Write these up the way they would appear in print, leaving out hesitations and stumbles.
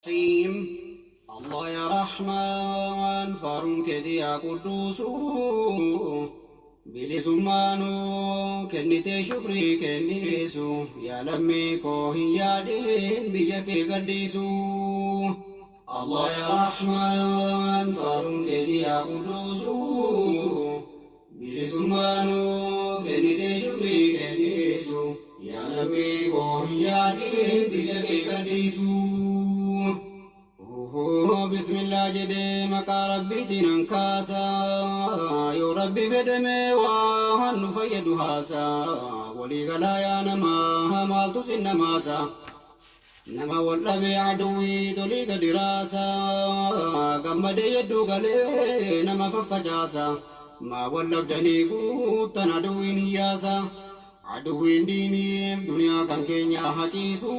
Rahiim Allah ya Rahmaan faaruun keeti yaa Qudduusu bilisummaa nuu kennitee shukrii kenniisu yaa lammii koo hin yaadin biyya kee gadhiisu Allah ya Rahmaan faaruun keeti yaa Qudduusu bilisummaa nuu kennitee shukrii kenniisu yaa lammii koo hin yaadin biyya kee gadhiisu. Bismillah jedhee maqaa Rabbiitiin an kaasa. Yoo Rabbi fedhame waan nu fayyadu haasa. Walii galaa yaa namaa maaltu sin namaasa. Nama wal dhabee aduwwii tolii gadi raasa. Gammadee yedduu galee nama faffacaasa. Maa wal dhabdanii guuttan aduwwiin hiyyaasa. Aduwwiin diiniif duniyaa kan keenya haciisu.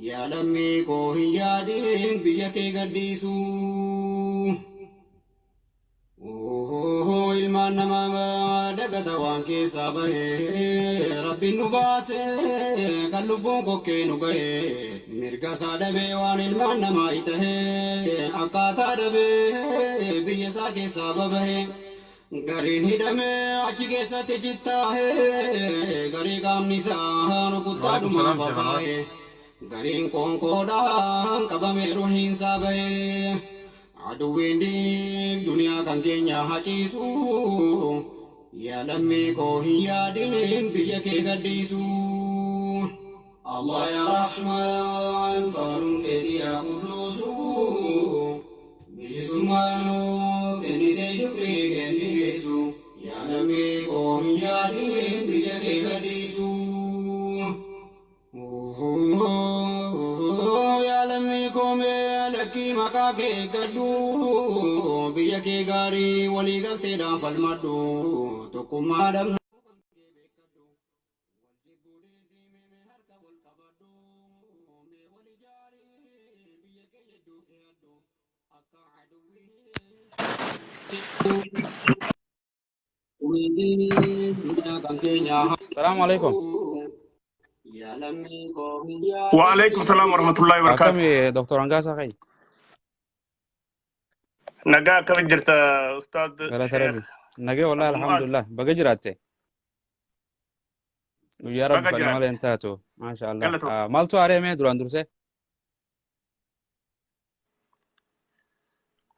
Yaa lammii koo hin yaadin biyya kee gadhiisu. Ilmaan namaa dagata waan keessaa bahee Rabbiin nu baase kan lubbuun kokkee nu gahe mirga isaa dhabee waan ilmaan namaa itahee akkaataa dhabee biyya isaa keessaa babahe gariin hidhamee achi keessatti cittaahee garii qaamni isaa rukuttaa Waalaikum dhumaan salaam Sheekh Anwar. fafaahee gariin qoonqoodhaan qabamee ruhiinsaa bahee aduwwiin diiniif duniyaa kan keenya haciisu yaa lammii koo hin yaadin biyya kee gadhiisu. Allah ya Rahmaan faaruun keetii yaa Qudduusu bilisummaa nuu kennitee shukrii kenniisu yaa lammii koo hin yaadin biyya kee gadhiisu. Yaa lammii koo mee lakkii maqaa kee eeggadhu biyya kee gaarii walii galteedhaan falmadhu tokkummaa dhabnuu kan kee beekkadhu wal jibbuu dhiisii mee mee harka wal qabadhu mee wal ijaarii biyya kee yedduu keeyadhu akka aduwwiin Salaamu alaikum. Waalaikum salaam warahmatullahi wabarakatuh. Akkami Dr. Hangaasaa kai? Nagaa akkamitti jirta Ustaad Galata Sheekh Rabbi. Nagee wallahi Abu Mu'aaz? alhamdulillah. Baga jiraatte. Guyyaa Rabbi Baga fedhe malee jiraatte. hin taatu. Maasha Allah. Galatoo. Maaltu haaree duraan dursee?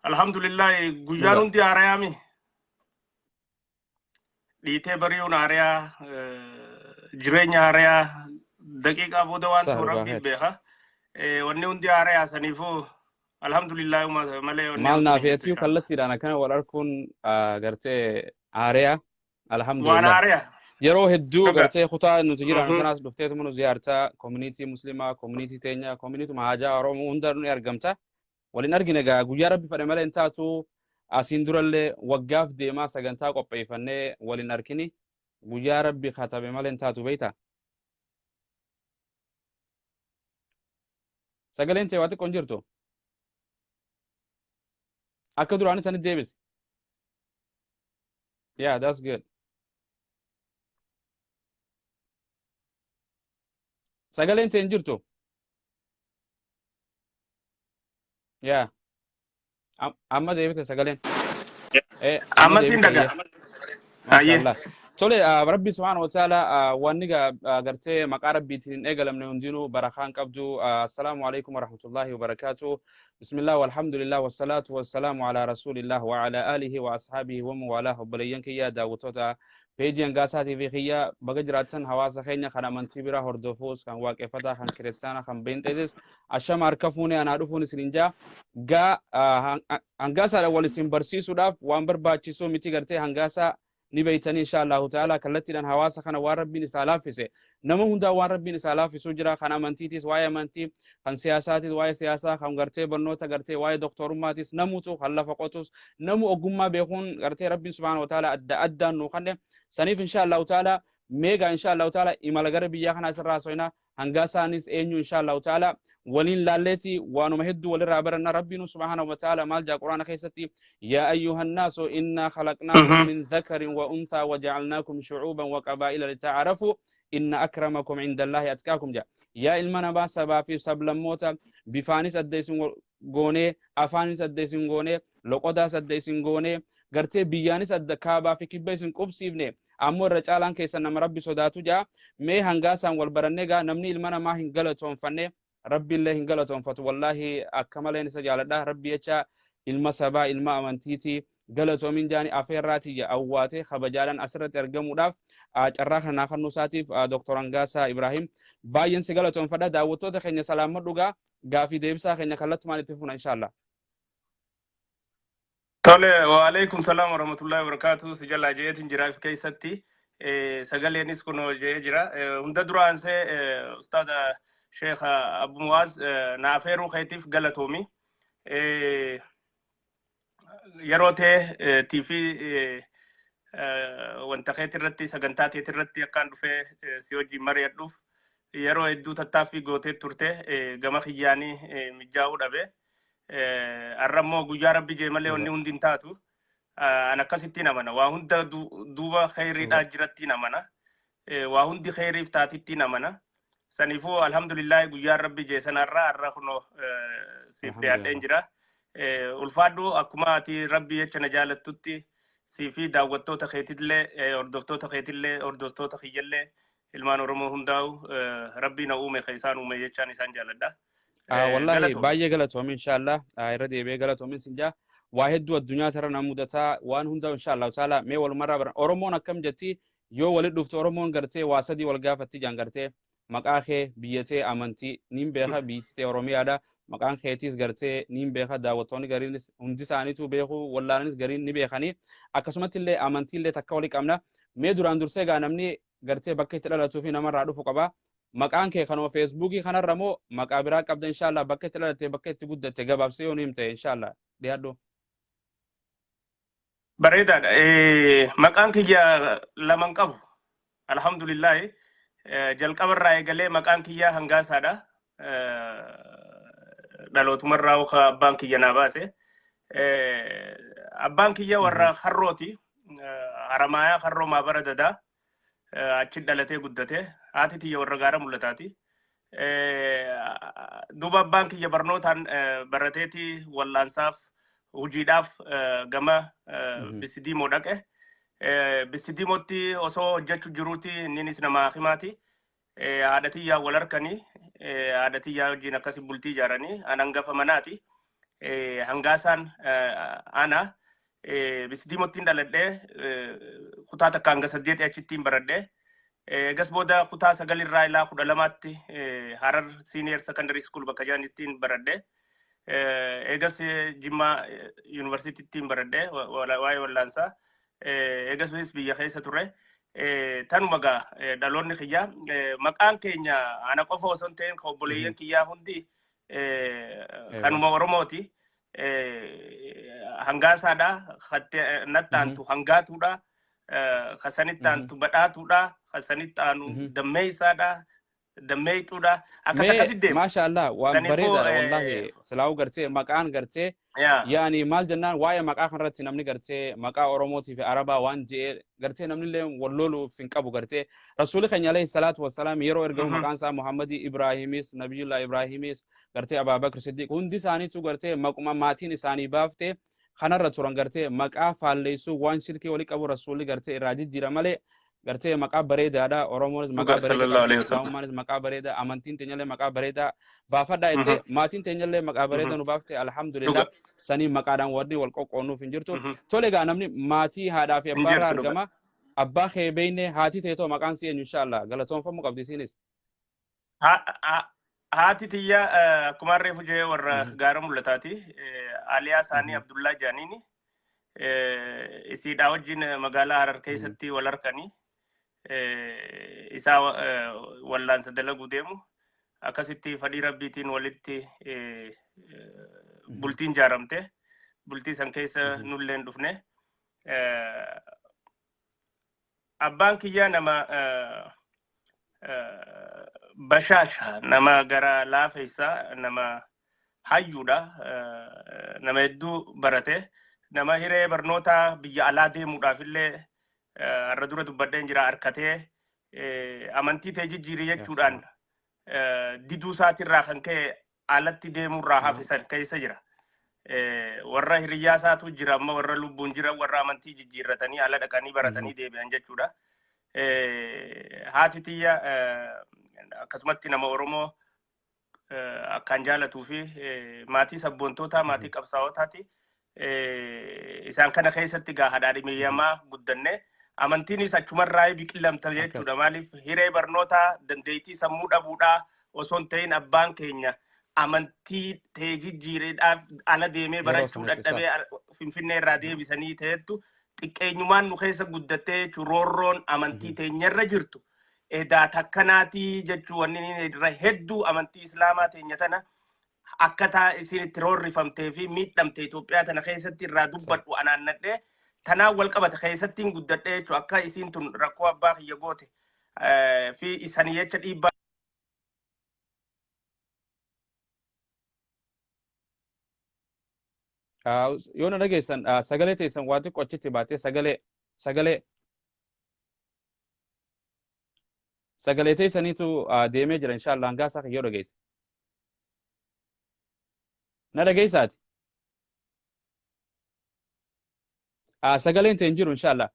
Alhamdulillah guyyaan Dhuga. hundi haarayaami. Dhiitee bari'uun haarayaa, jireenya haarayaa, daqiiqaa booda waan Sah ta'u dhugaa rabbiin keeti. beeka. Wanni hundi haarayaa saniifuu alhamdulillah malee wanni Maal hamtuun naaf hin jirtu atiyu inshallah. kallattiidhaan akkana wal arkuun gartee haareya. Waan Alhamdulillah. haaraya. Yeroo hedduu Dhuga. gartee kutaa nuti jiraannu tanaas dhufteetuma nu ziyaartaa koominiitii muslimaa, koominiitii teenya, koominiituma haajaa Oromoo hunda ni argamta. Waliin argine egaa guyyaa rabbi fedhe malee hin taatu asiin durallee waggaaf deemaa sagantaa qopheeffannee waliin arkini guyyaa rabbi katabe malee hin taatu beektaa. Sagaleen tee waa xiqqoo hin jirtu. Akka duraanii sanitti deebisi. Yeah, that's good. Sagaleen tee hin jirtu. Yeah. Amma deebite sagaleen. Amma Amma siin deebite dhagaa. iyyee. Masha Hayyee. Allah. Tole Rabbi subhaanahu wa ta'ala wanni gartee maqaa Rabbiitiin hin eegalamne hundinuu barakaan qabdu. Assalaamu alaikum warahmatullahi wabarakaatu. Bismillah walhamdulillah wassalaatu wassalaamu ala rasulillah wa ala alihi wa ashaabihi wa mawaalah. Obboleeyyan kiyya daawwattoota peejii Hangaasaa TV kiyya baga jiraattan hawaasa keenya kan amantii biraa hordofuus kan waaqeffataa kan kiristaanaa kan beenxeetis ashama harka fuunee anaa dhufuun isinin jaa gaa hangaasaadha wal isin barsiisuudhaaf waan barbaachisuu miti gartee hangaasaa ni beeytanii insha Allahu ta'ala kallattiidhaan hawaasa kana waan rabbiin isaa laaffise nama hundaa waan rabbiin isaa laaffisuu jira kan amantiitis waa'ee amantii kan siyaasaatis waa'ee siyaasaa kan gartee barnoota gartee waa'ee doktorummaatis namutu kan lafa qotus namu ogummaa beekuun gartee rabbiin subhaanahu wa ta'ala adda addaan nuu kanne saniif insha Allahu ta'ala meegaa insha Allahu ta'ala imala gara biyyaa kanaa isirraa haasofna hangaa isaanis eenyu insha Allahu ta'ala waliin laalleeti waanuma hedduu walirraa baranna rabbiinu subhaanahu wa ta'ala maal jaa quraana keessatti yaa ayyuhan naasu innaa khalaqnaakum min dhakarin wa unthaa wa ja'alnaakum shu'uuban wa qabaa'ila lita'arafu. Inna akramakum indallaahi atqaakum jedha. Yaa ilma namaa, sabaa fi sablammoota bifaanis adda isin goonee, afaanis adda isin goonee, loqodaas adda isin goonee, gartee biyyaanis adda kaabaa fi kibba isin qubsiifne, ammoo irra caalaan keessan nama Rabbi sodaatu jedha. Mee hangaasaan wal barannee gaa, namni ilma namaa hin galatoonfanne Rabbi illee hin galatoonfatu. Wallaahi akka maleen isa jaaladha. Rabbi jecha ilma sabaa, ilma amantiiti galatoomin jaani. Afeerraatiyya awwaatee kabajaadhaan asirratti argamuudhaaf carraa kanaa kennuu isaatiif Dr. Hangaasaa Ibrahim baay'een si galatoonfadha. Daawwattoota keenya salaamma dhugaa, gaafii deebisaa keenya kallattumaan itti fufna, inshallah. Tole, waalaikum salaam warahmatullahi wabarakatuh. Si jalaa jeetiin jiraaf keessatti sagaleenis kun jee jira. Hunda duraansee ustaada Sheekh Abu Muwaaz, na afeeruu keetiif galatoomi. Yeroo ta'e TV wanta keeti irratti, sagantaa teeti irratti akkaan dhufee si wajjin mari'adhuuf yeroo hedduu tattaaffii gootee turte, gama kiyyaanii mijaa'uu dhabe. Har'a immoo guyyaa Rabbi jee malee wanni hundi hin taatu. An akkasittiin amana. Waa hunda duuba kheyriidhaa jirattiin amana. Waa hundi kheyriif taatittiin amana. Saniifuu alhamdulillahi, guyyaan Rabbi jee sanarraa har'a kunoo siif dhiyaadheen jira. Ulfaadhu, akkuma ati Rabbi jecha na jaalattutti sii fi daawwattoota keetillee, hordoftoota keetillee, hordoftoota kiyyallee, ilmaan Oromoo hundaa'u Rabbii na uume ka isaan uume jechaan isaan jaaladha. Wallahi baay'ee galatoomi, inshallah. Irra deebi'ee galatoomin sin jaa. Waa hedduu addunyaa tara na mudataa, waan hunda inshallah taala mee walumarraa baran. Oromoon akkam jetti yoo walit dhuftu? Oromoon gartee waa sadii wal gaafatti jaan, gartee maqaa kee, biyya tee, amantii. Niin beeka, biyyi tee Oromiyaadha, maqaan keetiis gartee niin beeka, daawwattoonni gariinis hundi isaaniitu beeku, wallaalanis gariin ni beekanii, akkasumatti illee amantii illee takka walii qabna. Mee duraan dursee gaa namni gartee bakka itti dhalatuu fi namarraa dhufu qaba. Maqaan kee kanuma Feesbuukii kanarra moo maqaa biraa qabda, inshallah? Bakka itti dhalatte, bakka itti guddatte gabaabsee yoo nu himte, inshallah, dhiyaadhu. Bareedaadha. Maqaan kiyya laman qabu. Alhamdulillahi. Jalqabarraa eegalee maqaan kiyya Hangaasaadha. Dhalootumarraa ka abbaan kiyya naa baase. Abbaan kiyya warra Harrooti. Haramaayaa Harroo Maabara Dadaa. Achi dhalatee guddate. Haati tiyya warra Gaara Mul'ataati. Duuba abbaan kiyya barnootaan barateeti wallaansaaf hojiidhaaf gama Bisidiimoo dhaqe. Bisidiimootti osoo hojjechuu jiruuti, inninis nama hakimaati. Haadha tiyyaa wal harkanii, haadha tiyyaa wajjin akkasi bultii ijaaranii, an hangafa manaati. Hangaasaan ana Bisidiimoottiin dhaladhee, kutaa 1 hanga 8 achittiin baradhee. Egas booda kutaa 9 irraa ilaa 12tti Harar Senior Secondary School bakka jedhanittiin baradhe. Egas Jimmaa Yuunivarsiitittiin baradhe waa'ee wallaansaa. Egas biyya keessa ture. Tanuma gaa dhaloonni kiyyaa. Maqaan keenya ana qofa osoo hin ta'in obboleeyyan kiyyaa hundi kanuma Oromooti. Hangaasaadha. Natti aantu Hangaatuudha. Kasanitti aantu Badhaatuudha. Kasanitti aanu Dammeeysaadha. Dammeeyxuudha. Akkas akkasitti deema. Maasha Allah, waan bareedaadha wallahi. Silaa'uu gartee maqaan gartee yaani maal jennaan, waa'ee maqaa kanarratti namni gartee maqaa Oromootii fi Arabaa waan je'ee gartee namni illee wal loluuf hin qabu. Gartee Rasuuli keenya alayhi salaatu wassalaam yeroo ergamu maqaan isaa Muhammadii, Ibraahimis, Nabiyullah Ibraahimis, gartee Abaabakr Siddiq, hundi isaaniitu gartee maquma maatiin isaanii baaftee kanarra turan. Gartee maqaa faalleessuu waan shirkii walii qabu Rasuulli gartee irraa jijjiira malee gartee maqaa bareedaadha. Oromoonis maqaa bareedaa, Islaamummaanis maqaa bareedaa, amantiin teenyallee maqaa bareedaa baafadhaa jettee, maatiin teenyallee maqaa bareedaa nu baafte, alhamdulillah. Sanii maqaadhaan warri wal qoqqoonnuuf hin jirtu. Tole egaa, namni maatii haadhaa fi abbaarraa argama. Abbaa kee beekne, haati teetoo maqaan si eenyu, inshallah? Galatoonfamuu qabdi isiinis. Haati tiyya akkuma reefu jee warra Gaara Mul'ataati. Aliyaa isaanii Abdullaa Jaaniini. Isiidhaa wajjin magaalaa Harar keessatti wal harkanii isaa wallaansa dalaguu deemu. Akkasitti fadhii Rabbiitiin walitti bultiin jaaramte. Bultii san keessa nulleen dhufne. Abbaan kiyyaa nama bashaasha, nama gara laafeessa, nama hayyuudha, nama hedduu barate, nama hiree barnoota biyya alaa deemuudhaaf illee har'a dura dubbadheen jira, harkatee Amantii tee jijjiiri jechuudhaan diduu isaatirraa kan ka'e alatti deemurraa hafe san keessa jira. Warra hiriyyaa isaatu jira, amma warra lubbuun jira, warra amantii jijjiirratanii ala dhaqanii baratanii deebi'an jechuudha. Haati tiyya akkasumatti nama Oromoo akkaan jaalatuu fi maatii sabboontootaa, maatii qabsaa'otaati. Isaan kana keessatti gaa hadhaadhimiyyamaa guddanne, amantiinis achumarraa biqilamta jechuudha. Maaliif, hiree barnootaa dandeettii sammuu dhabuudhaa osoo hin ta'in, abbaan keenya amantii ta'e jijjiireedhaaf ala deemee barachuu dadhabee Finfinnee irraa deebisanii ta'ettu xiqqeenyumaan nu keessa guddattee jechuun roorroon amantii teenyarra jirtu edaa takkanaatii jechuu. Wanni irra hedduu amantii islaamaa teenya tana akkataa isin itti roorrifamtee fi miidhamte Itoophiyaa tana keessatti irraa dubbadhu anaannadhee tanaan wal qabata keessattiin guddadhee jechuun akka isiin tun rakkoo abbaa kiyya goote fi isanii jecha dhiibbaa. Yoo na dhageessan, sagalee teessan waa xiqqoo achitti baatee sagalee teessaniitu deemee jira, inshallah. Hangaa isaa yoo dhageesse. Na dhageessaati. Sagaleen ta'e hin jiru, inshallah.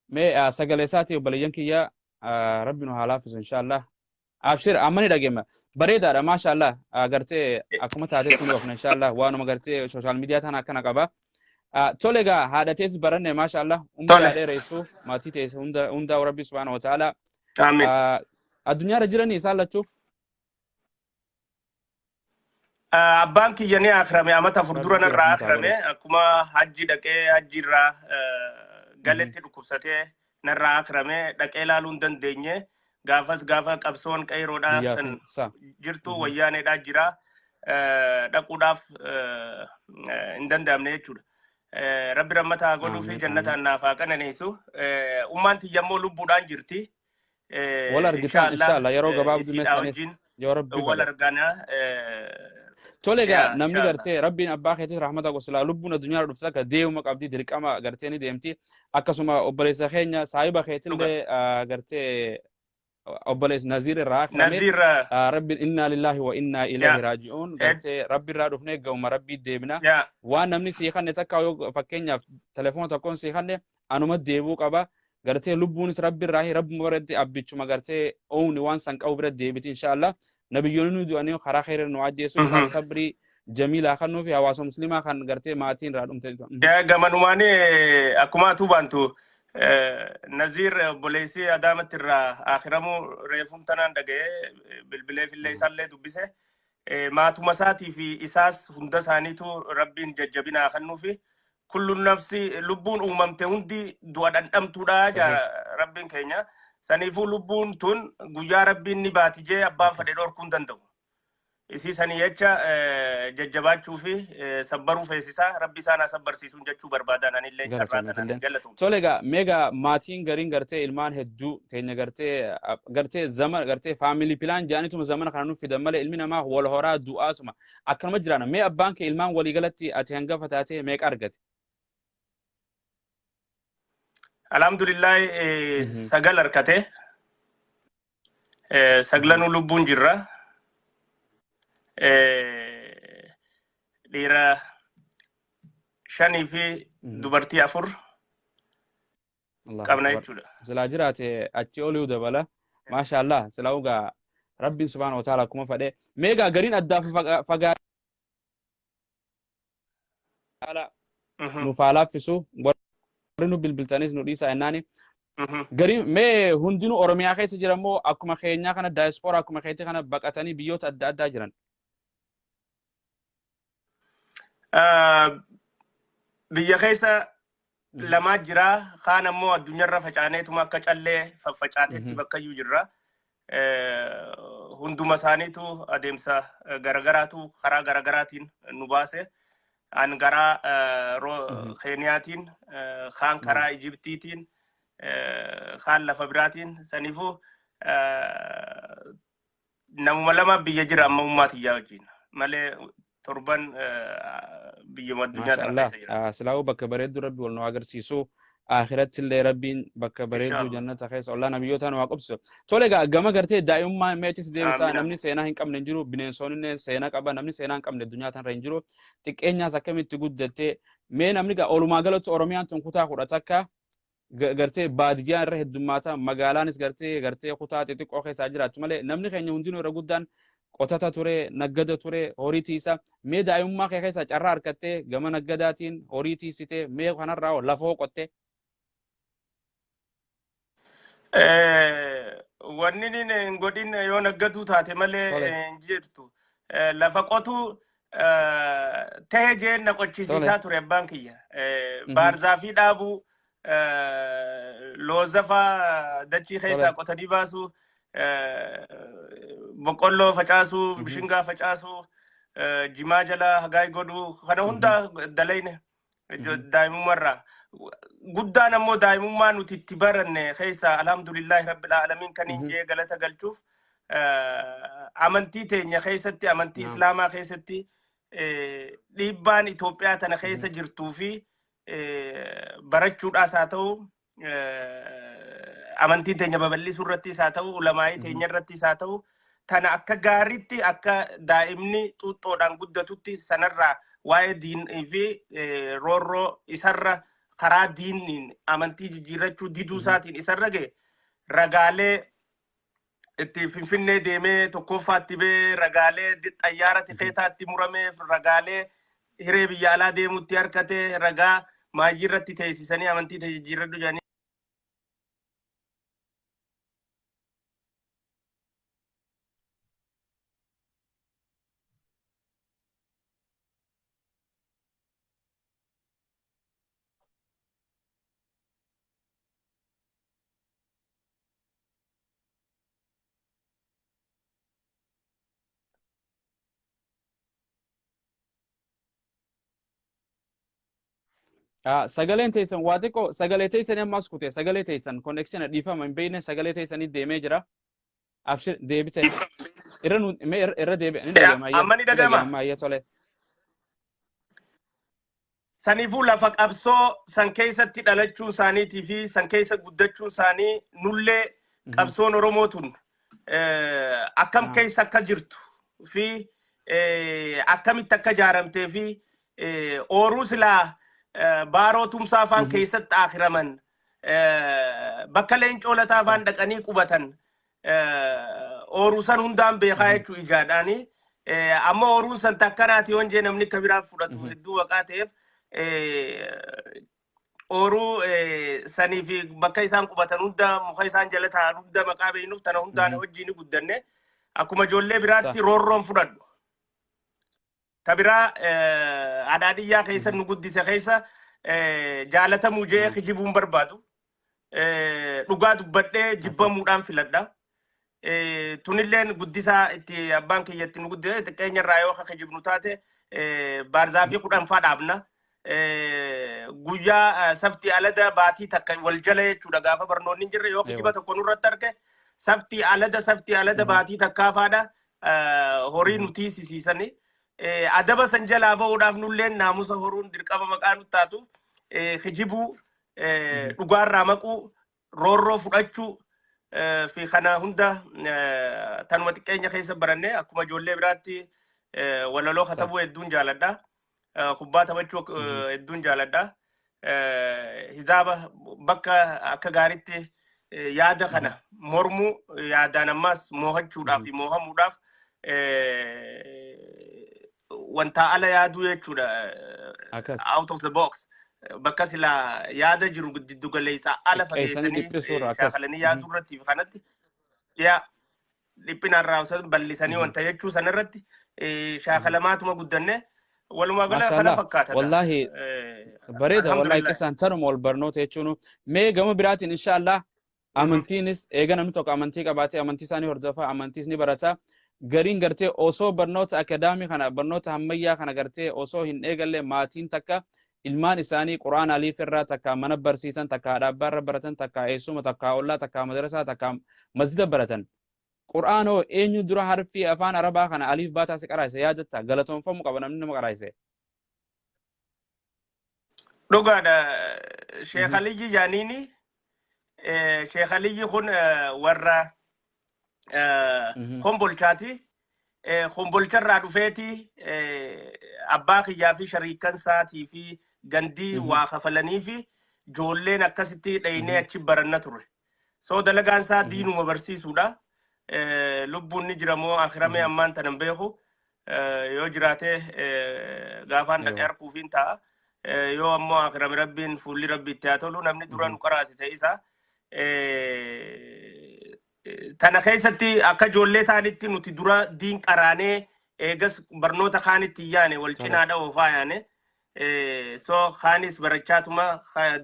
Mee sagalee isaati, obboleeyyan kiyya, rabbi nu haa laaffisu, inshallah. Abshir, amma ni dhageema. Bareedaadha, maasha Allah. Gartee akkuma taatetti ni oofna, inshallah. Waanuma gartee social media tana akkana qaba. Tole egaa, haadha teessi baranne, maasha Allah. Umrii haa dheeressu, maatii teesse hunda hundaa rabbi subhaanahu wa ta'ala. Amiin. Addunyaarra jiranii isaan lachuu? Abbaan kiyya ni akirame, amata 4 dura Rabbi narraa rahmata haa akirame. godhu. Akkuma hajji dhaqee hajji irraa galetti dhukkubsatee narraa akirame. Dhaqee ilaaluu hin dandeenye. Gaafas gaafa qabsoon qeeroodhaa Biyyaa san keessa. jirtu wayyaaneedhaa jira, dhaquudhaaf hin danda'amne jechuudha. Rabbi rahmata haa godhuu fi Amiin, amiin. jannataan naaf haa qananiisu. Ummaan tiyya immoo lubbuudhaan jirti. Wal argitaan Inshaallah inshallah yeroo gabaabduu isiidhaa meessanis wajjin yoo rabbi wal fedhe. argana. Tole egaa, Yaa namni inshallah. gartee rabbiin abbaa keetis rahmata gosilaa, lubbuun addunyaa irra dhufte akka deemuma qabdi, dirqama gartee ni deemti. Akkasuma obboleessa keenya saahiba keetillee gartee obboleessa Naziir irraa akirame. Naziir Rabbiin innaa lillaahi wa innaa ilaihi raaji'uun, gartee rabbi irraa dhufnee ga'uma rabbii deebina. Waan namni sii kanne takka yoo fakkeenyaaf telefoona tokkoon sii kanne anuma deebuu qaba. Gartee lubbuunis rabbi irraa, rabbuma biratti, abbichuma gartee oowni waan san qabu bira deebiti, inshallah. Nabiyyoonni nu du'anii karaa kheyra nu ajjeesu isaan sabrii jamiilaa kannuu fi hawaasa muslimaa kan gartee maatiin irraa dhumte. Yaa, gamanumaan akkuma atuu baantu Naziir obboleessi Adaamatti irraa akiramuu reefuun tanaan dhaga'ee bilbileefillee isaallee dubbise. Maatuma isaatii fi isaas hunda isaaniitu rabbiin jajjabinaa kennuufi. Kullu nafsi, lubbuun uumamte hundi du'a dhandhamtuudha jaa rabbiin keenya. Saniifuu lubbuun tun guyyaa rabbiin ni baati jee abbaan fedhe dhorkuu hin danda'u. Isii sanii jecha jajjabaachuu fi sabbaruu feesisaa, rabbi isaan haa sabbarsiisuun jechuu barbaadan anillee carraa tanaan Galatoomaatillee. galatoom. Tole egaa, meegaa maatiin gariin gartee ilmaan hedduu teenya gartee zaman gartee family plan jedhaniituma zamana kana nuuf fidan malee, ilmi namaa wal horaa du'aatuma akkanuma jiraana. Mee abbaan kee ilmaan waliigalatti ati hangafa taatee meeqa argate? Alhamdulillah, sagal harkate. Saglanuu lubbuun jirra. Dhiira shanii fi dubartii 4 Allahu qabna akbar. jechuudha. Silaa jiraate achi oluu dabala. Maasha Allah. Silaa ugaa Rabbiin subhaanahu wa ta'ala akkuma fedhe. Meegaa gariin addaa fagaatee nuuf haa laaffisu. Warri nu bilbiltanis nu dhiisaa jennaani. Gariin mee hundinuu Oromiyaa keessa jiran moo akkuma keenyaa kana daayispooraa akkuma keetii kana baqatanii biyyoota adda addaa jiran? Biyya keessa lamaa jira. Kaan ammoo addunyaarra facaaneetuma akka callee faffacaatetti bakkayyuu jirra. Hunduma isaaniitu adeemsa garagaraatu karaa garagaraatiin nu baase. An garaa Keeniyaatiin, kaan karaa Ijiptiitiin, kaan lafa biraatiin. Saniifuu namuma lama biyya jira amma ummaa tiyyaa wajjin malee torban biyyuma addunyaa Maasha tana Allah. keessa jira. Silaa'uu bakka bareeddu rabbi wal nu agarsiisu. Akhiratti illee Rabbiin bakka bareedduu Inshaallah. Jannata keessa ollaa nabiyyoota nu haa qubsisu. Tole egaa, gama gartee daa'imummaa mee achis deebisaa. Amiin. Namni seenaa hin qabne hin jiru, bineensonni seenaa qaba, namni seenaa hin qabne addunyaa tanarra hin jiru. Xiqqeenyaas akkamitti guddattee? Mee namni gaa oolumaa galatti Oromiyaan tun kutaa 11 gartee baadiyyaa irra heddummaata, magaalaanis gartee kutaa xixiqqoo keessaa jiraattu malee namni keenya hundinuu irra guddaan qotata ture, naggada ture, horii tiisa. Mee daa'imummaa kee keessa carraa argattee gama naggadaatiin horii tiisitee, mee kanarraa hoo lafa hoo qottee? Wanni inni hin godhin yoo naggaduu taate malee hin jirtu. Lafa qotuu ta'e jeen na qochisiisaa ture abbaan kiyya. Baarzaafii dhaabuu, looza faa dachii keessaa qotanii baasuu, boqqolloo facaasuu, bishingaa facaasuu, jimaa jala hagaay godhuu, kana hunda dalayne daa'imummaarraa. Guddaan ammoo daa'imummaa nuti itti baranne keessaa, alhamdulillahi rabbil aalamiin, kan hin jee galata galchuuf, amantii teenya keessatti, amantii islaamaa keessatti, dhiibbaan Itoophiyaa tana keessa jirtuu fi barachuudhaas haa ta'u, amantii teenya babal'isuu irrattis haa ta'u, ulamaa'ii teenya irrattis haa ta'u, tana akka gaariitti akka daa'imni xuuxxoodhaan guddatutti sanarraa waa'ee diinii fi roorroo isarra karaa diiniin amantii jijjiirrachuu diduu isaatiin isarra ga'e, ragaalee itti Finfinnee deemee tokkoffaatti bee, ragaalee xayyaara tikeetaatti muramee, ragaalee hiree biyya alaa deemutti harkate, ragaa maayyii irratti teessisanii amantii jijjiirradhu jedhanii. Sagaleen teessan waa xiqqoo, sagalee teessan ammas kute, sagalee teessan connection dhiifama, hin beekne, sagalee teessanii deemee jira. Abshir, deebite. Irra nu mee irra deebi'a, ni dhaga'ama ayya. Amma ni dhaga'ama? Amma ayya, tole. Saniifuu lafa qabsoo san keessatti dhalachuun isaaniitii fi san keessa guddachuun isaanii nullee qabsoon Oromoo tun akkam keessa akka jirtu fi akkamitti akka ijaaramtee fi ooruu silaa Baaroo Tumsaa faan keessatti aakiraman, bakka Leencoo Lataa faan dhaqanii qubatan, ooruu san hundaan beekaa jechuu ijaadhaani. Amma ooruun san takkanaati yoon jee namni akka biraa fudhatu hedduu maqaa ta'eef, ooruu sanii fi bakka isaan qubatan hunda, muka isaan jala taa'an hunda maqaa beeknuuf, tana hundaan wajjin guddanne. Akkuma ijoollee biraatti roorroon fudhadhu. Ta biraa, Adhaadhiyyaa keessa nu guddise keessa jaalatamuu jee kijibuun barbaadu. Dhugaa dubbadhee jibbamuudhaan filadha. Tunilleen guddisaa itti abbaan kiyya itti nu guddise. Xiqqeenya irraa yoo akka kijibnu taate baarzaafii 10 faa dhaabna. Guyyaa saftii alada baatii takka wal jala jechuudha, gaafa barnoonni hin jirre yoo kijiba tokko nurratti arge, saftii alada, saftii alada baatii takkaa faadha horii nu tiisisiisani. Adaba san jalaa ba'uudhaaf nulleen naamusa horuun dirqama maqaa nu taatu, kijibuu, dhugaarraa maquu, roorroo fudhachuu fi kana hunda tanuma xiqqeenya keessa baranne. Akkuma ijoollee biraatti walaloo katabuu hedduun jaaladha. Kubbaa taphachuu hedduun jaaladha. Hizaaba bakka akka gaariitti yaada kana mormuu, yaadaan ammas moohachuudhaaf fi moohamuudhaaf wanta ala yaaduu jechuudha. Akkas. Out of the box. Bakka silaa yaada jiru giddu galeessaa ala Xiqqeessanii fageessanii dhiphisuurra akkas. shaakalanii yaaduu irratti fi kanatti yaa dhiphina irraa bal'isanii wanta jechuu sanarratti shaakalamaatuma guddanne. Walumaa gala kana Maashaallah. fakkaata. Wallaahi bareeda, wallaahi. Alhamdulillah. Qisaan tanuma wal barnoota jechuun. Mee gama biraatiin, inshaallah, amantiinis eega namni tokko amantii qabaatee amantii isaanii hordofa, amantiis ni barata. Gariin gartee osoo barnoota akadaamii kana, barnoota ammayyaa kana gartee osoo hin eegalle, maatiin takka ilmaan isaanii quraana aliif irraa takka mana barsiisan, takka haadha abbaa irra baratan, takka eessuma, takka ollaa, takka madrasaa, takka masjida baratan. Qur'aan hoo eenyu dura harfii afaan arabaa kana aliif baataa si qaraayise, yaadatta? Galatoonfamuu qaba namni nama qaraayise. Dhugaadha. Sheekh Aliyyi jaaniini. Sheekh Aliyyi kun warra Kombolchaati. Kombolcharraa dhufeeti abbaa kiyyaa fi shariikan isaatii fi gandii waa kafalanii fi ijoolleen akkasitti dhaynee achi baranna ture. So dalagaan isaa diinuma barsiisuudha. Lubbuun ni jira moo akhiramee ammaan tanan beeku. Yoo jiraate gaafaan dhaqee arguufiin ta'a. Yoo ammoo akhirame, Rabbiin fuulli Rabbi itti haa tolu, namni dura nu qaraasise isa. Tana keessatti akka ijoollee ta'anitti nuti dura diin qaraanee eegas barnoota kaanitti hin yaane, wal cinaadha oofaa yaane. So kaanis barachaatuma,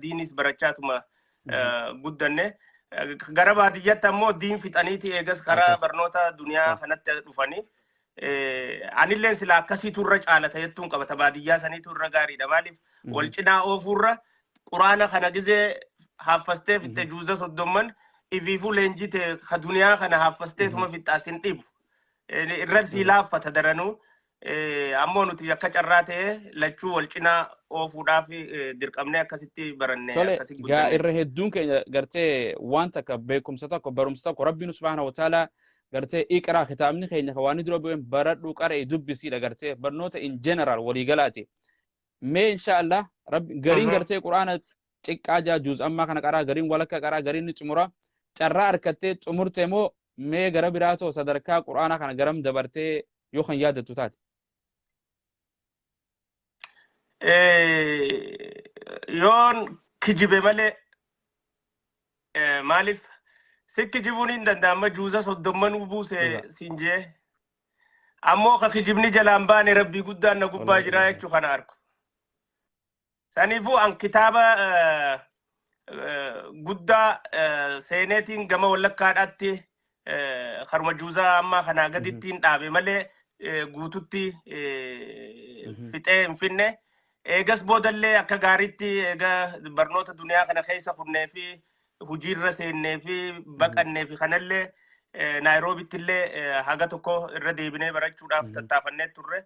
diinis barachaatuma guddanne. Gara baadiyyaatti ammoo diin fixaniiti eegas karaa barnoota duniyaa kanatti dhufanii. Anilleen sila akkasiitu irra caalata jettuun qabata, baadiyyaa saniitu irra gaariidha. Maaliif, wal cinaa oofuurra Quraana kana gizee haaffastee fixxe, juuza 30n ifiifuu leenjii ta'e ka duniyaa kana haaffasteetuma fixxaa sin dhibu. Irra sii laaffata daranuu. Ammoo nuti akka carraa ta'e lachuu wal cinaa oofuudhaaf dirqamnee akkasitti baranne, Tole, akkasi gaa guddanne. Irra hedduun keenya gartee waan takka, beekumsa tokko, barumsa tokko, Rabbiin subhaanahu wa ta'ala gartee iqraa, kitaabni keenya kan waan inni dura bu'een baradhu, qara'e, dubbisiidha, gartee barnoota in general waliigalaati. Mee insha Allah Rabbi gariin gartee Quraana xiqqaa jaa juuz ammaa kana qaraa, gariin walakka qaraa, gariin ni xumura. Carraa argattee xumurte moo, mee gara biraa too sadarkaa Quraana kana garam dabartee yoo kan yaadattu taate? Yoon kijibe malee, maaliif si kijibuun hin danda'ama, juuza 30nuu buuse siin jee, ammoo ka kijibni jalaan baane Rabbii guddaan na gubbaa jira jechuu kana argu. Saniifuu an kitaaba guddaa seeneetiin gama wallakkaadhaatti karuma juuzaa ammaa kanaa gadittiin dhaabe malee guututti fixee hin finne. Eegas boodallee akka gaariitti eega barnoota duniyaa kana keessa kunnee fi hojiirra seennee fi baqannee fi kanallee Naayiroobitti illee haga tokko irra deebinee barachuudhaaf tattaafannee turre.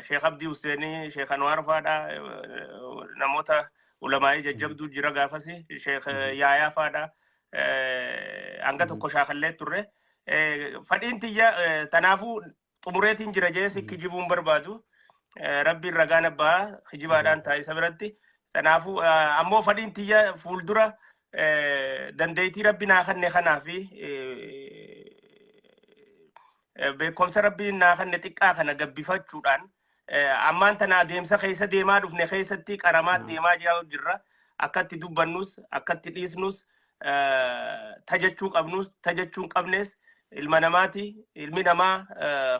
Sheekh Abdii Husseenii, Sheekh Anwaar faadha, namoota ulamaa'ii jajjabduu jira gaafasi, Sheekh Yaayaa faadha, hanga tokko shaakallee turre. Fadhiin tiyya tanaafuu xumureetiin jira jee si kijibuun barbaadu. Rabbiin ragaan abbaa kijibaadhaan taa'isa biratti. Kanaafuu ammoo fadhiin tiyya fuuldura dandeettii Rabbi naa kenne kanaa fi beekumsa Rabbiin naa kenne xiqqaa kana gabbifachuudhaan ammaan tana adeemsa keessa deemaa dhufne keessatti qaramaa deemaa jirra. Akkatti dubbannus, akkatti dhiisnus, tajachuu qabnus, tajachuu hin qabnes, ilma namaati. Ilmi namaa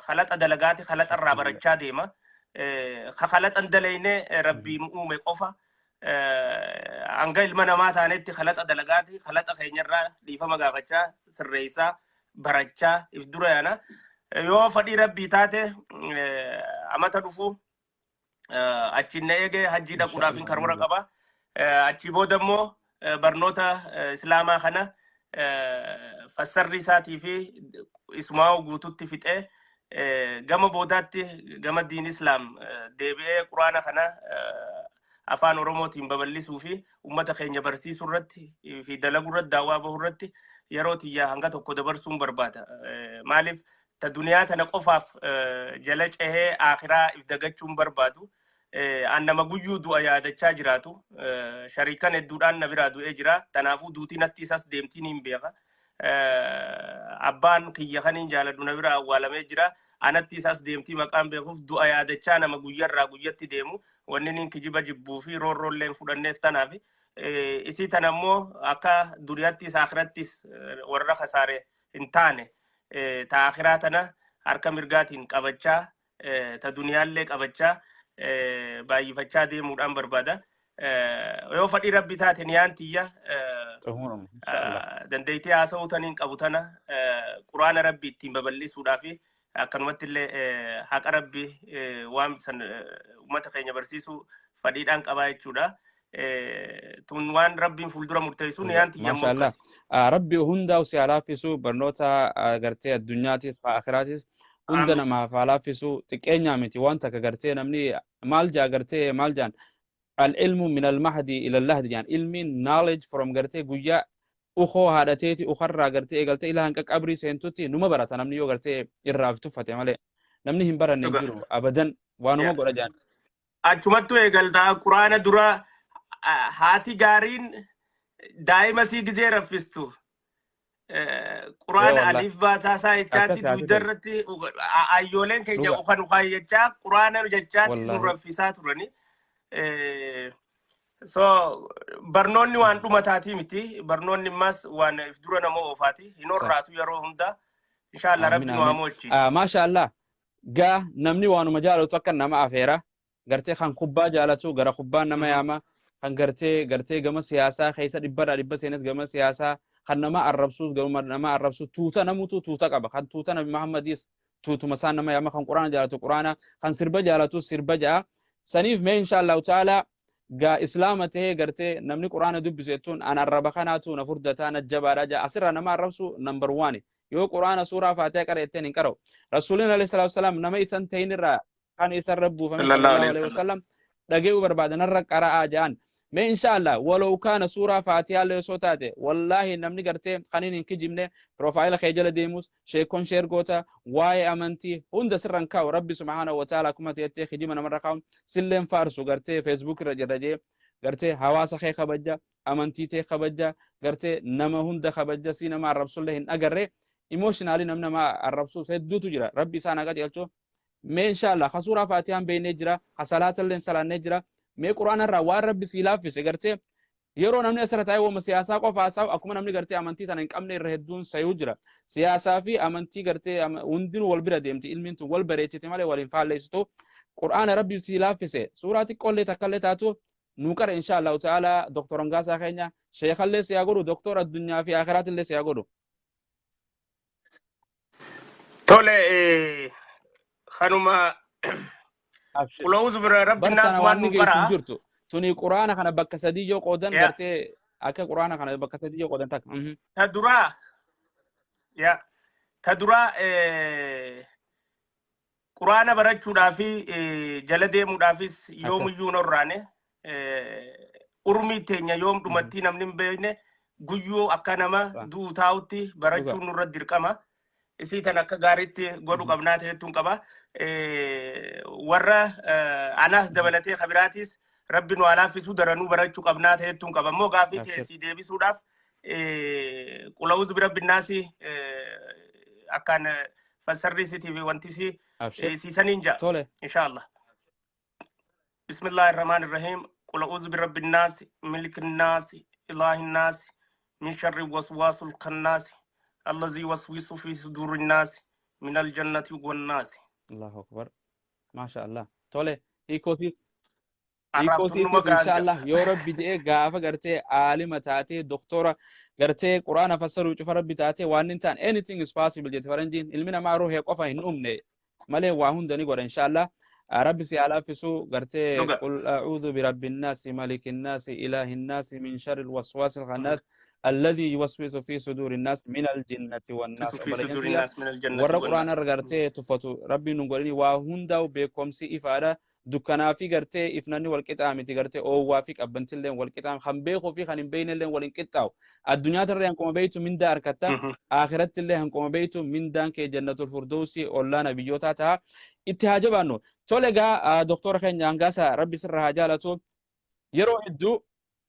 kalaxa dalagaati, kalaxa irraa barachaa deema. Ka kalaxa hin dalayne Rabbii nu uume qofa. Hanga ilma namaa taanetti kalaxa dalagaati, kalaxa keenyarraa dhiifama gaafachaa, sirreessaa, barachaa if dura yaana. Yoo fadhii Rabbii taate amata dhufu achiin na eege hajjii dhaquudhaaf hin karoora qaba. Achii booda immoo barnoota Islaamaa kana fassarri isaatii fi isumaa guututti fixee gama boodaatti gama diin Islaam deebi'ee Quraana kana afaan Oromootiin babal'isuu fi ummata keenya barsiisuu irratti fi dalaguu irratti, daawwaa bahuu irratti yeroo tiyya hanga tokko dabarsuun barbaada. Maaliif, ta duniyaa tana qofaaf jala cehee akhiraa if dagachuun barbaadu. An nama guyyuu du'a yaadachaa jiraatu. Shariikan hedduudhaan na biraa du'ee jira. Tanaafuu duutii natti isas deemtiin hin beeka. Abbaan kiyya kaniin jaaladhu na biraa awwaalamee jira. Anatti isas deemtii maqaan beekuuf du'a yaadachaa nama guyyarraa guyyatti deemu. Wanni niin kijiba jibbuu fi roorroollee hin fudhanneef tanaaf. Isii tana immoo akka duniyaattis akhirattis warra kasaare hin taane, ta akhiraa tana harka mirgaatiin qabachaa, ta duniyaallee qabachaa, baay'ifachaa deemuudhaan barbaada. Yoo fadhii Rabbi taate niyaan tiyya Xumuramu. Inshaallah. Dandeettii haasa'uu taniin qabu tana Quraana Rabbi ittiin babal'isuudhaa fi akkanumatti illee haqa Rabbi waan san uummata keenya barsiisuu fadhiidhaan qabaa jechuudha. Tun waan Rabbiin fuuldura murteessu, niyaan tiyya immoo Maasha Allah. akkasi. Rabbi hundaa si haa laaffisu, barnoota gartee addunyaatis haa akiraatis hunda Amiin. namaaf haa laaffisu. Xiqqeenyaa miti waan takka, gartee namni maal jaa, gartee maal jaan. Al-ilmu min al-mahdi ila al-lahdi jaan, ilmiin knowledge from gartee guyyaa ukoo haadhateeti ukarraa gartee eegaltee ila hanqa qabrii seentutti numa barata namni, yoo gartee irraaf tuffate malee namni hin baranne hin jiru abadan, waanuma godha jaan. Achumattu eegaltaa Quraana dura haati gaariin daa'ima sii gizee raffistu Quraana aliif baataasaa jechaatti Akkas haati dugda ta'e. irratti ayyooleen keenya ukan ukaan jechaa Quraana jechaatti nu raffisaa turani. So barnoonni waan dhumataatii miti. Barnoonni immas waan if dura nama oofaati. Hin horraatu yeroo hunda. Inshaallah Aamin Rabbi nu haa aamin. mo'achiisu. Maasha Allah. Gaa namni waanuma jaalatu akka nama afeera. Gartee kan kubbaa jaalatu gara kubbaan nama yaama. Kan gartee gama siyaasaa keessa dhibbarraa dhibba seenes gama siyaasaa, kan nama arrabsuus gama nama arrabsu, tuuta namutu tuuta qaba. Kan tuuta Nabi Muhammadis tuutuma isaan nama yaama. Kan Quraana jaalatu Quraana, kan sirba jaalatu sirba ja'a. Saniif mee insha Allahu ta'ala gaa Islaama tahee gartee namni Quraana dubbisu jettuun an arraba kanaatu na furdataa na jabaadha ja'a. Asirraa nama arrabsu number one. Yoo Quraana suuraa Faatihaa qara jetteen hin qara'u. Rasuulin alayhi salaatu wasalaam nama isan tahin irraa kan isarra buufame sallallahu sallallahu alayhi alaihi wasallam wasallam dhagayuu barbaada narra qara'aa ja'an. Mee insha Allah walow kaana suuraa Faatihaa illee osoo taate, wallaahi namni gartee kan hin kijibne profaayila kee jala deemus sheekon sheer goota, waa'ee amantii hunda sirran kaa'u. Rabbi subhaanahu wa ta'ala akkuma teettee kijiba namarra kaa'u silleen faarsu gartee Facebook irra jirra jee gartee hawaasa kee kabajja, amantii tee kabajja, gartee nama hunda kabajja, si nama arrabsullee hin agarre. Emotionally namni nama arrabsuus hedduutu jira. Rabbi isaan haa qajeelchu. Mee inshallah ka suuraa Faatihaan beeynee jira, ka salaatallee salaannee jira, mee Quraana irraa waan Rabbi sii laaffise gartee yeroo namni asirra taa'ee wama siyaasaa qofa haasa'u, akkuma namni gartee amantii tana hin qabne irra hedduun sayuu jira. Siyaasaa fi amantii gartee hundinuu wal bira deemti. Ilmiin tun wal bareechite malee wal hin faalleessitu. Qur'aana Rabbi sii laaffise suuraa xiqqoollee takkallee taatu nuu qara insha Allahu ta'ala. Doktor Hangaasaa keenya sheekallee si haa godhu, doktor addunyaa fi akiraatillee si haa godhu. Tole, kanuma Abshir. Qula'uuzu bira rabbi Bar tana naas waan waan ni nu geessu hin qaraa. jirtu. Tuni Quraana kana bakka sadii yoo qoodan gartee akka Quraana kana bakka sadii yoo qoodan takka. Ta duraa yaa ta duraa Quraana barachuudhaa fi jala deemuudhaafis yoomiyyuu hin horraane. Urmii teenya yoom dhumattii namni hin beekne, guyyuu akka nama du'u taa'utti barachuun nurra dirqama. Isii tan akka gaariitti godhu qabnaa ta'ettuun qaba. Warra anaas dabalatee kabiraatis Rabbi nu haa laaffisuu, daranuu barachuu qabnaa ta'ettuun qaba. Immoo gaaffii ta'e sii deebisuudhaaf qula'uuz bira binnaasi akkaan fassarri isiitii fi wanti isii siisaniin ja'a. Tole. Inshaallah. Bismillaahi irrahmaan irrahiim. Qul a'uuzu birabbi nnaasi, milki nnaasi, ilaahi nnaasi, min sharri waswaasul khannaasi, allazii waswisu fi suduuri nnaasi, min aljannati wannaasi. Allahu akbar. Maasha Allah. Tole. Hiikoo Arraaf hiikoo tunnuma siitis gaanga. Inshallah yoo Rabbi je'ee gaafa gartee aalima taatee doktora gartee Quraana fassaruu cufa Rabbi taatee waan hin taane, anything is possible jette faranjiin. Ilmi namaa ruuhee qofa hin uumne malee waa hunda ni godha inshallah. Rabbi si haa laaffisu gartee. Qul a'uudhu birabbi nnaasi, maliki nnaasi, ilaahi nnaasi, min sharri alwaswaasi alkhannaas, alladhii yuwaswisu fi suduuri nnaas, min aljinnati wannaas. Fi Obboleeyyan suduuri kiyya, nnaas min aljannati warra wannaas. Quraana irra gartee tuffatu Rabbiin nun godhini. Waa hundaa'u beekomsi ifaadha. Dukkanaa fi gartee ifnanni wal qixaa miti, gartee oowwaa fi qabbantilleen wal qixaa, kan beekuu fi kan hin beeknelleen wal hin qixxaawu. Addunyaa tarree hanquma beektu mindaa arkatta, akhirattillee hanquma beektu mindaan kee jannatul furdoosi ollaa nabiyyootaa ta'a. Itti haa jabaannu. Tole egaa, doktora keenya Hangaasa, Rabbi sirra haa jaalatu. Yeroo hedduu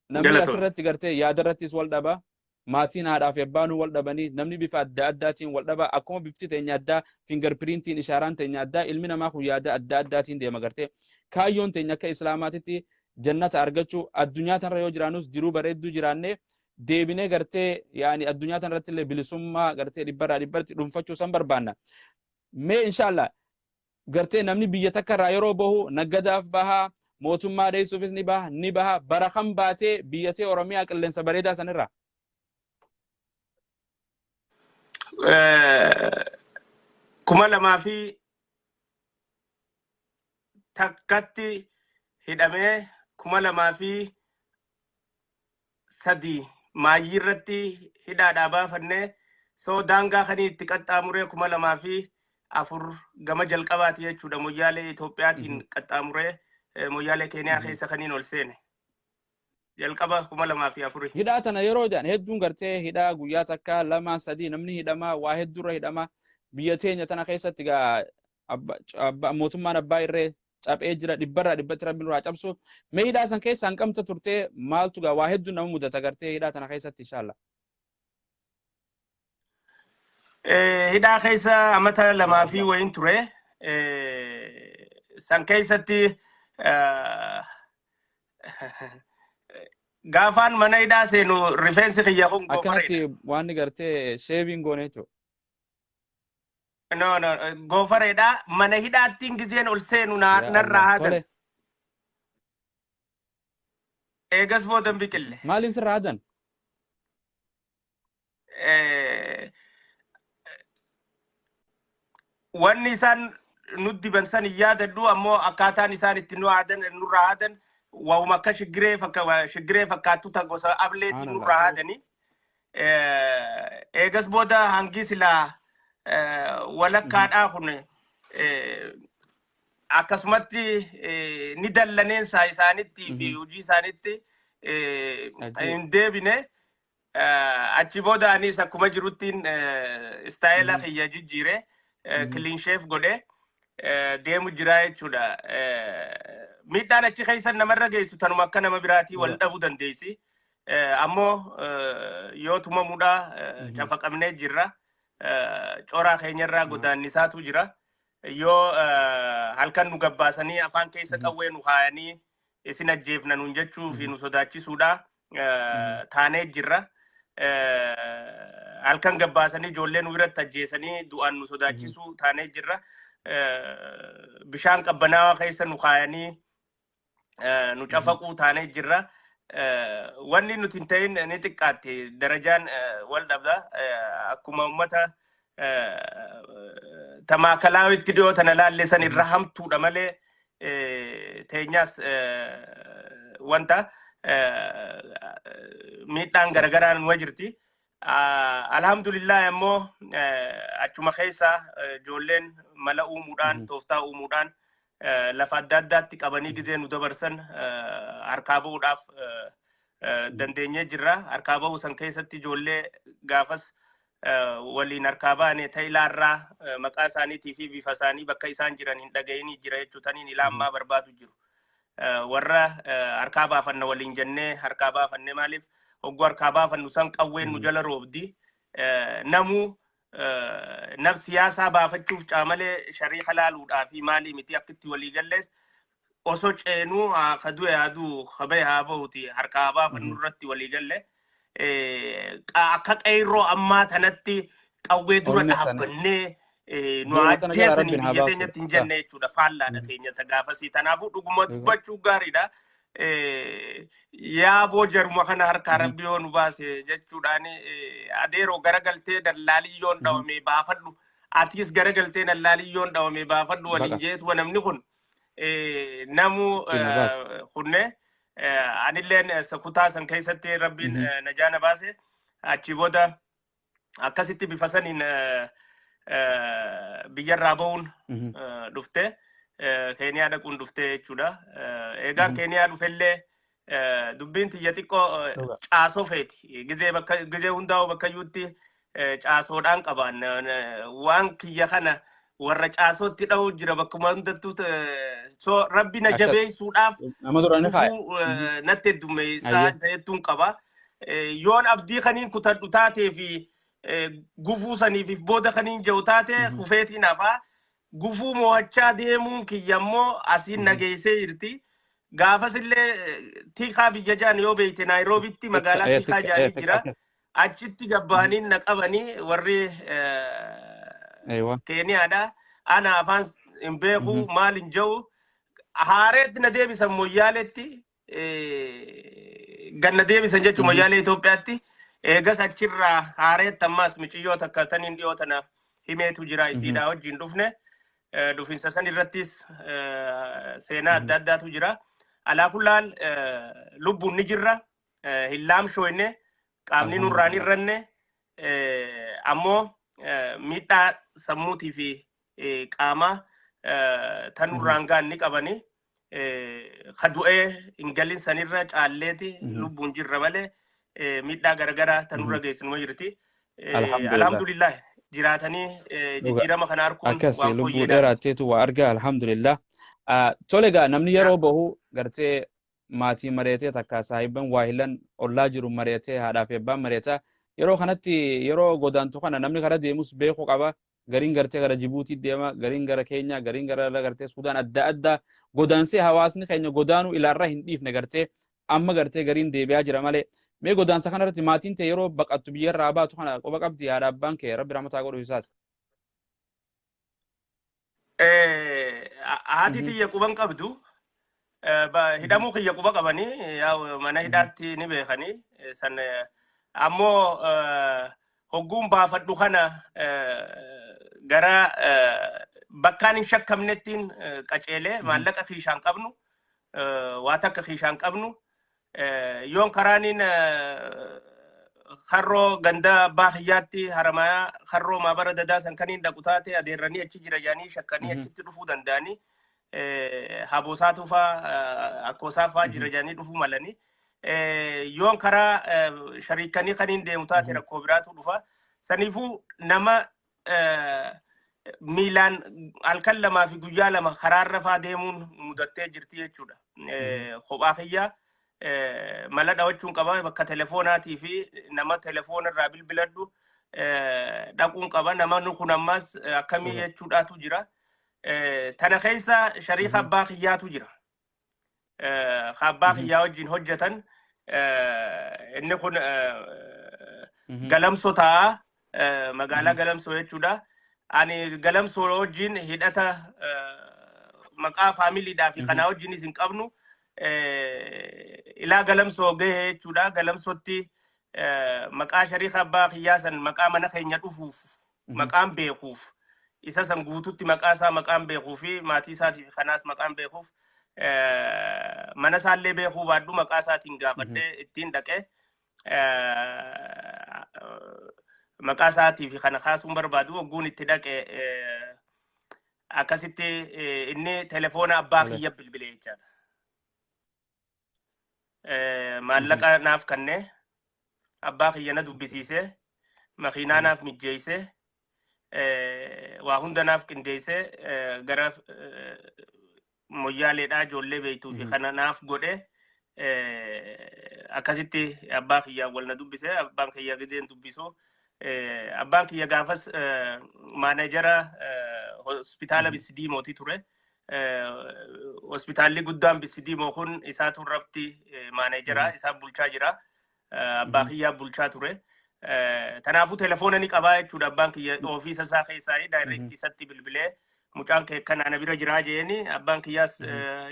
namni Galatoon. Asirratti gartee yaadarrattis wal dhaba. Maatiin haadhaa fi abbaanuu wal dhabanii, namni bifa adda addaatiin wal dhaba. Akkuma bifti teenya addaa, fingerprintiin ishaaraan teenya addaa, ilmi namaa kun yaada adda addaatiin deema gartee. Kaayyoon teenya akka Islaamaatitti jannata argachuu, addunyaa tanarra yoo jiraannus jiruu bareedduu jiraannee deebinee gartee yaani addunyaa tanarratti illee bilisummaa gartee dhibbarraa dhibbatti dhuunfachuu san barbaanna. Mee inshaallah gartee namni biyya takka irraa yeroo bahu naggadaaf baha, mootummaa dheessuufis ni baha ni baha. Bara kam baatee biyya tee Oromiyaa qilleensa bareedaa sanirraa? 2001tti hidhamee 2003 maayyii irratti hidhaadhaa baafannee, so daangaa kanii itti qaxxaamuree 2004 gama jalqabaati jechuudha, Moyyaalee Itoophiyaatiin qaxxaamuree. Moyyaalee Keeniyaa keessa kaniin ol seene. Jalqaba 2004. Hidhaa tana yeroo jedhan hedduun gartee hidhaa guyyaa takka, lama, sadii namni hidhamaa, waa hedduurra hidhamaa. Biyya teenya tana keessatti gaa mootummaan abbaa irree caphee jira, dhibbarraa dhibbatti rabbi nurraa cabsu. Mee hidhaa san keessa hanqamta turtee? Maaltu gaa waa hedduu nama mudata gartee hidhaa tana keessatti, inshallah? Hidhaa keessa amata 2 fi wayiin ture. San keessatti gaafaan mana hidhaa seenu rifeensi kiyya kun Akkanatti goofareedha. waan gartee shaving goone jechuudha. No, no, goofareedha. Mana hidhaattiin gizeen ol seenu Yaa narraa Allah. haadan. Tole. Eegas boodan biqille. Maaliin sirra haadan? Wanni isaan nu diban san hin yaadadhu, ammoo akkaataan isaan itti nu haadan, nurraa haadan, waa'uma akka shiggiree fakkaattu ta gosa ableetiin Subhanallah. nurraa haadani. Eegas booda hangi silaa walakkaadhaa kun akkasumatti ni dallaneensaa isaanitti fi hojii isaanitti Ajiib. hin deebine. Achi booda anis akkuma jiruttiin style kiyya jijjiire, clean shave godhe deemu jira jechuudha. Miidhaan achi keessa namarra geessu tanuma akka nama biraatii wal dhabuu dandeessi. Ammoo yoo tumamuudha cafaqamnee jirra. Coraa keenyarraa godaannisaatu jira. Yoo halkan nu gabbaasanii afaan keessa qawwee nu kaayanii isin ajjeefna nuun jechuu fi nu sodaachisuudha taanee jirra. Halkan gabbaasanii ijoollee nu biratti ajjeesanii du'aan nu sodaachisuu taanee jirra. Bishaan qabbanaawaa keessa nu kaayanii nu cafaquu taanee jirra. Wanni nuti hin ta'in ni xiqqaatti, darajaan wal dhabda. Akkuma uummata tamaakalaawitti dhiyoo tana laalle san irra hamtuudha malee teenyaas wanta miidhaan garagaraa numa jirti. Alhamdulillah, ammoo achuma keessa ijoolleen mala uumuudhaan, tooftaa uumuudhaan, lafa adda addaatti qabanii gizee nu dabarsan harkaa ba'uudhaaf dandeenyee jirra. Harkaa ba'uu san keessatti ijoollee gaafas waliin harkaa baane ta'ilaarraa maqaa isaaniitii fi bifa isaanii bakka isaan jiran hin dhaga'inii jira jechuu taniin ilaa ammaa barbaadu jiru. Warra harkaa baafanna waliin jennee harkaa baafanne, maaliif hogguu harkaa baafannu san qawween nu jala roobdi. Namuu nab siyaasaa baafachuuf caamalee shariika laaluudhaa fi maalii miti, akka itti walii gallees osoo ceenuu haa ka du'e haa du'u, ka bahe haa bahuti, harkaa baafannu irratti walii galle. Akka qeerroo ammaa tanatti qawwee dura Ormi sana. dhaabbannee nu Duruma tana jala ajjeesanii rabbiin haa biyya baasu. teenyatti hin Sa. jenne jechuudha. Faallaadha teenya ta gaafasii. Kanaafuu dhuguma dubbachuu gaariidha. Yaaboo jaruma kana harkaa rabbi yoo nu baase jechuudhaan, adeeroo garagaltee dallaalii yoon dhawame baafadhu. Atiis garagaltee dallaalii yoon dhawame baafadhu waliin Baqa. jeetuma namni kun namuu Ittiin na baase. kunne anilleen kutaa san keessatti rabbiin najaa na baase. Achi booda akkasitti bifa saniin biyyarraa ba'uun dhufte, Keeniyaa dhaquun dhufte jechuudha. Eegaan Keeniyaa dhufellee dubbiin tiyya xiqqoo caasoo feeti. Gizee bakka gizee hundaa'u bakka iyyuutti caasoodhaan qabaan waan kiyya kana warra caasootti dha'uu jira bakkuma hundattuu, so rabbi na jabeessuudhaaf Nama dura ni kaaya. gufuu natti heddummeessaa ta'ettuun qaba. Yoon abdii kaniin kutadhu taatee fi gufuu saniif booda kaniin jiru taate kufeetiin hafaa. Gufuu mo'achaa deemuun kiyya immoo asiin nageessee jirti. Gaafas illee Tiikaa biyya jaan yoo beekte, Naayiroobitti magaalaa Tiikaa jaanii jira. Achitti gabbaanii na qabanii warri Keeniyaadha. Ana afaan hin beeku, maal hin jiru. Haareetti na deebisan, Moyyaaleetti ganna deebisan jechuun Moyyaalee Itoophiyaatti. Eegas achirraa haareetti ammaas miciyyoo takka taniin dhiyoo tana himeetu jira, isiidhaa wajjin dhufne. Dhufinsa san irrattis seenaa adda addaatu jira. Alaa kullaal lubbuun ni jirra. Hin laamshooyne, qaamni nurraan hirranne, ammoo miidhaa sammuutii fi qaamaa tan nurraan ga'an ni qabani. Ka du'ee hin galin sanirra caalleeti lubbuun jirra malee miidhaa garagaraa tan nurra geessinuma jirti. Alhamdulillah. Alhamdulillah, jiraatanii jijjiirama kana arguun Akkas waan lubbuu fooyyeedha. dheeraatteetu waa argaa, alhamdulillah. Tole egaa, namni yeroo bahu gartee maatii mari'atee, takka saahibban waahilan ollaa jiru mari'atee, haadhaa fi abbaan mari'ata. Yeroo kanatti, yeroo godaantu kana, namni kara deemus beekuu qaba. Gariin gartee gara Jibuutii deema, gariin gara Keenyaa, gariin gara gartee Sudaan adda addaa godaansee. Hawaasni keenya godaanuu ilaarraa hin dhiifne. Gartee amma gartee gariin deebi'aa jira malee. Mee godaansa kanarratti maatiin ta'e yeroo baqattu, biyyarraa baatu kana quba qabdi haadha abbaan kee? Rabbi rahmataa godhu isaas. Haati tiyya quban qabdu. Hidhamuu kiyya quba qabanii, mana hidhaatti ni beekanii san. Ammoo hogguun baafadhu kana gara bakkaan hin shakkamnettiin qaceelee, maallaqa kiishaan qabnu, waa takka kiishaan qabnu. Yoon karaaniin harroo ganda abbaa kiyyaatti, Haramayaa harroo maabara dadaa san kaniin dhaqu taate, adeerranii achi jira jedhanii shakkanii achitti dhufuu danda'anii, haboosaatu faa akkoosaa faa jira jedhanii dhufuu malanii. Yoon karaa shariikanii kaniin deemu taate, rakkoo biraatu dhufa. Saniifuu nama miilaan halkan 2 fi guyyaa 2 karaarra faa deemuun mudattee jirti jechuudha. Kophaa kiyya mala dhawachuun qaba, bakka telefoonaatii fi nama telefoona irraa bilbiladhu dhaquun qaba. Nama kun ammas akkamii jechuudhaatu jira. Tana keessa shariika abbaa kiyyaatu jira. Abbaa kiyyaa wajjin hojjetan inni kun Galamsoo ta'a, magaalaa Galamsoo jechuudha. Ani Galamsoo wajjin hidhata maqaa faamiliidhaa fi kanaa wajjinis hin qabnu. Ilaa Galamsoo gahe jechuudha. Galamsootti maqaa shariika abbaa kiyyaa san, maqaa mana keenya dhufuuf maqaan beekuuf, isa san guututti maqaa isaa maqaan beekuu fi maatii isaatii fi kanaas maqaan beekuuf, mana isaallee beekuu baadhu, maqaa isaatiin gaafadhee ittiin dhaqee. Maqaa isaatii fi kana kaasuun barbaadu. Wagguun itti dhaqe akkasitti inni telefoona abbaa kiyya bilbile jechaadha. Maallaqa naaf kennee, abbaa kiyya na dubbisiisee, makiinaa naaf mijjeessee, waa hunda naaf qindeessee, gara Moyyaaleedhaa ijoollee beektuu fi kana naaf godhe. Akkasitti abbaa kiyyaa wal na dubbise. Abbaan kiyya gideen dubbisu, abbaan kiyya gaafas maanejara hospitaala Bisidiimootii ture. Hospitaalli guddaan Bisidiimoo kun isaatu irratti maanejara, isaa bulchaa jira. Abbaa kiyyaa bulchaa ture. Kanaafuu telefoona ni qabaa jechuudha. Abbaan kiyya ofiisa isaa keessaa direct isatti bilbilee, "Mucaan kee kana ana bira jiraa," jeeni. Abbaan kiyyaas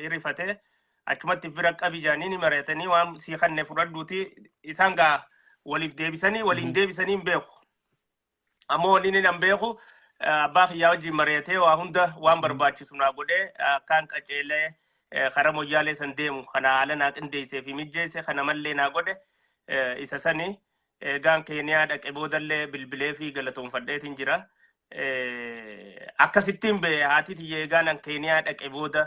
hirrifate, achumatti bira qabi jaanii ni mari'atanii, waan sii kanne fudhadhuuti. Isaan gaa waliif deebisanii waliin deebisanii hin beeku. Ammoo waliin hin beeku, abbaa kiyyaa wajjin mari'atee, waa hunda waan barbaachisu naa godhee, akkaan qaceelee karaa Moyyaalee san deemu kana haala naa qindeessee fi mijjeesse kana mallee naa godhe isa sani. Eegaan Keeniyaa dhaqe boodallee bilbilee fi galatoonfadheetiin jira. Akkasittiin bee haati tiyya eegaan an Keeniyaa dhaqe booda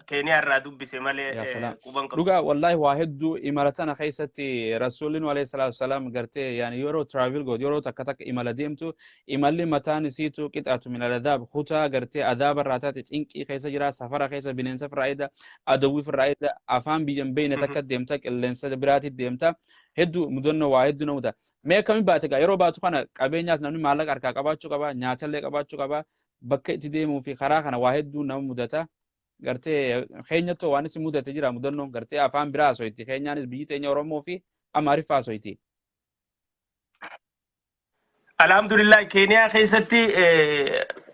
Keeniyaa irraa dubbise malee Yaa salaam. quban qabdu. Dhugaa, wallaahi, waa hedduu imala tana keessatti Rasuulli alayhi salaatu wasalaam gartee yaani yeroo travel gootu, yeroo takka takka imala deemtu, imalli mataan isiitu qixaatu min al-adaab, kutaa gartee adaaba irraa taate, cinqii keessa jira, safara keessa, bineensa firraa eeda, adawwii firraa eeda, afaan biyya hin beekne takka deemta, qilleensa biraatti deemta, hedduu mudannoo waa hedduu namuta. Mee akkamiin baate gaa? Yeroo baatu kana qabeenyaas namni maallaqa harkaa qabaachuu qaba, nyaatallee qabaachuu qaba, bakka itti deemuu fi karaa kana waa hedduu nama mudata. Gartee keenyattoo waan isin mudate jira mudannoon? Gartee afaan biraa haasofti, keenyaanis biyyi teenya Oromoo fi Amaariffaa haasofti. Alhamdulillah, Keeniyaa keessatti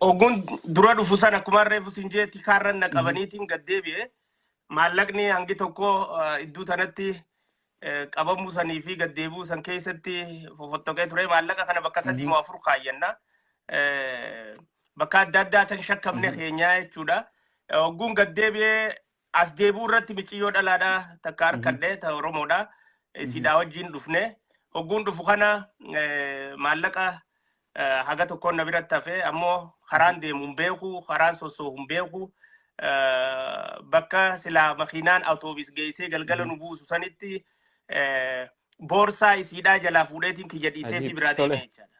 ogguun dura dhufu sana, akkuma reefu sin jeetti, kaarran na qabaniitiin gad deebi'e. Maallaqni hangi tokko iddoo tanatti qabamuu sanii fi gad deebi'uu san keessatti fofottoqee ture. Maallaqa kana bakka sadii moo afur kaayyanna. Bakka adda addaa tan shakkamne keenyaa jechuudha. Ogguun gad deebi'ee as deebi'uu irratti miciyyoo dhalaadhaa takka harkadhe, ta Oromoodha. Isiidhaa wajjin dhufne. Ogguun dhufu kana maallaqa haga tokkoon na biratti hafe. Ammoo karaan deemu hin beeku, karaan sossoohu hin beeku. Bakka silaa makiinaan awutoobis geessee galgala nu buusu sanitti boorsaa isiidhaa jalaa fuudheetiin kiyya dhiisee fi biraa deeme jechaadha.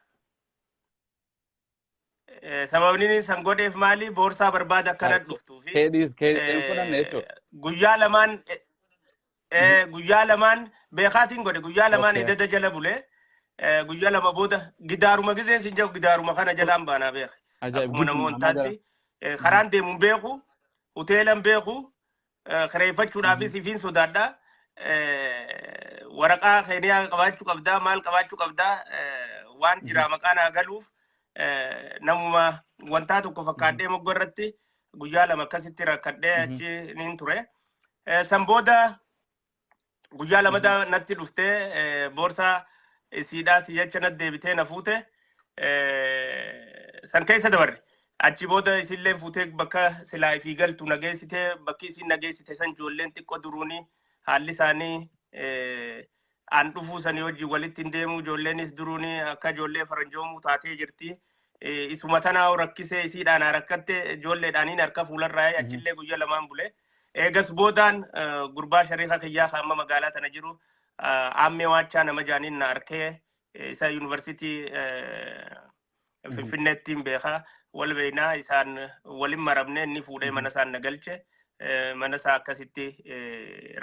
Sababni inni san godheef maali? Boorsaa barbaada akkana dhuftuu fi Keedhiis kee hin fudhanne jechuudha. Guyyaa lamaan beekaatiin godhe, guyyaa lamaan ededa jala bulee, guyyaa 2 booda gidaaruma gizeen sin jedhu gidaaruma kana jalaan baanaa beeke. Ajaa'ib. Akkuma Gidduma amma jala. namootaatti karaan deemu hin beeku, hoteela hin beeku, kireeffachuudhaafis ifiin sodaadha. Waraqaa Keeniyaa qabaachuu qabdaa, maal qabaachuu qabdaa, waan jira maqaa naa galuuf namuma wantaa tokko fakkaadhee mogga irratti guyyaa 2 akkasitti rakkadhee achi niin ture. San booda guyyaa 2 natti dhuftee, boorsaa isiidhaati jecha natti deebitee na fuute, san keessa dabarre. Achi booda isillee fuutee bakka silaa ifii galtu na geessite. Bakki isin na geessite san ijoolleen xiqqoo duruuni haalli isaanii an dhufuu sanii wajjin walitti hin deemu. Ijoolleenis duruuni akka ijoollee faranjoomuu taatee jirti. Isuma tanaa rakkisee isiidhaan haa rakkatte, ijoolleedhaaniin harka fuularraa achillee guyyaa lamaan bule. Eegas boodaan gurbaa shariika kiyyaa kan amma magaalaa tana jiru, Aammee Waachaa nama jaaniin na arkee, isa yuunivarsiitii Finfinneetti hin beeka, wal beeknaa, isaan walin maramne, inni fuudhee mana isaan na galche. Mana isaa akkasitti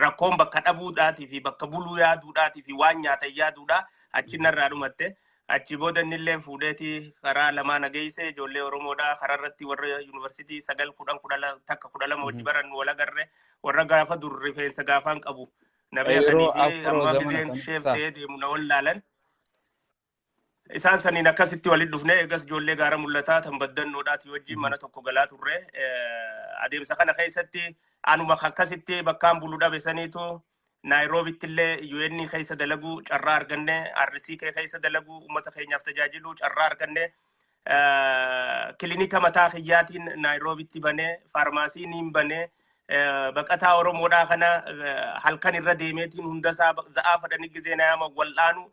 rakkoon bakka dhabuudhaatii fi bakka buluu yaaduudhaatii fi waan nyaatan yaaduudha achi narraa dhumatte. Achi booda inni illee fuudheeti karaa lamaa na geesse. Ijoollee Oromoodhaa karaa irratti warra yuunivarsiitii 9, 10, 11, 12 wajji barannu wal agarre, warra gaafa dur rifeensa gaafaan qabu na Yeroo beekanii fi afroo amma zamana gizeen san sheef sa. ta'ee deemu na wallaalan. Isaan saniin akkasitti walitti dhufne. Eegas ijoollee gaara mul'ataa tan baddannoodhaati wajjin mana tokko galaa turre. Adeemsa kana keessatti anuma akkasitti bakkaan bulu dhabe saniitu Naayiroobitti illee UN keessa dalaguu carraa arganne, RCK keessa dalaguu, uummata keenyaaf tajaajiluu carraa arganne. Kilinika mataa kiyyaatiin Naayiroobitti banee, faarmaasii niin banee, baqataa Oromoodhaa kana halkan irra deemeetiin hundasaa za'aa fadhanii gizee na yaama wal'aanu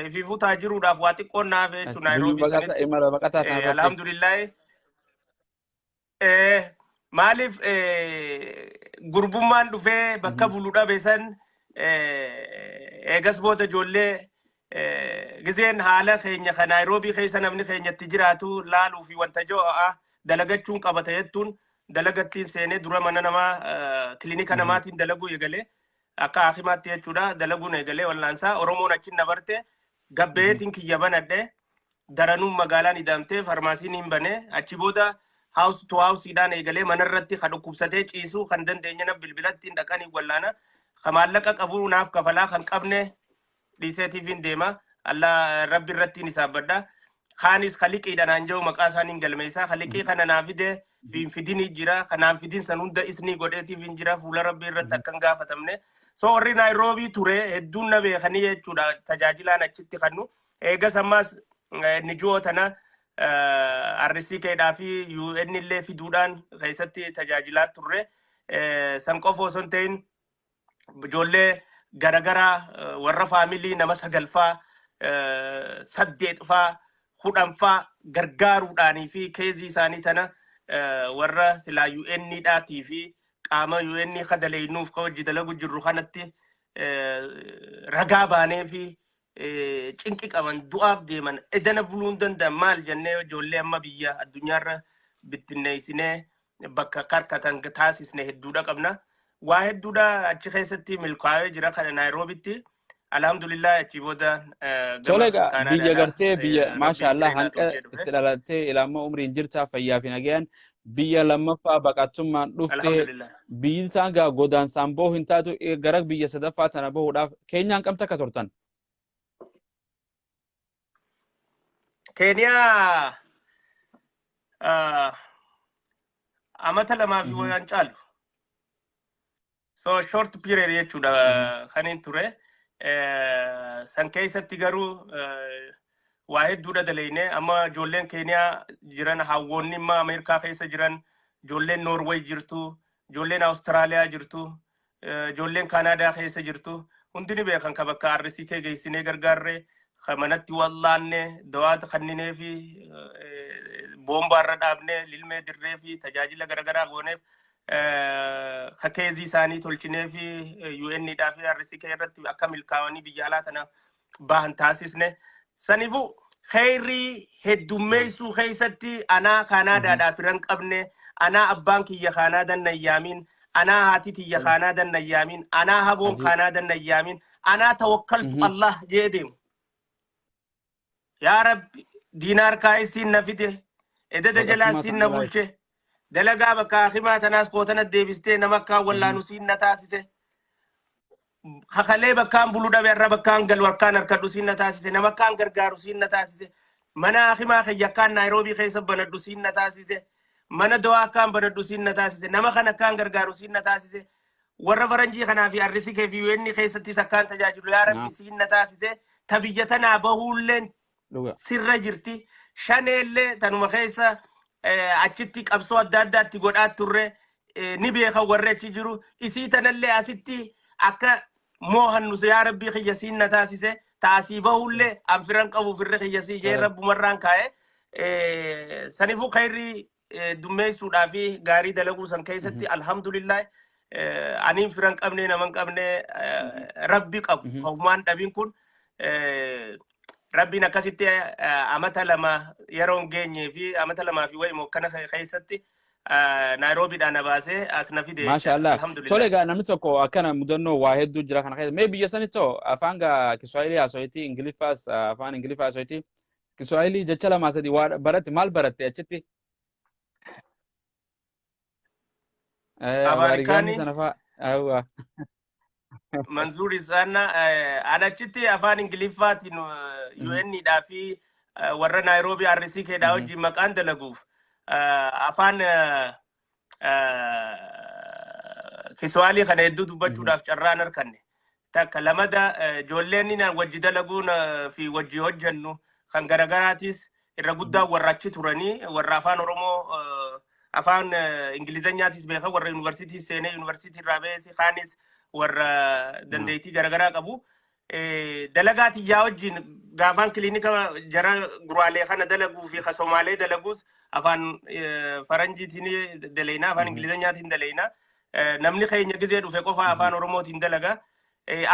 ifiifuu taajiruudhaaf waa xiqqoon naaf jechuun Guyyuu Naayiroobii baqataa sanitti. imala baqataa tan irratti. Alhamdulillahi. Maaliif gurbummaan dhufee bakka bulu dhabe san, eegas booda ijoollee gizeen haala keenya kan Naayiroobii keessa namni keenyatti jiraatu laaluu fi wanta jo'a dalagachuun qabata jettuun dalagattiin seenee, dura mana namaa kilinika namaatiin dalaguu eegalee, akka hakimaatti jechuudha dalaguun eegalee wallaansaa. Oromoon achi na barte, gabbeetiin kiyya banadhe, daranuun magaalaan ida'amtee farmaasiin hin bane. Achi booda house to house-dhaan eegalee, manarratti kan dhukkubsatee ciisu kan dandeenye na bilbilattiin dhaqanii wallaana, kan maallaqa qabu naaf kafalaa, kan qabne dhiiseetiif hin deema. Allah rabbi irrattiin isaabbadha. Kaanis kaliqiidha naan jedhu maqaa isaaniin galmeessaa, kaliqii kana naa fide fi fidini jira, kanaan fidin san hunda isnii godheetiif hin jira, fuula rabbi irratti akka hin gaafatamne. So warri Naayiroobii ture hedduun na beekanii jechuudha tajaajilaan achitti kannu. Eegas ammas NGO tana RCK-dhaa fi UN illee fiduudhaan keessatti tajaajilaa turre. San qofa osoo hin ta'in ijoollee garagaraa warra faamilii nama sagalfaa, saddeetfaa, 10faa gargaaruudhaanii fi keezii isaanii tana warra silaa UN dhaatii fi qaama UN kadaleeynuuf ka hojii dalagu jirru kanatti ragaa baanee fi cinqi qaban, du'aaf deeman, edana buluu hin danda'an maal jennee ijoollee amma biyya addunyaarra bittinneessinee bakka karkatan taasisne hedduudha qabna. Waa hedduudha achi keessatti milkaa'ee jira kana Naayiroobitti. Alhamdulillah, achi booda Tole gama egaa biyya Kaanaadaadha. gartee biyya maasha Rabbiin Allah jireenyaa hanqa tolchee dhufe. itti dhalattee ilaamma umriin jirtaa, fayyaa fi nagayaan biyya lammaffaa baqattummaan dhuftee, Alhamdulillah. biyyi taan gaa godaansaan bahu hin taatu, gara biyya sadaffaa tana bahuudhaaf Keenyaan qabta akka turtan. Keeniyaa amata 2 fi wayaan caalu. So short period jechuudha kan hin ture. San keessatti garuu waa hedduudha daleeyne. Amma ijoolleen Keeniyaa jiran, hawwoonni imma Ameerikaa keessa jiran, ijoolleen Noorweey jirtu, ijoolleen Awustiraaliyaa jirtu, ijoolleen Kaanaadaa keessa jirtu hundi ni beekan ka bakka RCK geessinee gargaarre, ka manatti wallaanne, dawaata kanninee fi boombaarra dhaabne, lilmee dirree fi tajaajila garaagaraa gooneef. Ka case isaanii tolchinee fi UN dhaa fi RCK irratti akka milkaa'anii biyya alaa tana bahan taasisne. Saniifuu kheyrii heddummeessuu keessatti anaa Kaanaadaadhaa firan qabne, anaa abbaan kiyya Kaanaadan nan yaamin, anaa haati tiyya Kaanaadan nan yaamin, anaa haboon Kaanaadan nan yaamin, anaa tawakkaltu Allah jee deemu. Yaa Rabbi, diinaar kaayisiin na fide, ededa jalaa Baqattummaa siin na kana laayif. bulche, dalagaa bakka hakimaa tanaas kootana deebistee nama akkaan wallaanu siin na taasise. Kakalee bakkaan bulu dhabe irra bakkaan galu harkaan harkadhu siin na taasise, nama akkaan gargaaru siin na taasise, mana hakimaa kiyya akkaan Naayiroobii keessa banadhu siin na taasise, mana dawaa akkaan banadhu siin na taasise, nama kan akkaan gargaaru siin na taasise, warra faranjii kanaa fi RCK fi UN keessattis akkaan tajaajilu yaa Rabbi siin na taasise, ta biyya tanaa bahuulleen sirra jirti. Shaneellee tanuma keessa achitti qabsoo adda addaatti godhaa turre, ni beekan warri achi jiru. Isii tanallee asitti akka moohannu yaa Rabbii kiyya siin na taasise. Taasii bahuullee an firan qabu firri kiyya sii jee Rabbumarraan kaa'e. Saniifuu khayrii dummeessuudhaa fi gaarii dalaguu san keessatti alhamdulillah, aniin firan qabne, nama hin qabne, Rabbi qabu homaan dhabin kun Rabbiin akkasitti amata 2 yeroo hin geenyee fi amata 2 fi wayimoo akkana keessatti Naayiroobiidhaan na baasee as na fide Maasha jechaadha. Allah. Alhamdulillah. Tole egaa, namni tokko akkana mudannoo waa hedduu jira kana keessa. Mee biyya sanittoo afaan gaa Kiswahilii haasoyti, Ingiliffaas afaan Ingiliffaa haasoyti. Kiswahilii jecha lamaa sadii waa baratte, maal baratte achitti? Abaarikaanii Abaarigaanii sana fa'a. Awwa. Manzuuri sana an achitti afaan Ingiliffaatiin UN dhaa fi warra Naayiroobii RCK dhaa wajjin maqaan dalaguuf afaan Kiswahilii kana hedduu dubbachuudhaaf carraan arkanne. Takka lamada ijoolleen inni wajji dalaguun fi wajji hojjennu kan garaagaraatis irra guddaa warra achi turanii, warra afaan Oromoo afaan Ingilizanyaatis beekan, warra yuunivarsiitii seenee yuunivarsiitii irraa ba'es, kaanis warra dandeettii garaagaraa qabu. Dalagaa tiyyaa wajjin gaafaan kiliinika jara guraalee kana dalaguu fi ka Somaalee dalaguus afaan faranjiitiin daleynaa, afaan Ingilizanyaatiin daleynaa. Namni keenya gizee dhufe qofa afaan Oromootiin dalaga.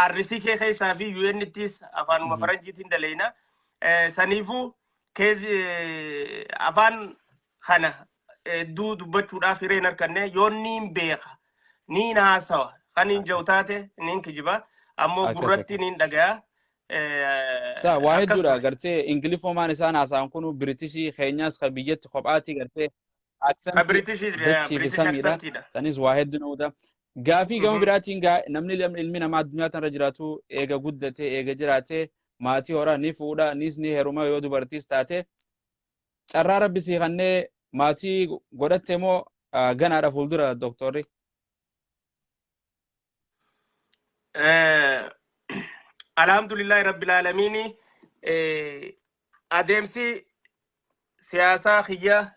RCK keessaa fi UNTs afaanuma faranjiitiin daleynaa. Saniifuu afaan kana hedduu dubbachuudhaaf hireen harkanne yoon niin beeka, niin haasawa kan hin jiru taate niin kijiba, ammoo gurratti niin dhagaya. Sa waa hedduudha gartee Ingilifoomaan isaan haasa'an kun Biritishii keenyaas ka biyyatti kophaatti gartee Ka Biritishii dachii fi British samiidha. accentiidha. Sanis waa hedduu namoota. Gaafii gama biraatiin gaa namni ilmi namaa addunyaa tanarra jiraatu eega guddatee eega jiraatee maatii horaa, ni fuudha, nis ni heeruma yoo dubartiis taate. Carraa Rabbi sii kannee maatii godhatte moo ganaadha fuuldura, doktorri? Alhamdulillahi Rabbil Aalamiini, adeemsi siyaasaa kiyya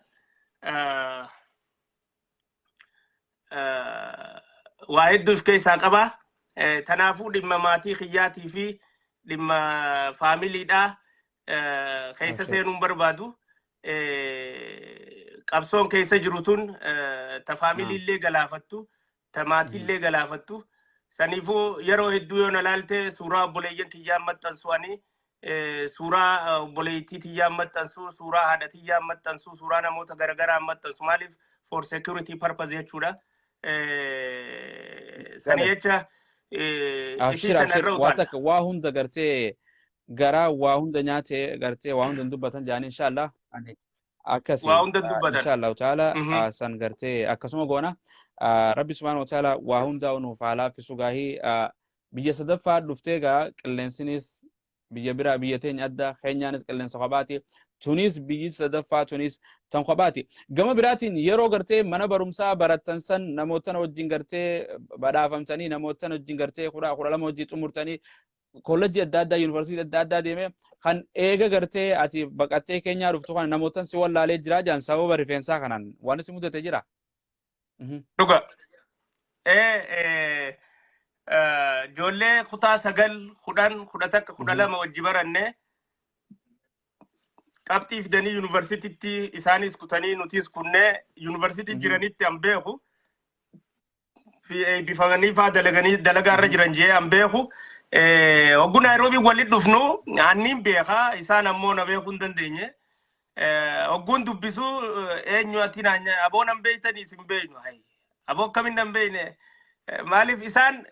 waa hedduu of keessaa qaba. Tanaafuu dhimma maatii kiyyaatii fi dhimma faamiliidhaa keessa seenuun barbaadu. Qabsoon keessa jiru tun ta faamiliillee galaafattu, ta maatiillee galaafattu. Saniifuu yeroo hedduu yoo na laalte suuraa obboleeyyan kiyyaan maxxansu ani, suuraa obboleettii tiyyaan maxxansu, suuraa haadha tiyyaan maxxansu, suuraa namoota garagaraa maxxansu. Maaliif? For security purpose jechuudha. Sani jecha isii Abshir tana abshir irra waa utaalla. Takka waa hunda gartee garaa waa hunda nyaate gartee waa hunda hin dubbatan jedhanii, inshallah ani akkasi. Waa hunda dubbatan. Inshallah ta'ala san gartee akkasuma goona. Rabbi subhaanahu wa ta'ala waa hundaa nuuf haa laaffisu. Gaahii biyya sadaffaa dhuftee gaa qilleensinis biyya biraa, biyya teenya adda, Keenyaanis qilleensa kophaati, tunis biyyi sadaffaa tunis tan kophaati. Gama biraatiin yeroo gartee mana barumsaa barattan san namoottan wajjin gartee badhaafamtanii, namoottan wajjin gartee 10, 12 wajjin xumurtanii kollejjii adda addaa, yuunivarsiitii adda addaa deeme kan eega gartee ati baqattee Keenyaa dhuftu kana namoottan si wallaalee jira jaan sababa rifeensaa kanaan waan si mudate jira. Dhuga. Ijoollee kutaa 9, 10, 11, 12 wajji baranne qabxii fidanii yuunivarsiitiitti isaanis kutanii nutis kunnee yuunivarsiitii jiranitti an beeku. fi eebbifamanii faa dalaganii dalagaa irra jiran jee an beeku. Hogguu Naayiroobii walitti dhufnu anniin beekaa, isaan ammoo na beekuu hin dandeenye. Hogguun dubbisuu eenyu ati naan aboo nan beektanii isin beeknu. Hayi, aboo akkamiin nan beekne? Maaliif isaan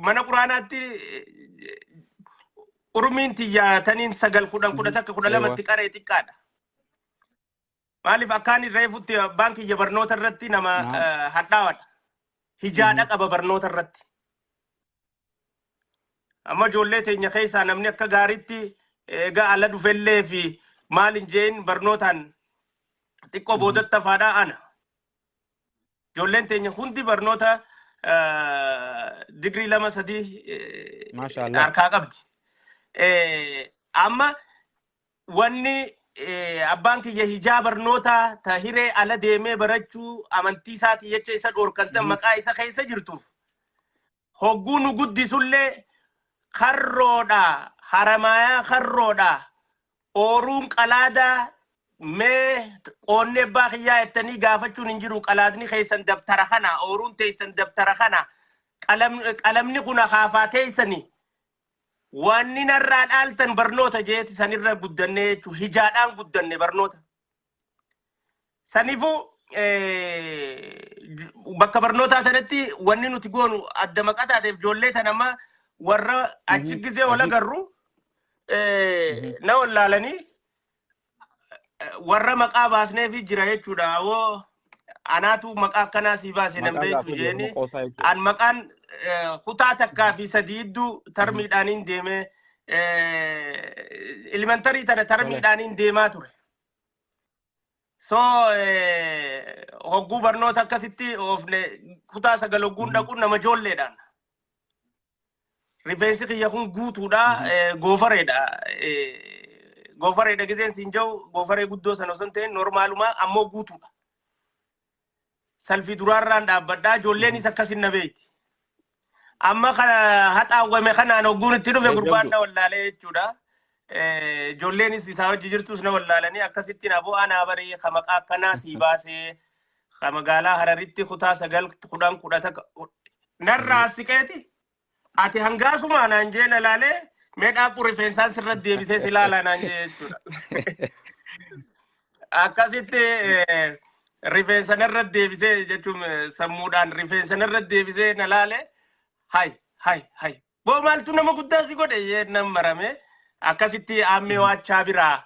mana quraanaatti urmiin tiyyaa taniin 9, 10, 11, 12tti qaree xiqqaadha. Maaliif akkaan reefutti abbaan kiyya barnoota irratti nama hadhaawadha. Hijaadha qaba barnoota irratti. Amma ijoollee teenya keessaa namni akka gaariitti egaa ala dhufellee fi maal hin jeen barnootaan xiqqoo boodatti hafaadha ana. Ijoolleen teenya hundi barnoota digirii lama sadii Maasha Allah. harkaa qabdi. Amma wanni abbaan kiyya hijaa barnootaa ta hiree ala deemee barachuu amantii isaatii jecha isa dhoorkan san maqaa isa keessa jirtuuf hogguu nu guddisullee karroodha, Haramaayaa karroodha, ooruun qalaadaa mee qoonni abbaa kiyyaa jettanii gaafachuun hin jiru. Qalaadni keessan dabtara kana, ooruun teessan dabtara kana, qalamni kun akaafaa teessani, wanni narraa dhaaltan barnoota jeeti. Sanirra guddanne jechuu, hijaadhaan guddanne barnoota. Saniifuu bakka barnootaa tanatti wanni nuti goonu adda maqaa taateef ijoollee tan amma warra achi gisee wal agarru na wallaalanii warra maqaa baasneefi jira jechuudha. Awoo anaatu maqaa akkanaa sii baase nan Maqaa beektu gaafa jeeni. jedhamu qoosaa jechuudha. An maqaan kutaa 1 fi 3 hedduu tarmiidhaaniin deemee elementary tana tarmiidhaaniin deemaa ture. So hogguu barnoota akkasitti oofne kutaa 9 hogguun dhaquun nama ijoolleedhaan. Rifeensi kiyya kun guutuudha, goofareedha. Goofareedha giseen siin jiru goofaree guddoo sana osoo hin ta'in normaaluma ammoo guutuudha. Salfii duraarraan dhaabbadhaa, ijoolleenis akkasin na beekti. Amma kana haxaawwame kanaan hogguun itti dhufe gurbaan Jabdu. na wallaalee jechuudha. Ijoolleenis isaa hojii jirtus na wallaalanii akkasittiin aboo anaa barii ka maqaa akkanaa sii baasee ka magaalaa Hararitti kutaa 9, 10, 11 narraa siqeeti. Ati hangaasumaa naan jee na laalee mee dhaaquu rifeensaan sirra deebisee si laalaa naan jee jechuudha. Akkasitti rifeensa narra deebisee jechuun sammuudhaan rifeensa narra deebisee na laale, hay hay hay, boo maaltu nama guddaa si godhe jee nan marame. Akkasitti aammee waachaa biraa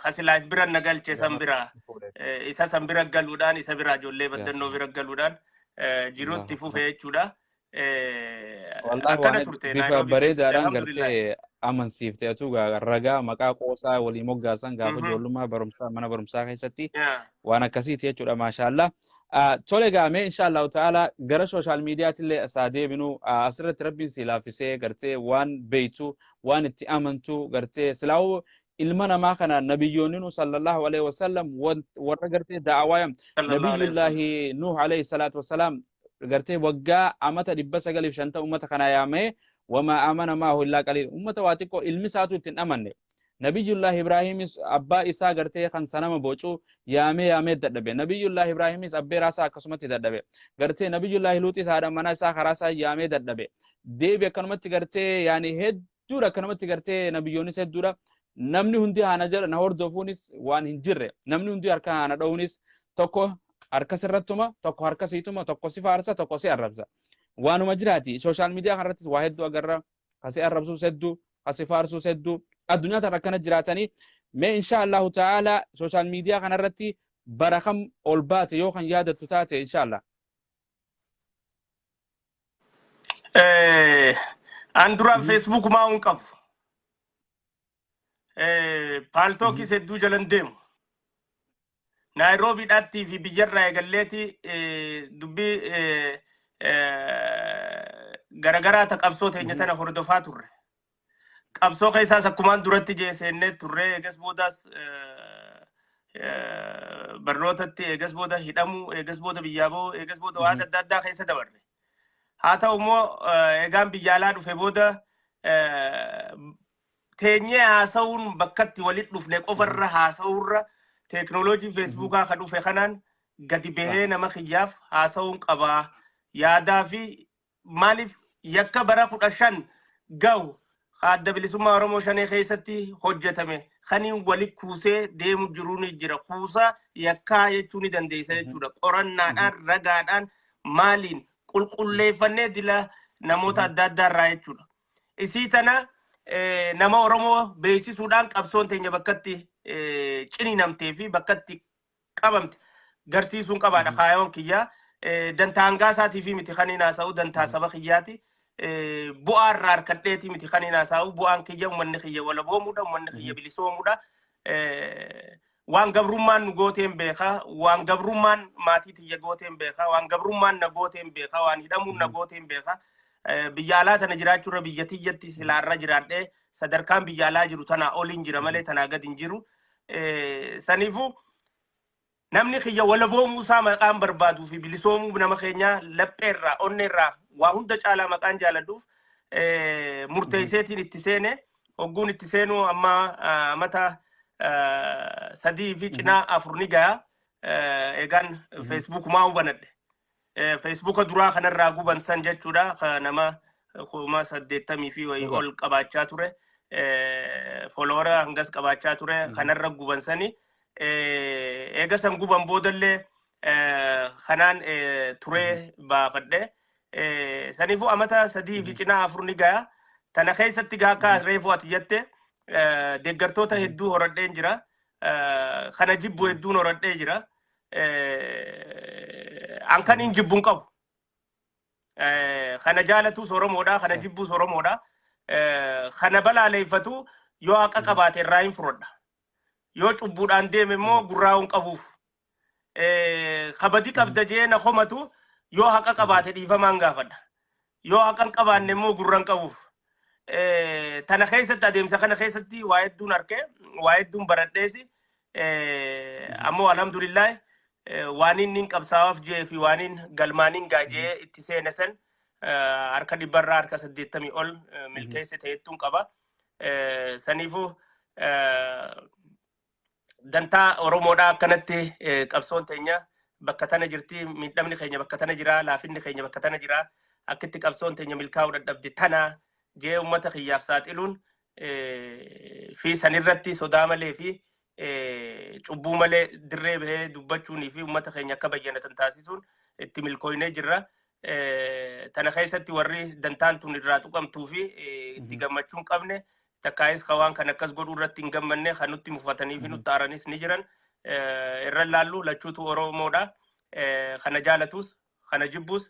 kasilaaf bira na galche san biraa isa san bira galuudhaan isa biraa ijoollee baddannoo bira galuudhaan jiruutti fufe jechuudha. Wallahi Akkana waan turte bifa Naayiroobii keessatti, bareedaadhaan alhamdulillah. gartee amansiifte atuu gaa ragaa maqaa qoosaa walii moggaasan gaafa ijoollummaa barumsaa mana barumsaa keessatti waan akkasiiti jechuudha, maashaallah. Tole gaamee inshaallahu ta'ala gara social mediaatillee asaa deebinu. Asirratti rabbiin si laaffisee gartee waan beeytu, waan itti amantu gartee silaa'uu ilma namaa kana nabiyyoonninu sallallahu alaihi wasallam warra gartee da'awaa Sallallahu alaihi wasallam. Nabiyyullaahi Nuh alayhi salaatu wasalaam gartee waggaa amata 950 ummata kana yaamee wamaa amana maahu illaa qaliil, ummata waa xiqqoo, ilmi isaatu itti hin amanne. Nabiyyullaahi Ibraahimis abbaa isaa gartee kan sanama bocu yaamee yaamee dadhabe. Nabiyyullaahi Ibraahimis abbeeraa isaa akkasumatti dadhabe. Gartee Nabiyyullaahi Luuxis haadha manaa isaa karaa isaa yaamee dadhabe. Deebi akkanumatti gartee yaani hedduudha, akkanumatti gartee nabiyyoonnis hedduudha. Namni hundi haana jala na hordofuunis waan hin jirre, namni hundi harka haana dha'uunis, tokko harka sirrattuma, tokko harka siituma, tokko si faarsa, tokko si arrabsa, waanuma jiraati. Social media kanarrattis waa hedduu agarra, kasi arrabsuus hedduu, kasi faarsuus hedduu, addunyaa tana akkana jiraatanii. Mee insha Allahu ta'ala social media kanarratti bara kam ol baate yoo kan yaadattu taate, insha Allah? An duraan Facebook maa hin qabu. Paltalkis hedduu jalan deemu. Naayiroobiidhaattii fi biyyarraa eegalleeti dubbii garagaraa ta qabsoo teenya tana hordofaa turre. Qabsoo keessaas akkumaan duratti jee seennee turre. Eegas boodaas barnootatti, eegas booda hidhamuu, eegas booda biyyaa bahuu, eegas booda waan adda addaa keessa dabarre. Haa ta'u immoo eegaan biyya alaa dhufe booda teenyee haasa'uun bakkatti walitti dhufne qofarra haasa'uurra teeknooloojii Facebookaa ka dhufe kanaan Gadi bahee nama kiyyaaf haasa'uun qabaa. Yaadaa fi maaliif yakka bara 15 gahu Adda Bilisummaa Oromoo Shanee keessatti hojjetame kaniin wali kuusee deemu jiruu ni jira. Kuusaa yakkaa jechuu ni dandeessa jechuudha. Qorannaadhaan, ragaadhaan, maaliin qulqulleeffannee dila namoota adda addaa irraa jechuudha. Isii tana nama Oromoo beeksisuudhaan qabsoon teenya bakkatti ciniinamtee fi bakkatti qabamte garsiisuun qabaadha kaayoon kiyyaa. Dantaa hangaa isaatii fi miti kan hin haasa'u, dantaa saba kiyyaati. Bu'aa irraa harkadheetii miti kan hin haasa'u, bu'aan kiyya uummanni kiyya walaboomuudha, uummanni kiyya bilisoomuudha. Waan gabrummaan nu gooteen beeka, waan gabrummaan maatii tiyya gooteen beeka, waan gabrummaan na gooteen beeka, waan hidhamuun na gooteen beeka. Biyya alaa tana jiraachuurra biyya tiyyatti silaarra jiraadhee sadarkaan biyya alaa jiru tanaa oliin jira malee tanaa gadi hin jiru. Saniifuu namni kiyya walaboomuu isaa maqaan barbaaduu fi bilisoomuu nama keenyaa lapheerraa, onneerraa, waa hunda caalaa maqaan jaaladhuuf murteesseetiin itti seene. Hogguun itti seenuu amma mata 3 fi cinaa 4 ni gaya. Egaan Feesbuukumaa banadhe. Feesbuuka duraa kanarraa guban san jechuudha. Ka nama 80,000 fi wayii ol qabaachaa ture. Follower hangas qabaachaa ture. Kanarra guban sani. Eega san guban boodallee kanaan turee baafadhe. Saniifuu amata 3 fi cinaa 4 ni gaya. Tana keessatti gaa akka reefu ati jette deeggartoota hedduu horadheen jira. Kana jibbu hedduun horadhee jira. An kan hin jibbuun qabu. Kana jaalatus Oromoodha, kana jibbus Oromoodha. Kana balaaleeffatu yoo haqa qabaate irraa hin fudhadha. Yoo cubbuudhaan deeme immoo gurraa hin qabuuf. Kabadi qabda jee na komatu yoo haqa qabaate dhiifamaan gaafadha. Yoo haqa hin qabaanne immoo gurra hin qabuuf. Tana keessatti, adeemsa kana keessatti waa hedduun arke, waa hedduun baradheesi. Ammoo alhamdulillah, waan inni hin qabsaa'aaf jee fi waan inni galmaaniin gaa jee itti seene san harka dhibbarraa harka 80 ol milkeesse ta'ettuun qaba. Saniifuu dantaa Oromoodhaa akkanatti qabsoon teenya bakka tana jirti, miidhamni keenya bakka tana jira, laafinni keenya bakka tana jira, akkitti qabsoon teenya milkaa'uu dadhabde tana jee uummata kiyyaaf saaxiluun fi sanirratti sodaa malee fi cubbuu malee dirree bahee dubbachuunii fi uummata keenya akka bayyanatan taasisuun itti milkooynee jirra. Tana keessatti warri dantaan tun irraa tuqamtuu fi itti gammachuu hin qabne takkaayis ka waan kan akkas godhuu irratti hin gammanne kan nutti mufatanii fi nutti aaranis ni jiran. Irra laallu lachuutu Oromoodha. Kana jaalatus kana jibbus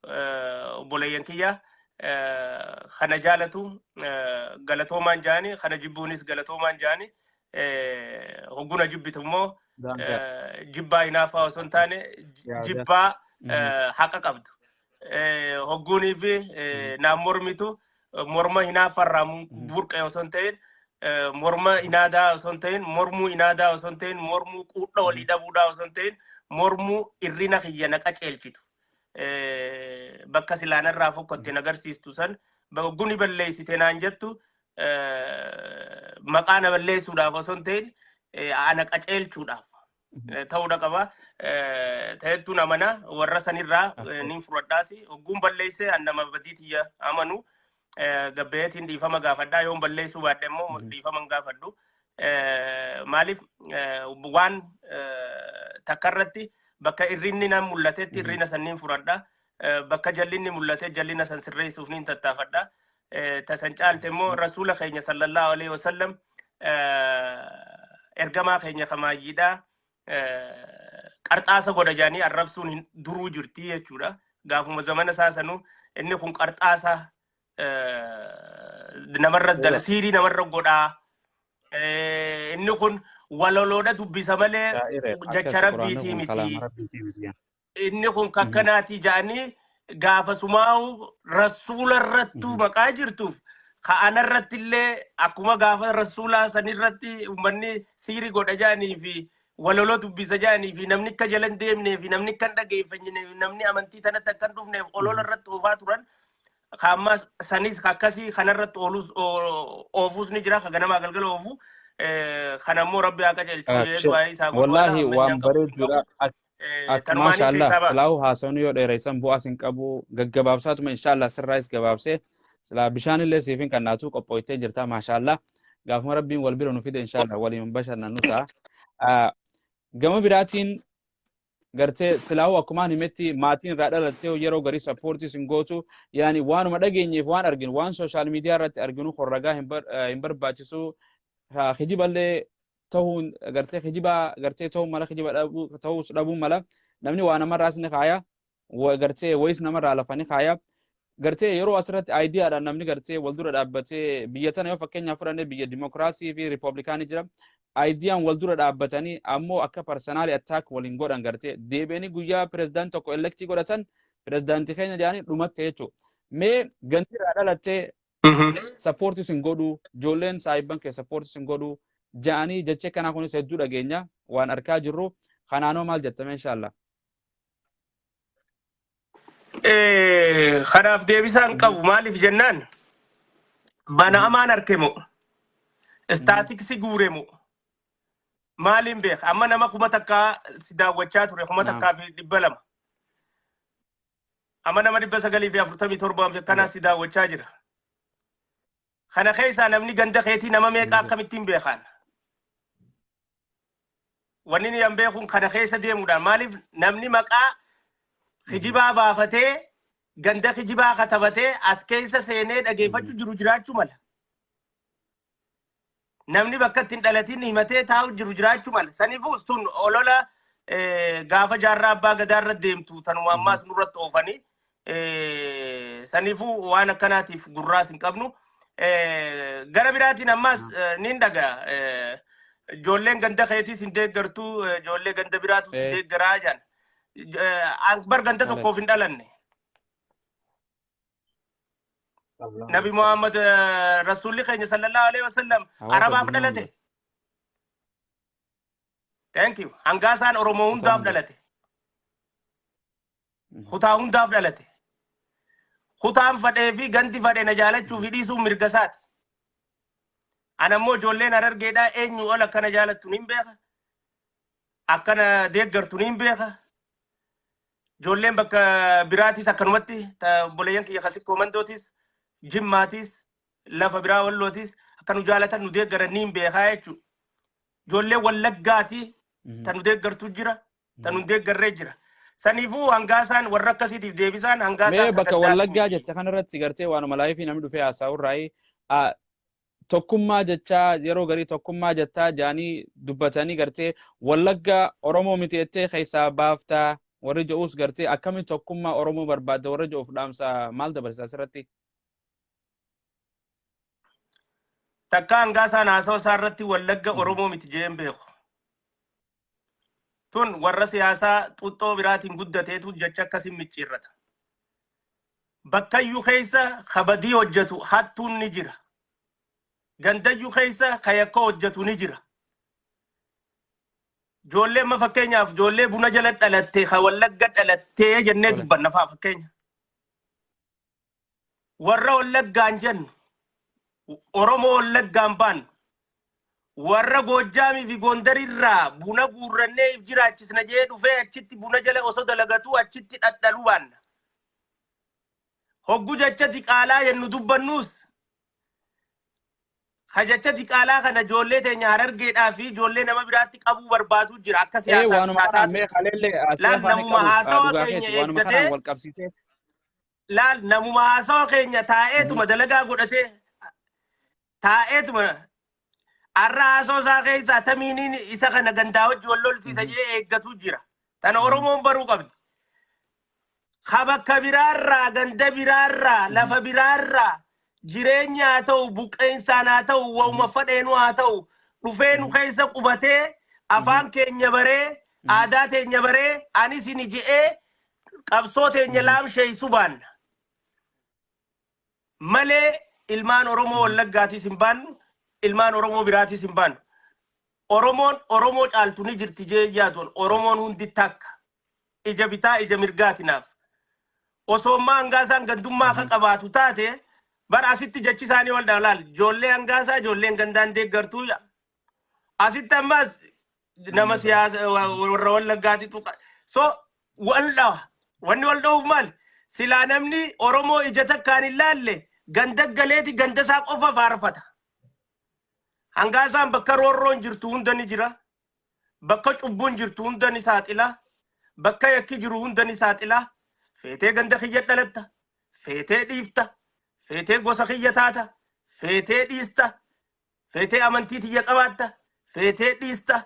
obboleeyyan kiyya, kana jaalatu galatoomaan jaani, kana jibbuunis galatoomaan jaani. Hogguna jibbitu immoo jibbaa hinaafaa osoo hin taane jibbaa haqa qabdu. Hogguunii fi naan mormitu morma hinaafarraa burqe osoo hin ta'in, morma inaadaa osoo hin ta'in, mormuu inaadaa osoo hin ta'in, mormuu quudha walii dhabuudhaa osoo hin ta'in, mormuu irrina kiyya na qaceelchitu. Bakka silaanarraa fokkotte na agarsiistu san hogguni balleessite naan jettu maqaa na balleessuudhaaf osoo hin ta'in ana qaceelchuudhaaf ta'uudha qaba. Ta'ettuun amana warra sanirraa nin fudhadhaasi. Hogguun balleesse an nama badii tiyya amanu gabbeetiin dhiifama gaafadhaa. Yoon balleessuu baadhe immoo dhiifama hin gaafadhu. Maaliif waan takka irratti bakka irrinni nan mul'atetti irrina sanniin fudhadha. Bakka jallinni mul'ate jallina san sirreessuuf nin tattaafadha. Tasan caalte immoo rasuula keenya sallallahu alaihi wasallam, ergamaa keenya kamaayyiidha, qarxaasa godha jedhanii arrabsuun hin duruu jirti jechuudha. Gaafuma zamana isaa sanuu inni kun qarxaasa namarra dala siirii namarra godhaa. Inni kun walaloodha dubbisa malee Shaa'ire jecha akkas quraanni rabbiitii kun miti. Kalaama rabbiitii miti. Inni kun kakkanaatii jedhanii gaafa sumaa'u rasuula irrattuu maqaa jirtuuf ka'ana irratti illee akkuma gaafa rasuulaa sanirratti uummanni siirii godha jedhanii fi walaloo dubbisa jedhanii fi namni akka jala hin deemnee fi namni akka hin dhageeffanne fi namni amantii tanatti akka hin dhufneef olola irratti oofaa turan. Ka amma sanis akkasii kanarratti oolus oofuus ni jira, ka ganamaa galgala oofu. Kana immoo rabbi haa qajeelchu jedhee du'aa isaa godhu. Wallaahi Ala waan ammeenyaan qabu hin bareeduudha. qabu. Akka Tanumaaniin maashaallah keessaa ba'a. Silaa'uu haasawni yoo dheeressan bu'aas hin qabu, gaggabaabsaatuma inshaallah sirraayis gabaabsee silaa bishaanillee siif hin qannaatu qophooytee jirta. Maashaallah, gaafuma rabbiin wal bira nu fide inshaallah waliin bashannannu ta'a. Gama biraatiin gartee silaa'uu akkumaan himetti maatiin irraa dhalattee yeroo garii support sin gootu, yaani waanuma dhageenyeef waan arginu, waan social media irratti arginu horragaa hin barbaachisu, kijiballee ta'uun gartee kijibaa gartee ta'uu mala, kijiba dhabuu ta'uus dhabuu mala. Namni waa namarraas ni kaaya, gartee wayis namarraa lafa ni kaaya. Gartee yeroo asirratti ideadhaan namni gartee wal dura dhaabbatee, biyya tana yoo fakkeenyaaf fudhanne, biyya dimokiraasii fi riipooblikaanii jira, ideaan wal dura dhaabbatanii ammoo akka personal attack waliin godhan, gartee deebi'anii guyyaa pirezidaantii tokko elect godhatan pirezidaantii keenya jedhanii dhumatte jechuudha. Mee ganti irraa dhalattee support sin godhu, ijoolleen saayibban kee support sin godhu ja'anii jechee kanaa kunis hedduu dhageenya, waan argaa jirru kanaanoo maal jettame inshaallah? Kanaaf deebisaan qabu. Maaliif jennaan, bana amaan arke moo statistics guure moo maaliin beeka? Amma nama 1000 si daawwachaa ture, 1200, amma nama 947 akkanaa si daawwachaa jira. Kana keessaa namni ganda keetii nama meeqa akkamittiin beekaan? Wanni ni an beekuun kana keessa deemuudhaan, maaliif namni maqaa kijibaa baafatee ganda kijibaa katabatee as keessa seenee dhageeffachuu jiru jiraachuu mala. Namni bakka ittiin dhalatiin himatee taa'u jiru jiraachuu mala. Saniifuu sun olola gaafa jaarraa abbaa gadaarra deemtu tanuma ammaas nurratti oofanii, saniifuu waan akkanaatiif gurraas hin qabnu. Gara biraatiin ammaas nin dhagaa. Ijoolleen ganda keetiis hin deeggartu, ijoollee ganda biraatu si deeggaraa jedhan. Bar ganda tokkoof hin dhalanne. Nabi Muhammad, Rasuulli keenya sallallahu alaihi wasallam Hawaasa Arabaaf addunyaa dhalate. hunda. Thank you. Hangaasaan Oromoo Kutaa hundaaf hunda. dhalate. Kutaa hundaaf dhalate. Kutaan fadhee fi ganti fadhe na jaalachuu fi dhiisuun mirga isaati. Ana immoo ijoolleen Harargeedhaa eenyu ol akkana jaalattu niin beeka. Akkana deeggartu niin beeka. Ijoolleen bakka biraatis akkanumatti, obboleeyyan kiyya kasikkoo mandootis, jimmaatis, lafa biraa wallootis akka nu jaalatan, nu deeggaran niin beekaa jechuudha. Ijoolleen Wallaggaati ta nu deeggartu jira, ta nu deeggarree jira. Saniifuu hangaasaan warra akkasiitiif deebisaan hangaasaan Mee ka bakka gandaati Wallaggaa miti. jette kanarratti gartee waanuma live namni dhufee haasa'urraayi tokkummaa jechaa, yeroo garii tokkummaa jettaa jaanii dubbatanii, gartee Wallaggaa Oromoo miti jettee keessaa baaftaa warri jedhus, gartee akkamiin tokkummaa Oromoo barbaadda warra jedhuuf dhaamsa maal dabarsa asirratti? Takka hangaasaan haasawa isaa irratti Wallagga Oromoo miti jeen beeku. Tun warra siyaasaa xuxxoo biraatiin guddateetu jecha akkasiin micciirrata. Bakkayyuu keessa kabadii hojjetu hattuun ni jira. Gandayyuu keessa kayakka hojjetu ni jira. Ijoollee amma fakkeenyaaf ijoollee buna jala dhalatte, ka Wallagga dhalattee jennee dubbanna faa fakkeenya. Warra Wallaggaan jennu, Oromoo Wallaggaan baannu, warra Goojjaamii fi Gondarirraa buna guurrannee if jiraachisna jee dhufee achitti buna jala osoo dalagatuu achitti dhadhaluu baanna. Hoggu jecha diqaalaa jennu dubbannuus, ka jecha diqaalaa kana ijoollee teenya Harargeedhaa fi ijoollee nama biraatti qabuu barbaadu jira akka Ee, siyaasaaf waanuma isaa kanaan mee taatutti. kaleellee asii Laal afaanii namuma qabuuf haasawa dhugaa keenya keeti waanuma eeggatee kanaan wal qabsiisee. Laal namuma haasawa keenya taa'eetuma dalagaa godhatee taa'eetuma har'a haasawa isaa keessaa tamiiniin isa kana gandaa wajji wal lolchiisa jee eeggatu jira. Tana Oromoon baruu qabdi. Ka bakka biraarraa, ganda biraarraa, lafa biraarraa, jireenya haa ta'u, buqqeensaan haa ta'u, wauma fadheenuu haa ta'u, dhufee nu keessa qubatee afaan keenya baree, aadaa teenya baree, anis ni je'ee qabsoo teenya laamsheessu baanna. Malee ilmaan Oromoo Wallaggaatiis hin baannu, ilmaan Oromoo biraatiis hin baannu. Oromoon Oromoo caaltu ni jirti jee yaadun. Oromoon hundi takka. Ija bitaa ija mirgaati naaf. Osoo ammaa hangaasaan gandummaa akka qabaatu taate, bara asitti jechi isaanii wal dhaalaal. Ijoollee hangaasaa ijoolleen gandaan deeggartuu jedha. Asitti ammas nama siyaasa warra Wallaggaatitu So wal dhawa. Wanni wal dhawuuf maali? Silaa namni Oromoo ija takkaan hin laalle ganda galeeti ganda isaa qofa faarfata. Hangaasaan bakka roorroon jirtu hunda ni jira. Bakka cubbuun jirtu hunda ni saaxila. Bakka yakki jiru hunda ni saaxila. Feetee ganda kiyya dhalatta. Feetee dhiifta. Feetee gosa kiyya taata. Feetee dhiista. Feetee amantii tiyya qabaatta. Feetee dhiista.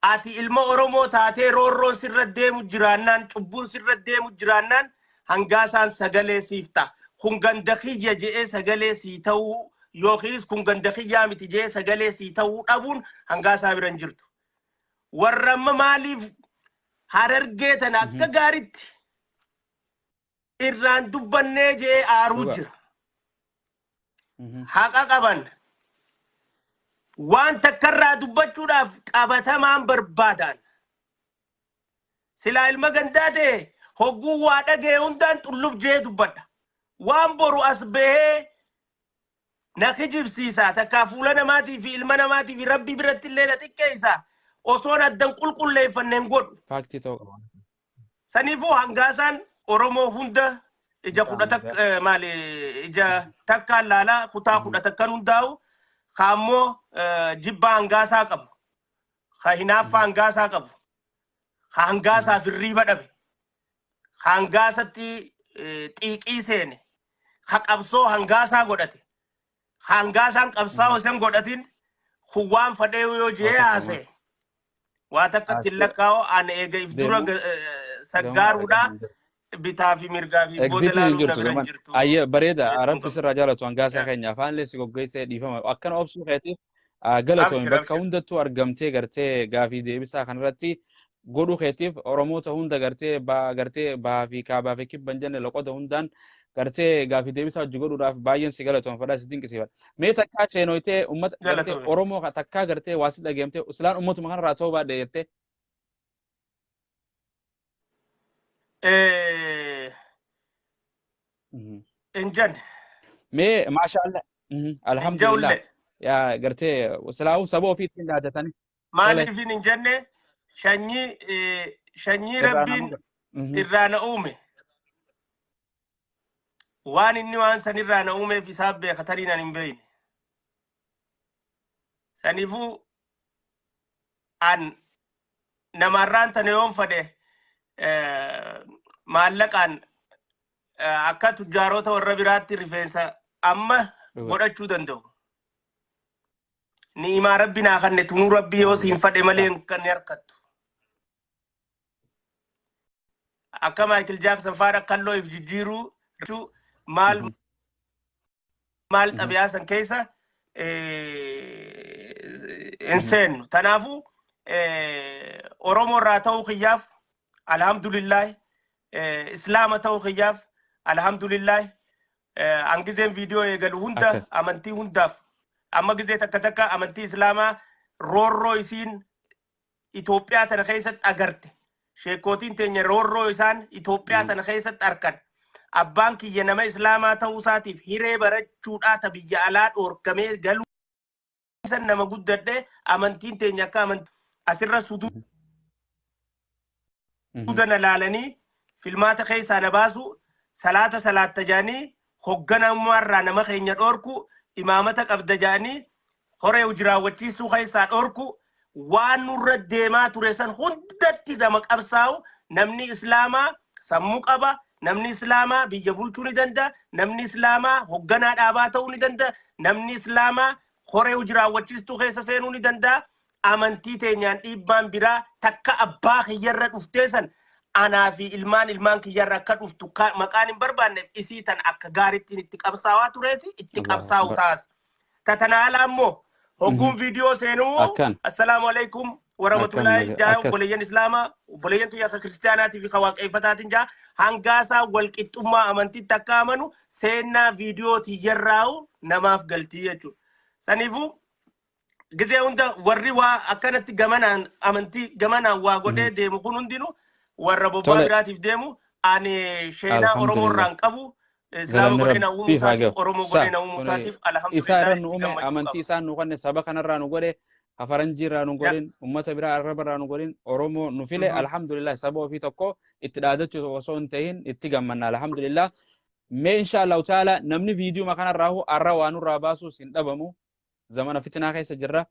Ati ilma Oromoo taatee roorroon sirra deemu jiraannaan, cubbuun sirra deemu jiraannaan, Hangaasaan sagalee siif ta'a. Kun ganda kiyya je'ee sagalee sii ta'uu yookiis kun ganda kiyyaa miti je'ee sagalee sii ta'uu dhabuun Hangaasaa bira hin jirtu. Warra amma maaliif Harargee tana akka gaaritti irraan dubbannee je'ee aaruu jira. Haqa qaban. Waan takkarraa dubbachuudhaaf qabatamaan barbaadan. Silaa ilma gandaa ta'e hogguu waa dhaga'e hundaan xullub jee dubbadha. Waan boru as bahee na kijibsiisa, takkaa fuula namaatii fi ilma namaatii fi Rabbii biratti illee na xiqqeessa, osoon addan qulqulleeffanne hin godhu. Faaktii ta'uu qaba. Saniifuu Hangaasaan Oromoo hunda ija 11, maali, ija takkaan laalaa, kutaa 11n hundaa'u kaammoo jibbaa Hangaasaa qabu, ka hinaaffaa Hangaasaa qabu, ka Hangaasaaf hirriiba dhabe, ka Hangaasatti xiiqii seene, ka qabsoo Hangaasaa godhate, ka Hangaasaan qabsaa'oo isan godhatin kun waan fadhee yoo jee Waa takka haasa'e waa takka ittiin lakkaa'u. Ani eega if dura deemu saggaaruudha bitaa fi mirgaa fi booda Egzitiin hin laaluun na jirtu bira hin gaman. jirtu. Ayyee, bareeda. Jechuun Rabbi qaba. sirraa jaalatu, Hangaasaa keenya. Afaan illee si goggeessee, dhiifama. Akkana obsuu keetiif galatoomi. Abshir, Bakka abshir. hundattuu argamtee gartee gaafii deebisaa kanarratti godhuu keetiif, Oromoota hunda gartee gartee bahaa fi kaabaa fi kibba hin jenne, loqoda hundaan gartee gaafii deebisaa hojii godhuudhaaf baay'een si galatoomfadha, si dinqisiifadha. Mee takkaa sheenoytee uummata gartee Galatoomi. Oromoo takkaa gartee waa si dhageemtee islaan uummatuma kanarraa ta'uu baadhe jettee. Hin jenne. Mee maashaallah. Hin Alhamdulillah. jawle. Yaa gartee silaa'uu saba ofii ittiin dhaadatanii. Tole. Maaliifin hin jenne? Shanyii shanyii Irraa Rabbiin nama. irraa na uume. Waan inni waan san irraa na uumeef isaan beeka, tarii nan hin beekne. Saniifuu an namarraan tana yoon fadhe maallaqaan akka tujjaarota warra biraatti rifeensa amma godhachuu danda'u. Ni'imaa Rabbi naa kanne tunuu Rabbi yoo siin fadhe malee kan hin harkattu. Akka Maayikil Jaaksan faadha kalloo if jijjiiruu maal maal xabiyaa san keessa hin seennu. Kanaafuu Oromoo irraa ta'uu kiyyaaf alhamdulillah, Islaama ta'uu kiyyaaf alhamdulillah. An gizeen viidiyoo eegalu hunda amantii hundaaf, amma gizee takka takka amantii Islaamaa roorroo isiin Itoophiyaa tana keessatti agarte. Sheekootiin teenya roorroo isaan Itoophiyaa tana keessatti arkan. Abbaan kiyya nama Islaamaa ta'uu isaatiif hiree barachuudhaa ta biyya alaa dhoorkamee galuu san nama guddadhe. Amantiin teenya akka amantii asirra suduuda na laalanii filmaata keessaa na baasu, salaata salaatta jaanii hogganamummaarraa nama keenya dhoorku, imaamata qabda jaanii horee hojii raawwachiisuu keessaa dhoorku, waan nurra deemaa ture san hundatti nama qabsaa'u. Namni Islaamaa sammuu qaba, namni Islaamaa biyya bulchuu ni danda'a, namni Islaamaa hogganaa dhaabaa ta'uu ni danda'a, namni Islaamaa horee hojii raawwachiistuu keessa seenuu ni danda'a. Amantii teenyaan dhiibbaan biraa takka abbaa kiyyarra dhuftee san anaa fi ilmaan ilmaan kiyyarra akka dhuftu maqaan hin barbaanneef isii tan akka gaarittiin itti qabsaawaa tureeti itti Allahu qabsaa'u Akbar. taas. Tatanaa alaa immoo hogguun viidiyoo seenuu assalaamu alaikum warahmatullaahi Akkam jaa, obboleeyyan Islaamaa, obboleeyyan kiyya akka kiristaanaatii fi ka waaqeffataatiin jaa, hangaasaa walqixxummaa amantiitti akka amanu seennaa viidiyoo tiyyarraa'u namaaf galtii jechuudha. Saniifuu gizee hunda warri waa akkanatti gamanaan amantii gamanaan waa godhee deemu kun hundinuu warra bobbaa biraatiif deemu. Ani sheenaa Oromoo Alhamdulillah. irraa hin qabu. Islaama Galanni godhee na uumuu Rabbiif haa isaatiif, gahu. Oromoo Sa godhee na uumuu kuni isaatiif isaa alhamdulillah irra nu itti uume, gammachuu amantii qaba. isaan nu kenne, saba kanarraa nu godhe. Ha faranjii irraa nu godhin, ummata biraa arraba irraa nu godhin, Oromoo nu file. Alhamdulillah, saba ofii tokko itti dhaadachuu osoo hin tahin itti gammanna, alhamdulillah. Mee insha Allahu ta'ala namni viidiyoo kanarraa arra waa nurraa baasuus hin dhabamu. Zamana fitinaa keessa jirra.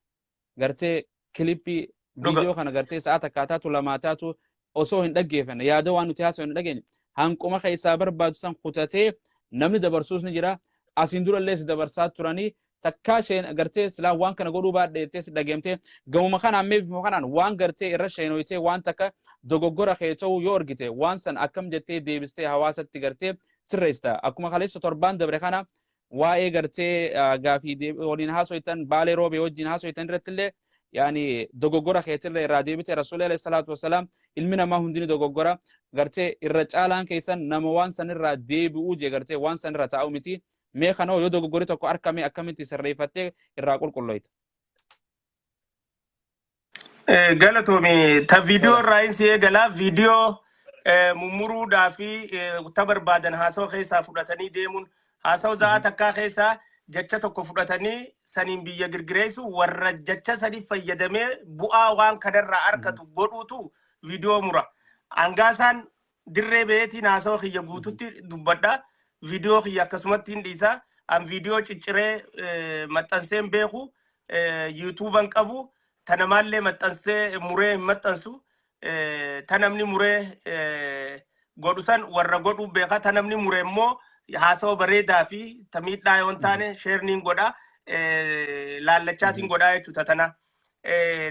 Gartee kilippii viidiyoo kana gartee sa'a takkaa taatu, lamaa taatu osoo hin dhaggeeffanne, yaada waan nuti haasa'u hin dhageenye, hanquma keessaa barbaadu san kutatee namni dabarsuus ni jira. Asiin durallee si dabarsaa turanii takkaa isheen gartee silaa waan kana godhuu baadhee jettee si dhageemtee gamuma kanaan meefuma kanaan waan gartee irra sheenoytee waan takka dogoggora kee ta'uu yoo argite, waan san akkam jettee deebistee hawaasatti gartee sirreessita? Akkuma kaleessa torbaan dabre kana waa'ee gartee gaafii waliin haasoytan, Baalee Roobee wajjin haasoytan irrattillee, yaani dogoggora keetirra irraa deebite. Rasuulli alayhi salaatu wasalaam ilmi namaa hundini dogoggora gartee irra caalaan keessan nama waan sanirraa deebi'uu jee, gartee waan sanirra taa'u miti. Mee kanoo yoo dogoggorri tokko argame akkamitti sirreeffattee irraa qulqulloyta? Galatoomi. Ta viidiyoo irraa hin si eegalaa. Viidiyoo mummuruudhaa fi ta barbaadan haasawa keessaa fudhatanii deemuun, haasawa sa'aa takkaa keessaa jecha tokko fudhatanii saniin biyya girgireessu, warra jecha saniif fayyadamee bu'aa waan kanarraa argatu godhuutu viidiyoo mura. Hangaasaan dirree beetiin haasawa kiyya guututti dubbadha. Viidiyoo kiyya akkasumatti hin dhiisa. An viidiyoo cicciree maxxansee hin beeku. Yuutuuban qabu. Ta namaallee maxxansee muree hin maxxansu. Ta namni muree godhu san warra godhuu beeka. Ta namni mure immoo haasawa bareedaa fi ta miidhaa yoo hin taane sheerniin godha. Laallachaatiin godhaa jechuudha tana.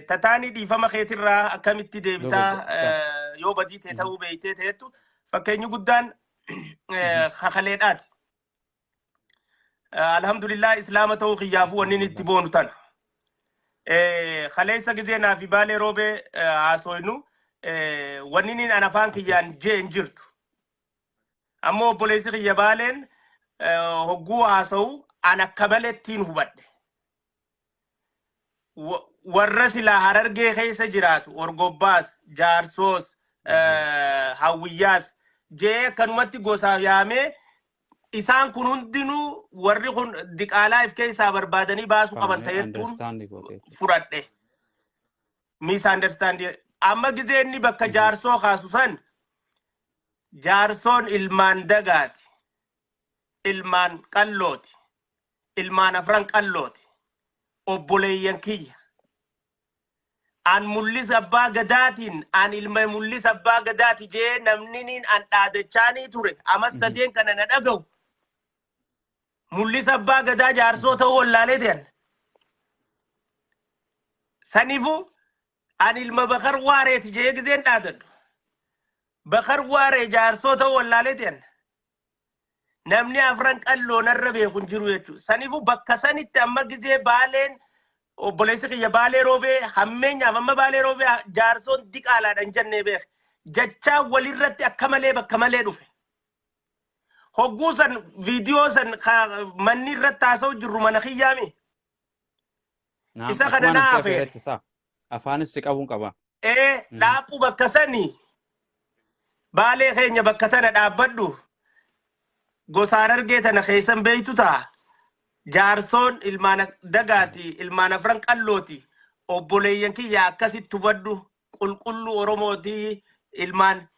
Tataanii dhiifama keetirraa akkamitti deebitaa yoo badii ta'e ta'uu beektee ta'ettu, fakkeenyi guddaan kakaleedhaati. Alhamdulillah, islaama ta'uu kiyyaafuu wanni inni itti boonu tana. Kaleessa gizee naa fi Baalee Roobee haasoynu wanni inni an afaan kiyyaan jee hin jirtu. Ammoo obboleessi kiyya Baaleen hogguu haasa'u an akka malettiin hubadhe. Warra silaa Harargee keessa jiraatu Orgobbaas, Jaarsoos, Hawwiyyaas jee akkanumatti gosaaf yaamee, isaan kun hundinuu warri kun diqaalaa if keessaa barbaadanii baasuu qaban ta'ettuun fudhadhe. Misunderstand. Amma gizee inni bakka Jaarsoo kaasu san, Jaarsoon ilmaan Dagaati. Ilmaan Qallooti. Ilmaan Afran Qallooti. Obboleeyyan kiyya. An Mul'isa Abbaa Gadaatiin, an ilma Mul'isa Abbaa Gadaati jee namni niin an dhaadachaanii ture. Amas sadeen kana na dhaga'u. Mul'isa Abbaa Gadaa Jaarsoo ta'uu wallaalee ta'an. Saniifuu an ilma Bakar Waareeti jee gizeen dhaadadhu. Bakar Waaree Jaarsoo ta'uu wallaalee ta'an. Namni Afran Qalloo narra beeku hin jiru jechuudha. Saniifuu bakka sanitti amma gizee Baaleen, obboleessi kiyya Baalee Roobee, hammeenyaaf amma Baalee Roobee Jaarsoon diqaalaadha hin jennee beek. Jechaa walirratti akka malee bakka malee dhufe. Hogguu san viidiyoo san manni irratti haasa'u jirru mana kiyyaami. Isa kana naa afeere. Afaanis si qabuun qaba. Ee, dhaaphuu bakka sanii Baalee keenya bakka tana dhaabbadhu, gosa Harargee tana keessan beeytu ta'a. Jaarsoon ilmaan Dagaati, ilmaan Afran Qallooti, obboleeyyan kiyya akkasitti hubadhu, qulqulluu Oromooti, ilmaan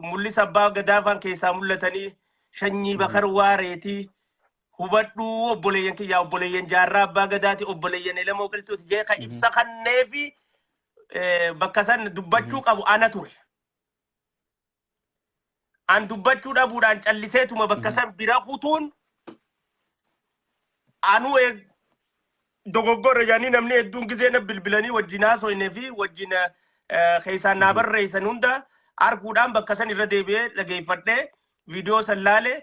Mul'isa Abbaa Gadaafaan keessaa mul'atanii shanyii Bakar Waareeti. Hubadhu, obboleeyyan kiyya, obboleeyyan Jaarraa Abbaa Gadaati, obboleeyyan Elemoo Qilxuuti jee kan ibsa kanneefi bakka san dubbachuu qabu ana ture. An dubbachuu dhabuudhaan calliseetuma bakka san bira kutuun anuu dogoggorre jedhanii namni hedduun gizee na bilbilanii wajjin haasoyne fi wajjin keessaan naa barreessan hunda arguudhaan bakka san irra deebi'ee dhageeffadhee viidiyoo san laale,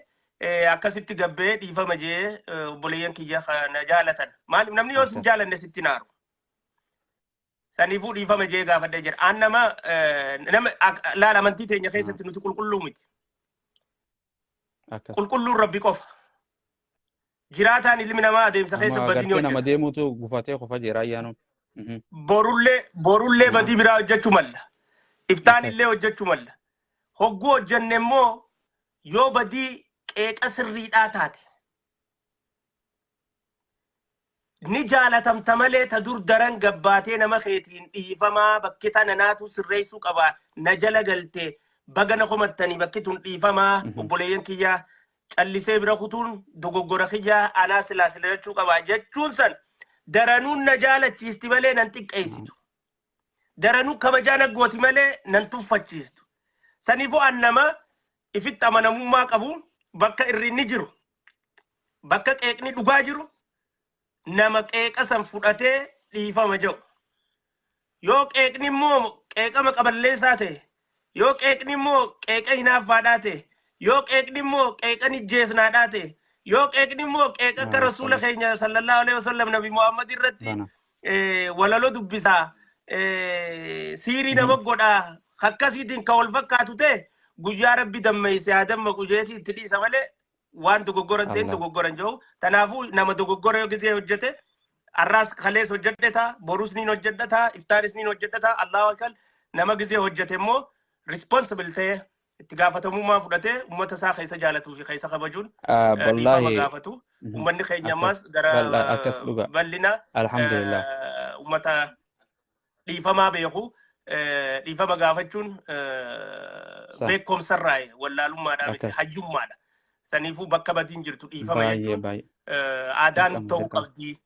akkasitti gabbee dhiifama jee obboleeyyan kiyya na jaalatan. Maaliif namni yoo sin jaalanne sitti naaru. Saniifuu dhiifama jee gaafadhee jira. An nama nama laala, amantii teenya keessatti nuti qulqulluu miti. Qulqulluun Rabbi qofa. Jiraataan ilmi namaa adeemsa keessa Nama badii ni gartee nama hojjeta. deemuutu gufatee qofa jira ayyaanu. Borullee badii biraa hojjechuu malla. Iftaan illee hojjechuu malla. Hogguu hojjenne immoo yoo badii qeeqa sirriidhaa taate. Ni jaalatamta malee ta dur daran gabbaatee nama keetiin dhiifamaa, bakki tana naatu sirreessuu qaba, na jala galte, baga na komattanii, bakki tun dhiifamaa, obboleeyyan kiyyaa, callisee bira kutuun dogoggora kiyyaa, anaa silaa sirreessuu qaba jechuun san daranuun na jaalachiisti malee nan xiqqeessitu. Daranuu kabajaa na gooti malee nan tuffachiistu. Saniifuu an nama ifitti amanamummaa qabu, bakka irri jiru, bakka qeeqni dhugaa jiru, nama qeeqa san fudhatee dhiifama jedhu. Yoo qeeqni immoo qeeqama qaballeessaa ta'e, yoo qeeqni immoo qeeqa hinaaffaadhaa ta'e, yoo qeeqni immoo qeeqa nijjeesnaadhaa ta'e, yoo qeeqni immoo qeeqa akka Rasuula keenya sallallahu alaihi wasallam, Nabi Muhammad irratti walaloo dubbisaa, siirii nama godhaa, akkasiitiin kan wal fakkaatu ta'e, guyyaa Rabbi dammeesse haa dammaqu jeetii itti dhiisa malee waan dogoggoran ta'een dogoggoran jiru. Kanaafuu nama dogoggora yoo gisee hojjete, arraas kalees hojjedheta, borus niin hojjedhata, iftaanis niin hojjedhata, Allahu akbar. Nama gisee hojjete immoo responsible ta'e, itti gaafatamummaa fudhatee, uummata isaa keessa jaalatuu fi keessa kabajuun dhiifama gaafatu. Uummanni keenya ammas gara Akkas dhuga. bal'ina Alhamdulillah. uummata dhiifamaa beeku, dhiifama gaafachuun beekumsarraa, wallaalummaadhaa miti, hayyummaadha. Saniifuu bakka badiin jirtu dhiifama jechuun aadaan ta'uu qabdi.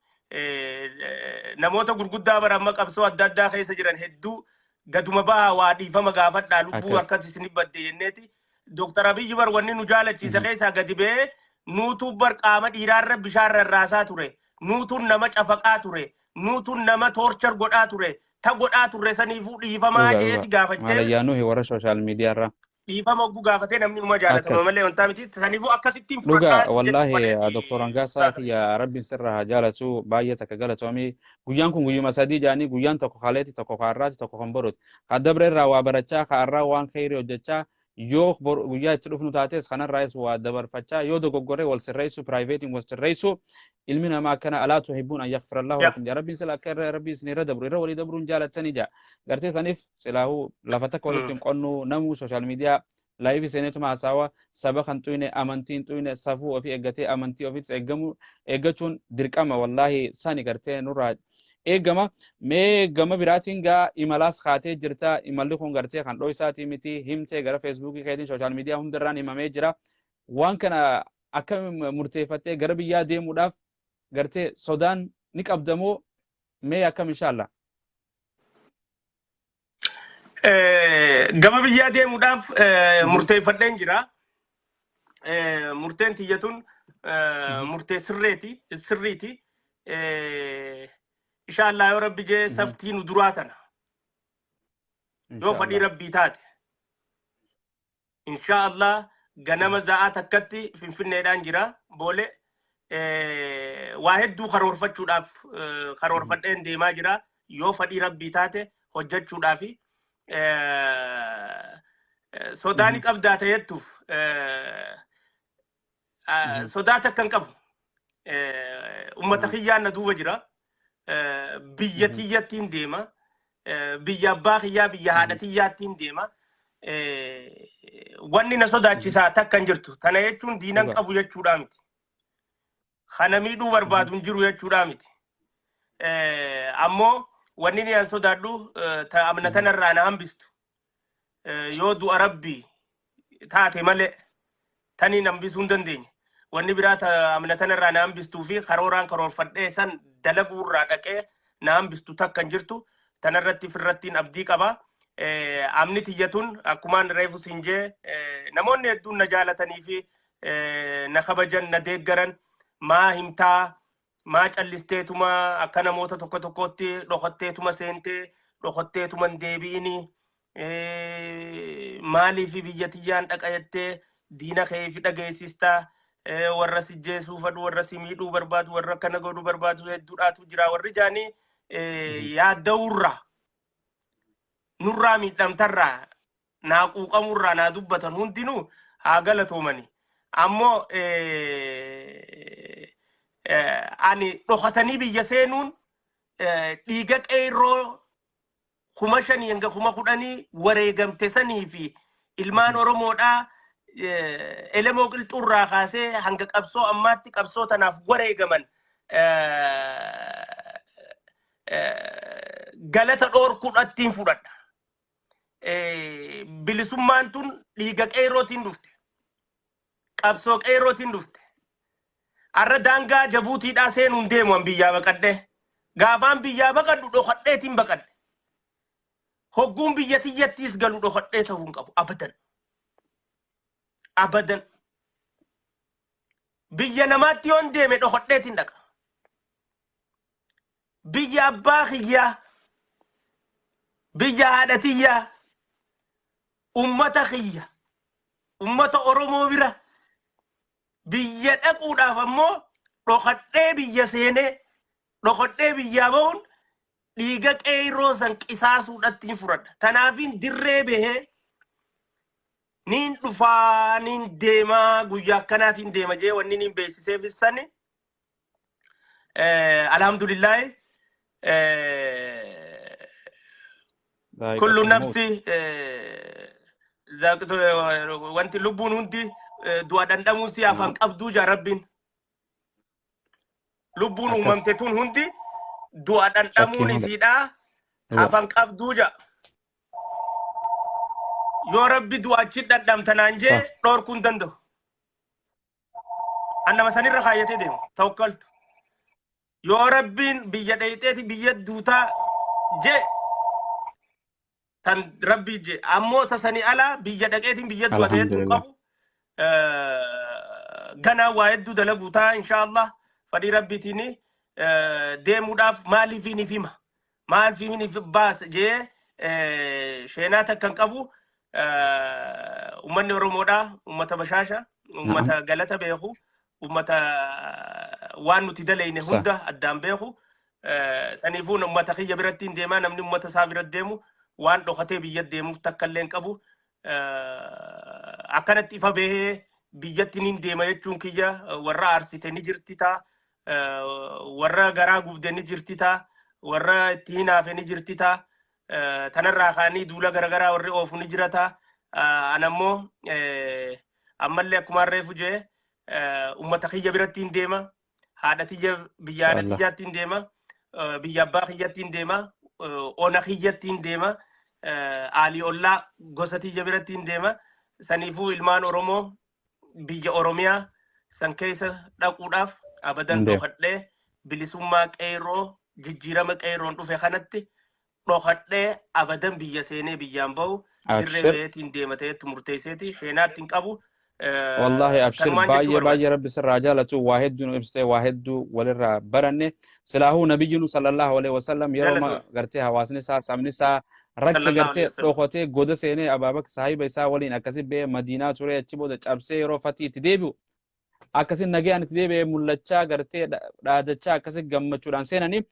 Namoota gurguddaa bara amma qabsoo adda addaa keessa jiran hedduu gaduma bahaa waa dhiifama gaafadhaa, lubbuu akkati isin badde jenneeti. Dooktar Abiyyi bar wanni nu jaalachiise keessaa gadi ba'ee nuutuu bar qaama dhiiraarra bishaan rarraasaa ture. Nuutuun nama cafaqaa ture. Nuutuun nama torture godhaa ture. Ta godhaa turre saniifuu dhiifamaa jeeti gaafachee. Maalayyaa nuhi warra social media irraa. Dhiifama hogguu gaafatee namni numa jaalatama malee wantaa miti. Saniifuu akkasittiin Dhuga wallaahi, Doktor Hangaasaa kiyya, Rabbiin sirra haa jaalatu, baay'ee takka galatoomii. Guyyaan kun guyyuma sadii jaanii, guyyaan tokko kaleeti, tokko kaarraati, tokko kan boruti. Ka dabre irraa waa barachaa, ka arraa waan kheyrii hojjechaa, yoo guyyaa itti dhufnu taates kanarraayis waa dabarfachaa, yoo dogoggoree wal sirreessu, privateiin wal sirreessu, ilmi namaa akkana alaa tuhibbuun an yaghfirallahu lakum jaa Rabbiin, sila akka irra Rabbiin isin irra dabru irra walii dabruun jaalattanii jaa. Gartee saniif silaahuu lafa takka walitti hin qonnu, namuu social media live seeneetuma haasawaa, saba kan xuyne, amantii hin xuyne, safuu ofii eeggatee, amantii ofiitis eeggamu eeggachuun dirqama wallaahi sani gartee nurraa eegama. Mee gama biraatiin gaa imalaas kaatee jirta. Imalli kun gartee kan dhoysaatii miti, himtee gara Facebookii keetiin, social media hundarraan himamee jira. Waan kana akkam murteeffattee gara biyyaa deemuudhaaf gartee sodaan ni qabdamoo, mee akkam inshallah? Gama biyyaa deemuudhaaf murteeffadheen jira. Murteen tiyya tun murtee sirreeti, sirriiti. Inshallah yoo Rabbi jee saftii nu duraa tana. Yoo fadhii Rabbii taate. Inshallah ganama za'aa takkatti Finfinneedhaan jira boole. Waa hedduu karoorfachuudhaaf karoorfadheen deemaa jira. Yoo fadhii Rabbii taate hojjechuudhaafi. Sodaa ni qabdaa ta'ettuuf sodaa takka hin qabu. Ummata kiyyaan na duuba jira. Biyya tiyyattiin deema. Biyya abbaa kiyyaa, biyya haadha tiyyaattiin deema. Wanni na sodaachisaa takka hin jirtu. Tana jechuun diinan qabu jechuudhaa miti. Kana miidhuu barbaadu hin jiru jechuudhaa miti. Ammoo wanni ni an sodaadhu ta amna tanarraa na hambistu. Yoo du'a Rabbii taate malee taniin hambisuu hin dandeenye. Wanni biraa ta amna tanarraa na hambistuu fi karooraan karoorfadhee san dalaguurraa dhaqee na hambistu takka hin jirtu. Tanarratti firrattiin abdii qaba. Amni tiyyatun akkumaan reefu siin jee, namoonni hedduun na jaalatanii fi na kabajan, na deeggaran, maa himtaa, maa callisteetuma akka namoota tokko tokkotti dhokatteetuma seentee dhokatteetuma hin deebi'ini, maaliif biyya tiyyaan dhaqa jettee diina kee fi dhageessistaa, warra si jeesuu fadhu, warra si miidhuu barbaadu, warra akkana godhuu barbaadu hedduudhaatu jira warri jaanii yaadda'uurraa nurraa miidhamtarraa naa quuqamurraa naa dubbatan hundinuu haa galatoomani. Ammoo ani dhokatanii biyya seenuun dhiiga qeerroo 5,000 hanga 10,000 wareegamte sanii fi ilmaan Oromoodhaa Elemoo Qilxuurraa kaasee hanga qabsoo ammaatti qabsoo tanaaf wareegaman. Galata dhoorkuudhattiin fudhadha. Bilisummaan tun dhiiga qeerrootiin dhufte. Qabsoo qeerrootiin dhufte. Arra daangaa Jabuutiidhaa seenuun deemu an biyyaa baqadhe. Gaafaan biyyaa baqadhu dhokadheetiin baqadhe. Hogguun biyya tiyyattiis galu dhokadhee ta'uu hin qabu. Abadan. Abadan. Biyya namaatti yoon deeme dhokadheetiin dhaqa. Biyya abbaa kiyyaa, biyya haadha tiyyaa, ummata kiyya, ummata Oromoo bira biyya dhaquudhaaf ammoo dhokadhee biyya seenee dhokadhee biyyaa bahuun dhiiga qeeyroo san qisaasuudhatti hin fudhadha. Tanaafiin dirree bahee niin dhufaa, niin deemaa, guyyaa akkanaatiin deema jee wanni niin beeksiseef sani. Alhamdulillahi, kullu nafsi wanti lubbuun hundi du'a dhandhamuu si afaan qabduu jaa Rabbiin. Lubbuun uumamte tun hundi du'a dhandhamuun isiidhaa hafan qabduu jaa. Yoo Rabbi du'a achi dhandhamta naan jee dhoorkuu hin danda'u. An nama sanirra kaayyatee deemu tawakkaltu. Yoo Rabbiin biyya dheeyxeeti biyya duutaa jee, tan Rabbii jee, ammoo tasanii alaa biyya dhaqeetiin biyya du'a ta'eetu hin Alhamdulillah. qabu. Ganaa waa hedduu dalaguu ta'a, insha Allah, fadhii Rabbiitiin deemuudhaaf maaliifiin if hima, maaliifiin if baasa jee sheenaa takka hin qabu. Ummanni Oromoodha ummata bashaasha, ummata galata beeku, ummata waan nuti daleyne hunda addaan beeku. Saniifuu ummata kiyya biratti hin deemaa. Namni ummata isaa biratti deemu waan dhokatee biyya deemuuf takka illee hin qabu. Akkanatti ifa bahee biyyatti nin deema jechuun kiyya warra aarsite ni jirti taa, warra garaa gubde ni jirti taa, warra itti hinaafe ni jirti taa. Tanarraa kaanii duula garagaraa warri oofu ni jira taa. Anammoo ammallee akkuma reefu jee ummata kiyya biratti hin deema, haadha tiyya, biyya haadha Inshallah. tiyyaatti hin deema, biyya abbaa kiyyatti hin deema, ona kiyyatti hin deema, aalii ollaa gosa tiyya biratti hin deema. Saniifuu ilmaan Oromoo biyya Oromiyaa san keessa dhaquudhaaf abadan Hin deemu. dhokadhee bilisummaa qeerroo, jijjiirama qeerroon dhufe kanatti dhokadhee abadan biyya seenee biyyaan bahu dirree Abshir. baheetiin deema ta'etti murteesseeti sheenaatti hin qabu. Wallahi abshir. Kanumaan jechuu Baay'ee barbaada. baay'ee Rabbi sirraa jaalatu. Waa hedduu nu ibsite, waa hedduu walirraa baranne. Silaahuu nabiyyinu sallallahu alaihi wasallam yeroo Galatoon. gartee hawaasni isaa, sabni isaa rakke Sallallahu gartee alaihi wasallam. dhokotee goda seenee Abaabakr saahiba isaa waliin akkasi ba'ee Madiinaa ture. Achi booda cabsee yeroo fatii itti deebi'u akkasi nagayaan itti deebi'ee mul'achaa gartee dhaadachaa akkasi gammachuudhaan seenanii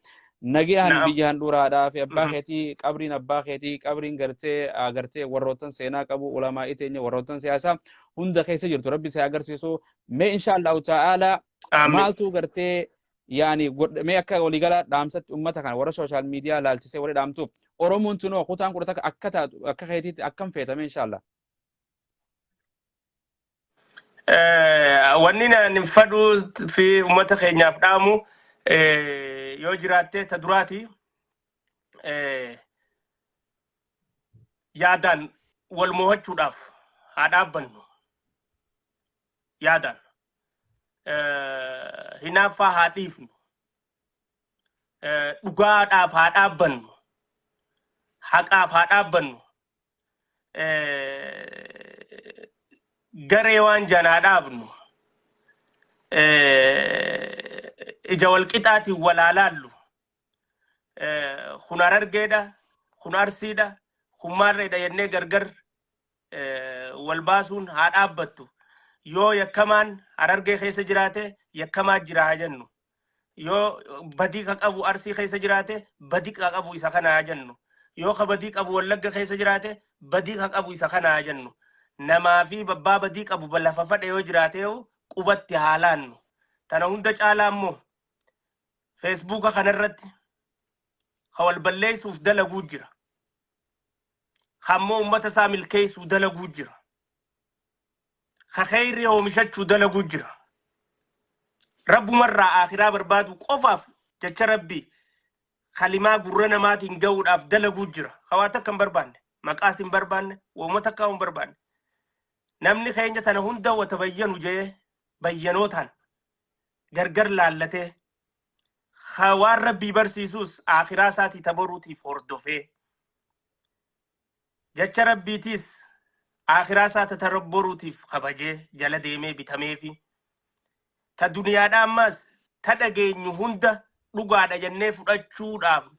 nagayaan biyya handhuuraadhaa fi abbaa keetii, qabriin abbaa keetii, qabriin gartee warroottan seenaa qabu, ulamaa'ii teenya, warroottan siyaasaa hunda keessa jirtu Rabbi si agarsiisu. Mee insha Allahu ta'ala Aamin. maaltu gartee yaani mee akka waliigala dhaamsatti ummata kana warra social media laalchisee warri dhaamtuuf, Oromoon tunoo kutaan 11 akka taatu akka keetiitti akkam feetame insha Allah? Wanni naan fadhuu fi uummata keenyaaf dhaamu yoo jiraatte, ta duraati yaadaan wal mo'achuudhaaf haa dhaabbannu. Yaadaan hinaaffaa haa dhiifnu, dhugaadhaaf haa dhaabbannu, haqaaf haa dhaabbannu, garee waan jaan haa dhaabnu, ija wal qixaatiin wal haa laallu. Kun Harargeedha, kun Arsiidha, kun maarreedha jennee gargar wal baasuun haa dhaabbattu. Yoo yakkamaan Harargee keessa jiraate, yakkamaa jira haa jennu. Yoo badii ka qabu Arsii keessa jiraate, badii ka qabu isa kana haa jennu. Yoo ka badii qabu Wallagga keessa jiraate, badii ka qabu isa kana haa jennu. Namaa fi babbaa badii qabu lafa fadhe yoo jiraate qubatti haa laannu. Tana hunda caalaa immoo Feesbuuka kanarratti ka wal balleessuuf dalaguu jira. Kammoo uummata isaa milkeessuu dalaguu jira. Ka kheyrii oomishachuu dalaguu jira. Rabbumarraa akhiraa barbaadu qofaaf jecha Rabbi kalimaa gurra namaatiin ga'uudhaaf dalaguu jira. Hawaa takka hin barbaanne, maqaas hin barbaanne, wooma takka hin barbaanne. Namni keenya tana hunda wata bayyanu jee bayyanootaan gargar laallatee waan Rabbii barsiisus akhiraa isaatii taboruutiif hordofee jecha Rabbiitiis akhiraa isaa tatarabboruutiif kabajee jala deemee bitameefi ta duniyaadhaa ammas ta dhageenyu hunda dhugaadha jennee fudhachuudhaaf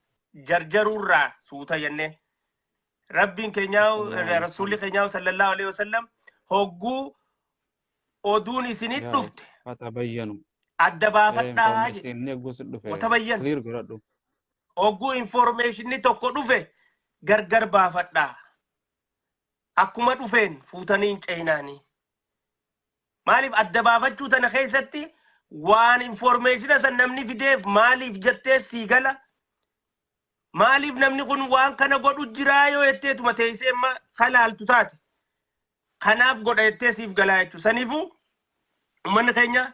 jarjaruurraa suuta jennee Rabbiin keenyaa Rasuulli keenyaa sallallahu alaihi wasallam hogguu oduun isinit dhufte Fatabayyanu. Adda baafadhaa jedhe. Information eeguu si dhufe. Watabayyan. Clear godhadhu. Hogguu informationni tokko dhufe gargar baafadhaa. Akkuma dhufeen fuutanii hin ce'inaanii. Maaliif adda baafachuu tana keessatti waan informationa san namni fideef maaliif jettee sii gala. Maaliif namni kun waan kana godhu jiraa yoo jetteetuma teessee amma kalaaltu taate. Kanaaf godha jettee siif galaa jechuudha. Saniifuu uummanni keenya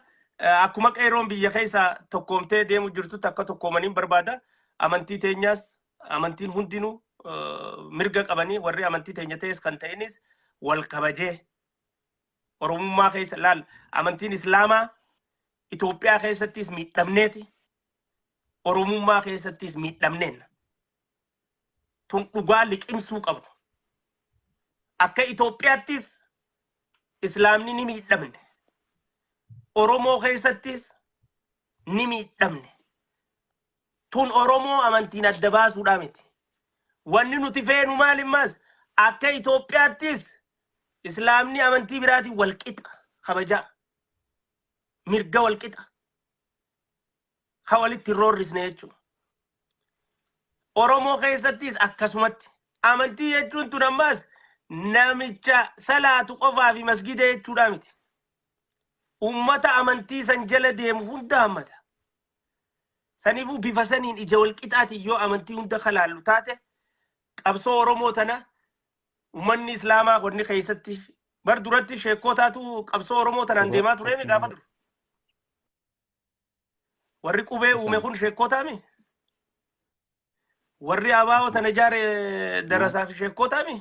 akkuma qeeroon biyya keessaa tokkoomtee deemu jirtutti akka tokkoomaniin barbaada. Amantii teenyaas amantiin hundinuu mirga qabanii, warri amantii teenya ta'es kan ta'inis wal kabajee Oromummaa keessa laal, amantiin Islaamaa Itoophiyaa keessattis miidhamneeti. Oromummaa keessattis miidhamneen. Tun dhugaa liqimsuu qabnu. Akka Itoophiyaattis Islaamni ni miidhamne. Oromoo keessattis ni miidhamne. Tun Oromoo amantiin adda baasuudhaa miti. Wanni nuti feenu maalimmaas akka Itoophiyaattis Islaamni amantii biraatiin wal qixa kabajaa. Mirga wal qixa. Ka walitti hin roorrisne jechuudha. Oromoo keessattis akkasumatti amantii jechuun tun ammaas namicha salaatu qofaa fi masgida jechuudha miti. Ummata amantii san jala deemu hunda hammata. Saniifuu bifa saniin ija wal qixaatiin yoo amantii hunda kalaallu taate, qabsoo Oromoo tana ummanni Islaamaa wanni keessatti bar duratti sheekootaatu qabsoo Oromoo tanaan deemaa tureemi gaafa dur. Warri qubee uume kun sheekootaami. Warri abaa'oo tana ijaare darasaa fi sheekootaami.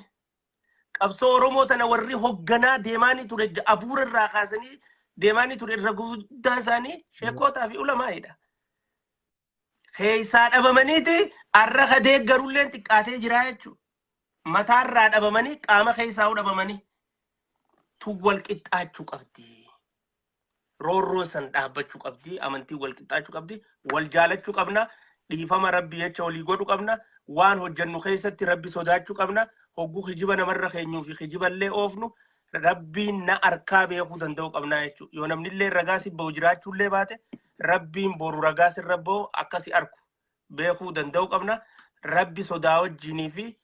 Qabsoo Oromoo tana warri hogganaa deemaanii ture, abuura irraa kaasanii deemaanii ture, irra guddaan isaanii sheekootaa fi ulamaa'idha. Keessaa dhabamaniiti arra ka deeggarulleen xiqqaatee jira jechuudha. Mataarraa dhabamanii, qaama keessaa dhabamanii tun wal qixxaachuu qabdi. Roorroon san dhaabbachuu qabdi. Amantiin wal qixxaachuu qabdi. Wal jaalachuu qabna. Dhiifama Rabbi jecha walii godhu qabna. Waan hojjennu keessatti Rabbi sodaachuu qabna. Hogguu kijiba namarra keenyuu fi kijiballee oofnu Rabbiin na arkaa beekuu danda'uu qabna jechuudha. Yoo namnillee ragaa si bahu jiraachuullee baate, Rabbiin boru ragaa sirra bahu akka si arku beekuu danda'uu qabna. Rabbi sodaa wajjinii fi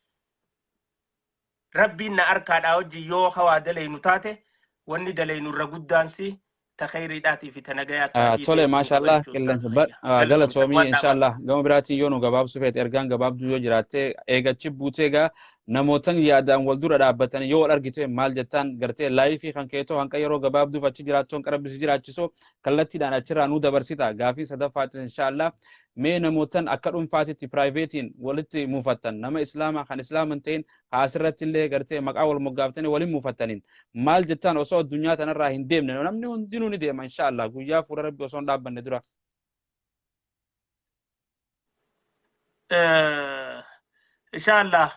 Rabbiin na arkaadhaa wajjin yoo hawaa daleynu taate, wanni daleynu irra guddaan si ta kheyriidhaatii fi ta nagayaa taatii Tole, beekuu qaba maashaallah jechuudha. Qilleensa Galatoomi. galatoomii. Waan dhaabaa. Inshaallah gama biraatiin yoo nu gabaabsu feete, ergaan gabaabduu yoo jiraatte, eegachi buutee egaa namootan yaadaan wal dura dhaabbatan yoo wal argite maal jettaan? Gartee laayifii kan keetoo hanqa yeroo gabaabduuf achi jiraattu, hanqa Rabbi si jiraachisu kallattiidhaan achirraa nuu dabarsita. Gaafii sadaffaatti inshaallah mee namootan akka dhuunfaatitti piraayiveetiin walitti muufattan, nama Islaamaa kan Islaama hin ta'in haa asirratti illee gartee maqaa wal moggaaftanii waliin muufattaniin maal jettaan, osoo addunyaa tanarraa hin deemne? Namni hundinuu ni deema inshaallah guyyaa fuula Rabbi osoo hin dhaabbanne dura. Inshaallah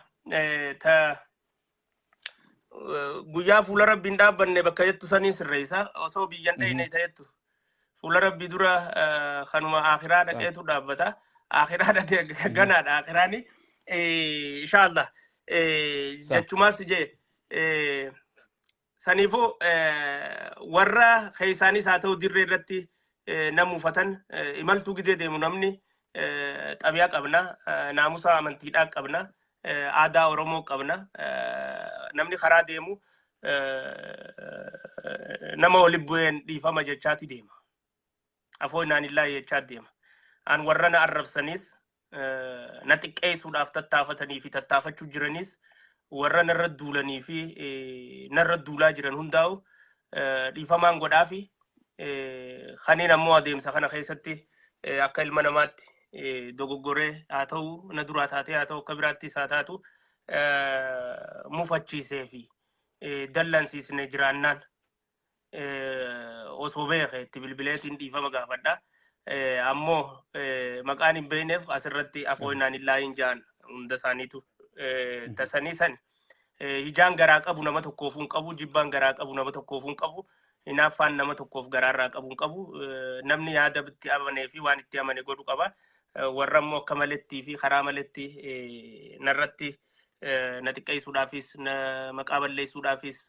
ta guyyaa fuula Rabbiin dhaabbanne bakka jettu sanii sirreessa, osoo biyyan dheyne ta jettu fuula Rabbii dura kanuma akhiraa dhaqeetu dhaabbata. Akhiraa dhaqee ganaadha akhiraani. Inshaallah jechumaas jee saniifuu warra keessaanis haa ta'u dirree irratti na muufatan, imaltuu gidee deemu namni xabiyaa qabna, naamusa amantiidhaa qabna, aadaa Oromoo qabna. Namni karaa deemu nama walitti bu'een dhiifama jechaati deema. Afoo inaanillaahi jechaa deema. An warra na arrabsaniis, na xiqqeessuudhaaf tattaafatanii fi tattaafachuu jiraniis, warra narra duulanii fi narra duulaa jiran hundaa'u dhiifamaan godhaafi. Kaniin ammoo adeemsa kana keessatti akka ilma namaatti dogoggoree haa ta'u, na duraa taatee haa ta'u, akka biraattis haa taatu, mufachiisee fi dallansiisne jiraannaan osoo beeke itti bilbileetiin dhiifama gaafadha. Ammoo maqaan hin beekneef asirratti afoo innaan illaahin ja'an hunda isaaniitu tasanii sani. Hijaan garaa qabu nama tokkoofuu hin qabu, jibbaan garaa qabu nama tokkoofuu hin qabu, hinaaffaan nama tokkoof garaarraa qabu hin qabu. Namni yaada itti amanee fi waan itti amane godhu qaba. Warra immoo akka malettii fi karaa maletti narratti na xiqqeessuudhaafis, na maqaa balleessuudhaafis,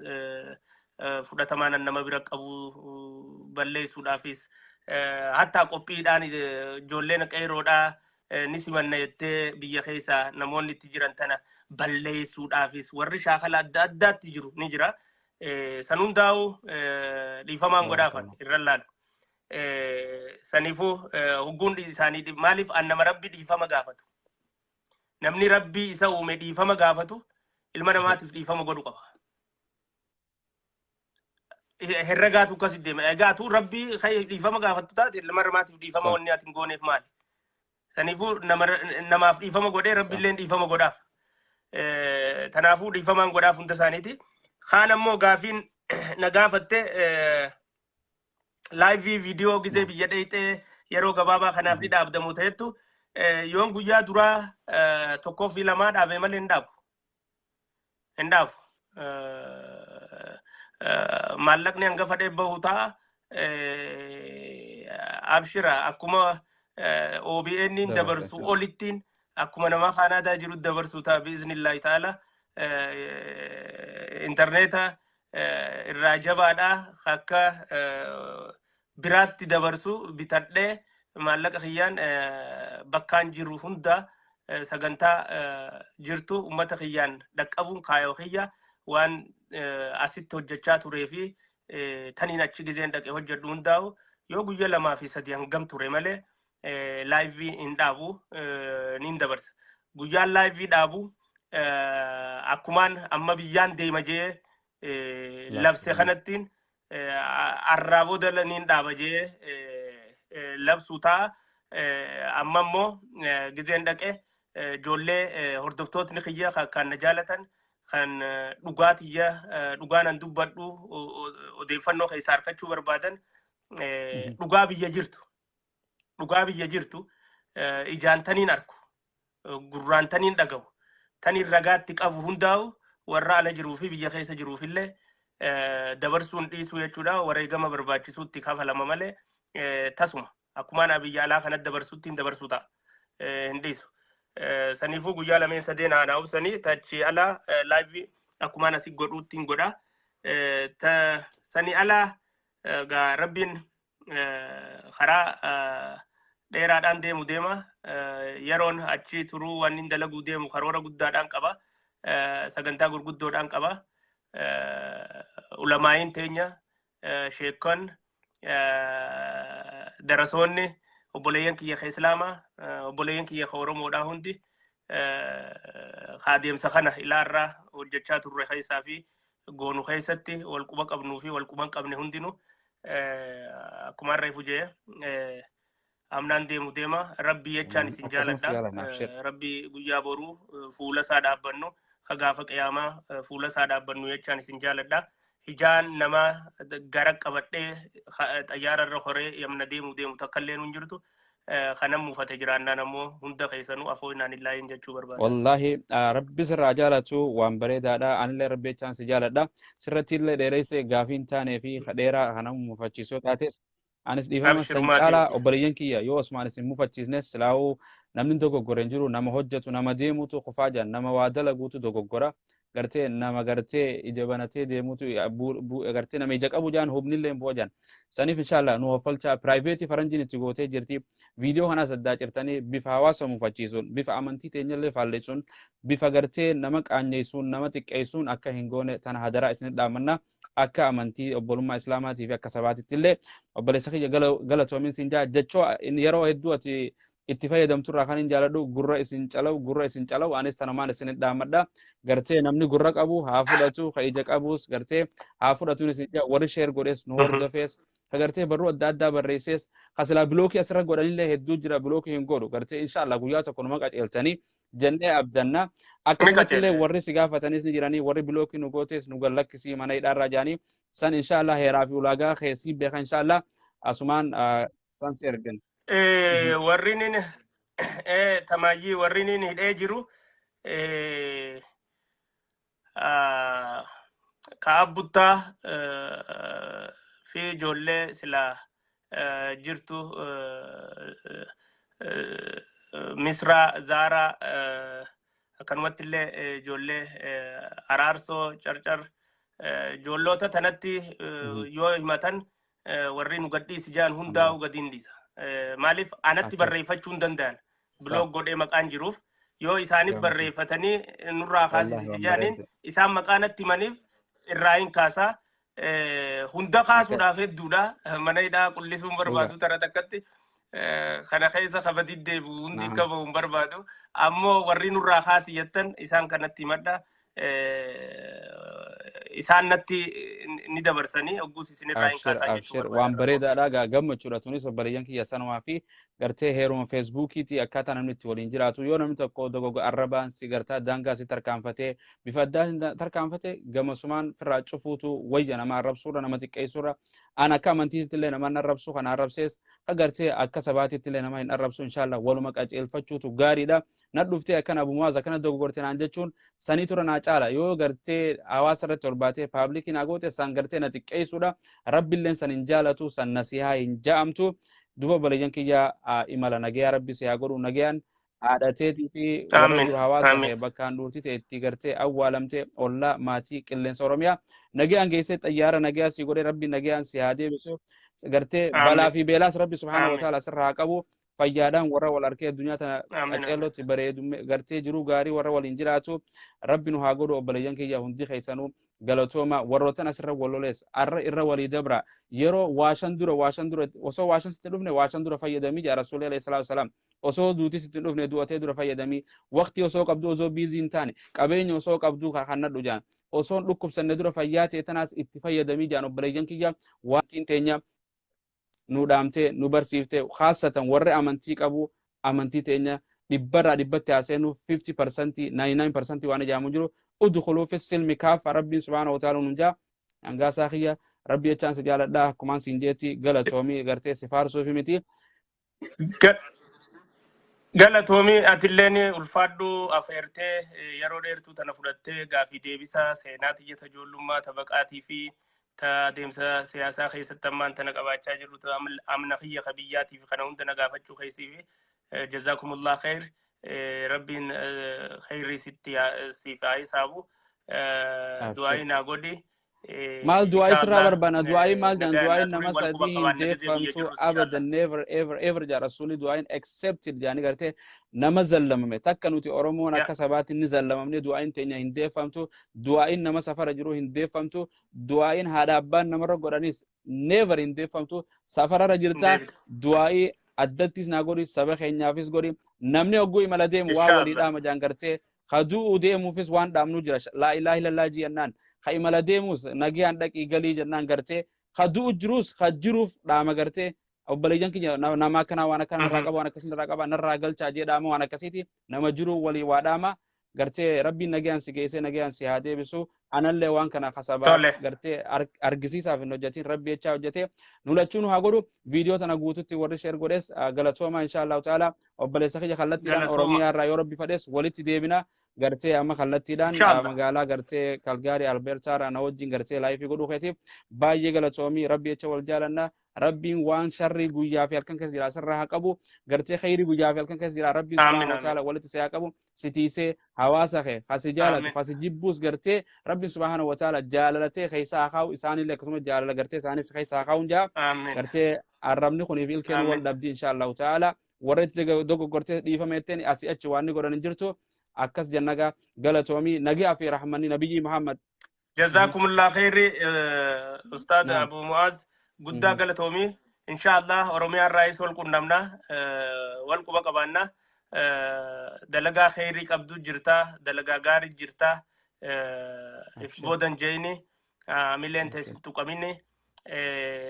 fudhatamaa nan nama bira qabu balleessuudhaafis, hattaa qophiidhaan ijoolleen qeeroodhaa ni simanna jettee biyya keessa namoonni itti jiran tana balleessuudhaafis warri shaakala adda addaatti jiru ni jira. San hundaa'u dhiifamaan godhaafan irra laalu. Saniifuu hogguun isaanii maaliif an nama Rabbi dhiifama gaafatu. Namni Rabbii isa uume dhiifama gaafatu ilma namaatiif dhiifama godhu qaba. Herregaatu akkas deema. Egaa tu Rabbii dhiifama gaafattu taate ilma namaatiif dhiifama wanni ati hin gooneef maali? Saniifuu namaaf dhiifama godhee Rabbi illeen dhiifama godhaaf. Tanaafuu dhiifamaan godhaaf hunda isaaniiti. Kaan ammoo gaafiin na gaafatte live viidiyoo gizee biyya dheeyxee yeroo gabaabaa kanaaf ni dhaabdamu ta'ettu, yoon guyyaa duraa tokkoo fi lamaa dhaabe malee hin dhaabu. Hin dhaabu. Maallaqni hanga fadhee bahu ta'a. Abshira, akkuma OBN dabarsu olittiin akkuma nama Kaanaadaa jiru dabarsu ta'a biiznillaahi ta'ala. Intarneeta irraa jabaadha akka biraatti dabarsu bitadhee maallaqa kiyyaan bakkaan jiru hunda sagantaa jirtu ummata kiyyaan dhaqqabuun kaayoo kiyya. Waan asitti hojjechaa turee fi taniin achi gizeen dhaqe hojjedhu hundaa'u yoo guyya 2 fi 3 hangam ture malee live hin dhaabu, niin dabarsa. Guyyaan live dhaabu akkumaan amma biyyaan deema jee labse kanattiin arraa booda niin dhaaba jee labsuu ta'a. Amma immoo gizeen dhaqe ijoollee hordoftootni kiyya kan na jaalatan, kan dhugaa tiyya, dhugaa nan dubbadhu odeeffannoo keessaa argachuu barbaadan, dhugaa biyya jirtu dhugaa biyya jirtu ijaan taniin arku, gurraan taniin dhagahu, taniin ragaatti qabu hundaa'u warra ala jiruu fi biyya keessa jiruuf illee dabarsuun dhiisuu jechuudha. Wareegama barbaachisuutti kafalama malee tasuma akkumaan biyya alaa kanatti dabarsuutti hin dabarsuu ta'a, hin dhiisu. Saniifuu guyyaa lameen sadeen aanaa obsanii tachi alaa live akkumaan asii godhuutti hin godha. Sani alaa gaa Rabbiin karaa dheeraadhaan deemu deema. Yeroon achi turuu waan inni dalaguu deemu karoora guddaadhaan qaba. Sagantaa gurguddoodhaan qaba. Ulamaa'iin teenya, sheekon, darasoonni, obboleeyyan kiyya ka Islaamaa, obboleeyyan kiyya ka Oromoodhaa hundi ka adeemsa kana ilaarraa hojjechaa turre keessaa fi goonu keessatti wal quba qabnuu fi wal quba hin qabne hundinuu, akkuma har'a ifu jee amnaan deemu deema. Rabbii jechaan isin Akkasumas jaaladha. jaalanna, abshir. Rabbi guyyaa boruu fuula isaa dhaabbannu, ka gaafa qiyaamaa fuula isaa dhaabbannu jechaan isin jaaladha. Hijaan nama gara qabadhee xayyaara irra horee yamna deemu deemu takka illee hin jirtu. Kanan muufate jiraannaan ammoo hunda keessanuu afoo inaan illaahin jechuu barbaada. Wallaahi Rabbi sirraa jaalatu, waan bareedaadha. Anillee Rabbi jechaan si jaaladha. Sirratti illee dheeresse gaafii hin taanee fi dheeraa kana mufachiisoo taates anis dhiifama Abshir san maatii caalaa miti. Obboleeyyan kiyya, yoo osuma anis hin mufachiisnes silaa'uu namni dogoggore hin jiru. Nama hojjetu, nama deemutu kufaa jiran, nama waa dalaguutu dogoggora. Gartee nama gartee ija banatee deemutu gartee nama ija qabu jaan hubnillee hin bu'a jaan. Saniif inshallah nu hoffalchaa. Private faranjiin itti gootee jirti. Viidiyoo kanas addaa cirtanii bifa hawaasa mufachiisuun, bifa amantii teenyallee faalleessuun, bifa gartee nama qaanyeessuun, nama xiqqeessuun akka hin goone tana hadaraa isin dhaamanna. Akka amantii obbolummaa Islaamaatii fi akka sabaatitti illee obboleessa kiyya galatoomin siin jaa. Jechoo yeroo hedduu ati itti fayyadamturraa kan hin jaaladhu "gurra isin calaw, gurra isin calaw". Anis tanumaan isin dhaammadha. Gartee namni gurra qabu haa fudhatu, ka ija qabus gartee haa fudhatuun isin jaa. Warri share godhes nu hordofees. Ka gartee barruu adda addaa barreessees, ka silaa block asirra godhanillee hedduu jira, block hin godhu. Gartee inshallah guyyaa tokko numa qaceelchanii jennee abdanna. Ni Akkasumatti illee qaceele. Warri si gaafatanis ni jiranii, warri block nu gootes nu gallakkisii mana hidhaarraa jaanii san, inshallah heeraa fi ulaagaa keessii beeka, inshallah asumaan san si ergan. Warri nin tamaayyii warri nin hidhee jiru ka abbuttaa fi ijoollee sila jirtu Misraa, Zaaraa, akkanumatti illee ijoollee Araarsoo, Carcar, ijoollota tanatti yoo himatan warri nu gadhiisi jaan hundaa'u gadiin dhiisa. Maaliif anatti barreeffachuu hin danda'an. Block godhee maqaan jiruuf yoo isaaniif barreeffatanii nurraa Wallahi kaasisi waan jaaniin bareedu. Isaan maqaa natti himaniif irraa hin kaasaa. Hunda kaasuudhaaf hedduudha. Mana hidhaa qullisuun barbaadu tara takkatti. Kana keessa kabadi deebi'u hundi akka bahu hin barbaadu. Ammoo warri nurraa kaasi jettan isaan kanatti himadha. Isaan natti ni dabarsanii hogguus isin irraa hin Abshir, kaasaa jechuu abshir, barbaada. waan bareedaadha gaa, gammachuudha. Tunis obboleeyyan kiyya sanumaa fi gartee heeruma Feesbuukiiti akkaataa namni itti waliin jiraatu. Yoo namni tokko dogoga arrabaan si gartaa daangaa si tarkaanfatee bifa addaatiin tarkaanfate, gamasumaan firraa cufuutu wayya nama arrabsuurra, nama xiqqeessuurra. An akka amantiitti illee nama hin arrabsu, kana arrabsees ka gartee akka sabaatitti illee nama hin arrabsu. Inshallah waluma qaceelfachuutu gaariidha. Na dhuftee akkana Abu Muaz akkana dogoggorte naan jechuun sanii tura naa caala. Yoo gartee hawaasa irratti ol baatee public naa goote, san gartee na xiqqeessuudha. Rabbilleen san hin jaalatu, san nasihaa hin ja'amtu. Duba obboleeyyan kiyya, imala nagayaa Rabbi si haa godhu, nagayaan haadhateetii fi warra jiru hawaasa kee bakka handhuurti ta'e itti gartee awwaalamte, ollaa maatii qilleensa Oromiyaa nagayaan geessee, xayyaara nagayaa si godhee, Rabbi nagayaan si haa deebisu. Gartee balaa fi beelaas Rabbi subhaanahu wa ta'ala sirraa haa qabu. Fayyaadhaan warra wal arkee addunyaa tana qaceellotti bareedu, gartee jiruu gaarii warra waliin jiraatu Rabbi nu haa godhu. Obboleeyyan kiyya, hundi keessanuu galatooma. Warrootan asirra wal lolees arra irra walii dabra. Yeroo waashan dura, waashan dura, osoo waashan sitti dhufne waashan dura fayyadamii jaa Rasuulli alayhi salaatu wasalaam. Osoo duuti sitti dhufne du'atee dura fayyadamii. Waqtii osoo qabdu, osoo busy hin taane, qabeenya osoo qabdu kannadhu jaan. Osoo hin dhukkubsanne dura fayyaa ta'e tanaas itti fayyadamii jaan. Obboleeyyan kiyya, waan teenya nu dhaamtee nu barsiifte, khaasatan warri amantii qabu, amantii teenya dhibbarraa dhibbatti haaseenu 50%, 99% waan ijaamu jiru. Udkhuluu fi silmi kaafa, Rabbiin subhaanahu wa ta'ala nun jaa. Hangaasaa kiyya, Rabbi jechaan si jaaladha. Akkumaan siin jeetti galatoomii, gartee si faarsuufi miti. Galatoomii, atilleen ulfaadhu. Afeertee yeroo dheertuu tana fudhattee gaafii deebisaa seenaa tiyya ijoollummaa tabaqaatii fi ta adeemsa siyaasaa keessatti ammaan tana qabaachaa jirru, ta amna kiyya ka biyyaatii fi kana hunda na gaafachuu keessii fi jazakumullah khair. Rabbiin khairii sitti siif haa hisaabu. Du'aayii naa godhi. Maal du'aayii sirraa barbaanna? Du'aayii maal jedhan? Du'aayiin nama sadii hin deeffamtu abadan, never ever ever jaa Rasuulli. Du'aayiin accepted jaanii gartee nama zallamame takka. Nuti Oromoon akka sabaatti ni zallamamne, du'aayiin teenya hin deeffamtu. Du'aayiin nama safara jiru hin deeffamtu. Du'aayiin haadha abbaan namarra godhanis never hin deeffamtu. Safararra jirtaa, du'aayii addattis naa godhi, saba keenyaafis godhi. Namni hogguu imala deemu waa walii dhaama jaan. Gartee ka du'uu deemuufis waan dhaamnu jira. Laa ilaaha illallah jennaan, ka imala deemus nagayaan dhaqii galii jennaan, gartee ka du'u jirus ka jiruuf dhaama. Gartee obboleeyyan kiyya, nama akkanaa waan akkanaa narraa qaba, waan akkasii narraa qaba, narraa galchaa jee dhaama. Waan akkasiiti, nama jiruu walii waa dhaama. Gartee Rabbiin nagayaan si geessee nagayaan si haa deebisu. Anallee waan kana kasabaa gartee argisiisaaf hin hojjetin, Rabbi jechaa hojjete. Nu lachuu nu haa godhu. Viidiyoo tana guututti warri share godhes galatooma. Insha Allahu ta'ala obboleessa kiyya, kallattiidhaan Oromiyaa irraa yoo Rabbi fedhes walitti deebina. Gartee amma kallattiidhaan magaalaa gartee Kalgaarii, Albeertaa irraa na wajjin gartee live godhuu keetiif baay'ee galatoomii. Rabbi jecha wal jaalanna. Rabbiin waan sharrii guyyaa fi halkan keessa jira sirraa haa qabu. Gartee khayrii guyyaa fi halkan keessa jira Rabbiin subhaanahu wa ta'ala walitti si haa qabu, si tiisee hawaasa kee kasi jaalatu kasi jibbuus gartee Rabbiin subhaanahu wa ta'ala jaalalatee keessa haa kaa'u. Isaanillee akkasuma jaalala gartee isaanis keessa haa kaa'uun jaa. Gartee arrabni kunii fi ilkeen wal dhabdi. Insha Allahu ta'ala warra itti dogoggortee dhiifama jetteen asii achi waan ni godhan hin jirtu. Akkas jannagaa, galatoomii, nagaa fi rahmanni Nabiyyi Muhammad. Jazakumullah khairi, Ustaad Abu Muaz, guddaa galatoomii. Inshallah Oromiyaa irraayis wal qunnamna, wal quba qabaanna. Dalagaa khairii qabdu jirta, dalagaa gaarii jirta. If boodan jeeni mileen teessin tuqamini.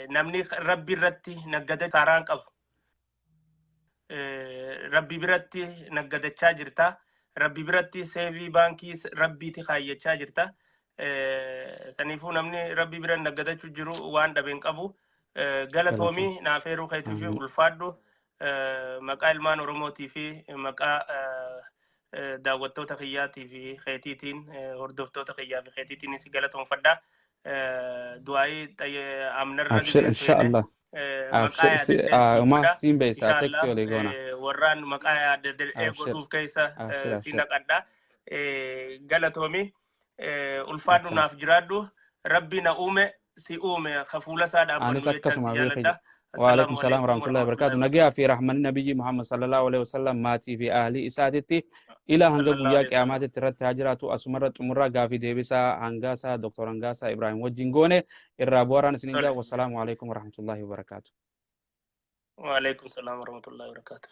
Namni Rabbi irratti naggada saaraan qabu. Rabbi biratti naggadachaa jirta. Rabbi biratti save baankii Rabbiiti kaayyachaa jirta. Saniifuu namni Rabbi bira naggadachuu jiru waan dhabe hin qabu. Galatoomii, naaf eeruu keetii fi ulfaadhu. Maqaa ilmaan Oromootii fi maqaa daawwattoota kiyyaatii fi keetiitiin, hordoftoota kiyyaa fi keetiitiinis galatoonfadha. Du'aayii amnarra Abshir, inshallah. Maqaa yaadadhee Uma godha. siin beeysa, text walii goona. Warraan maqaa yaadadhee godhuuf keessa Abshir, si abshir. naqadha. Galatoomi. Ulfaadhu, naaf jiraadhu. Rabbi na uume si uume ka fuula isaa dhaabbannu Anis jechaan si akkasuma beekee. jaaladha. وعليكم السلام ورحمة الله وبركاته. نجيا في رحمة النبي محمد صلى الله عليه وسلم maatii fi ahlii isaatitti ila hanga guyyaa qiyaamaatitti irratti haa jiraatu. Asumarra xumurraa gaafii deebisaa Hangaasaa, Dr. Hangaasaa Ibrahim wajjin goone irraa bu'aaraan isinin jaa. والسلام عليكم ورحمة الله وبركاته. وعليكم السلام ورحمة الله وبركاته.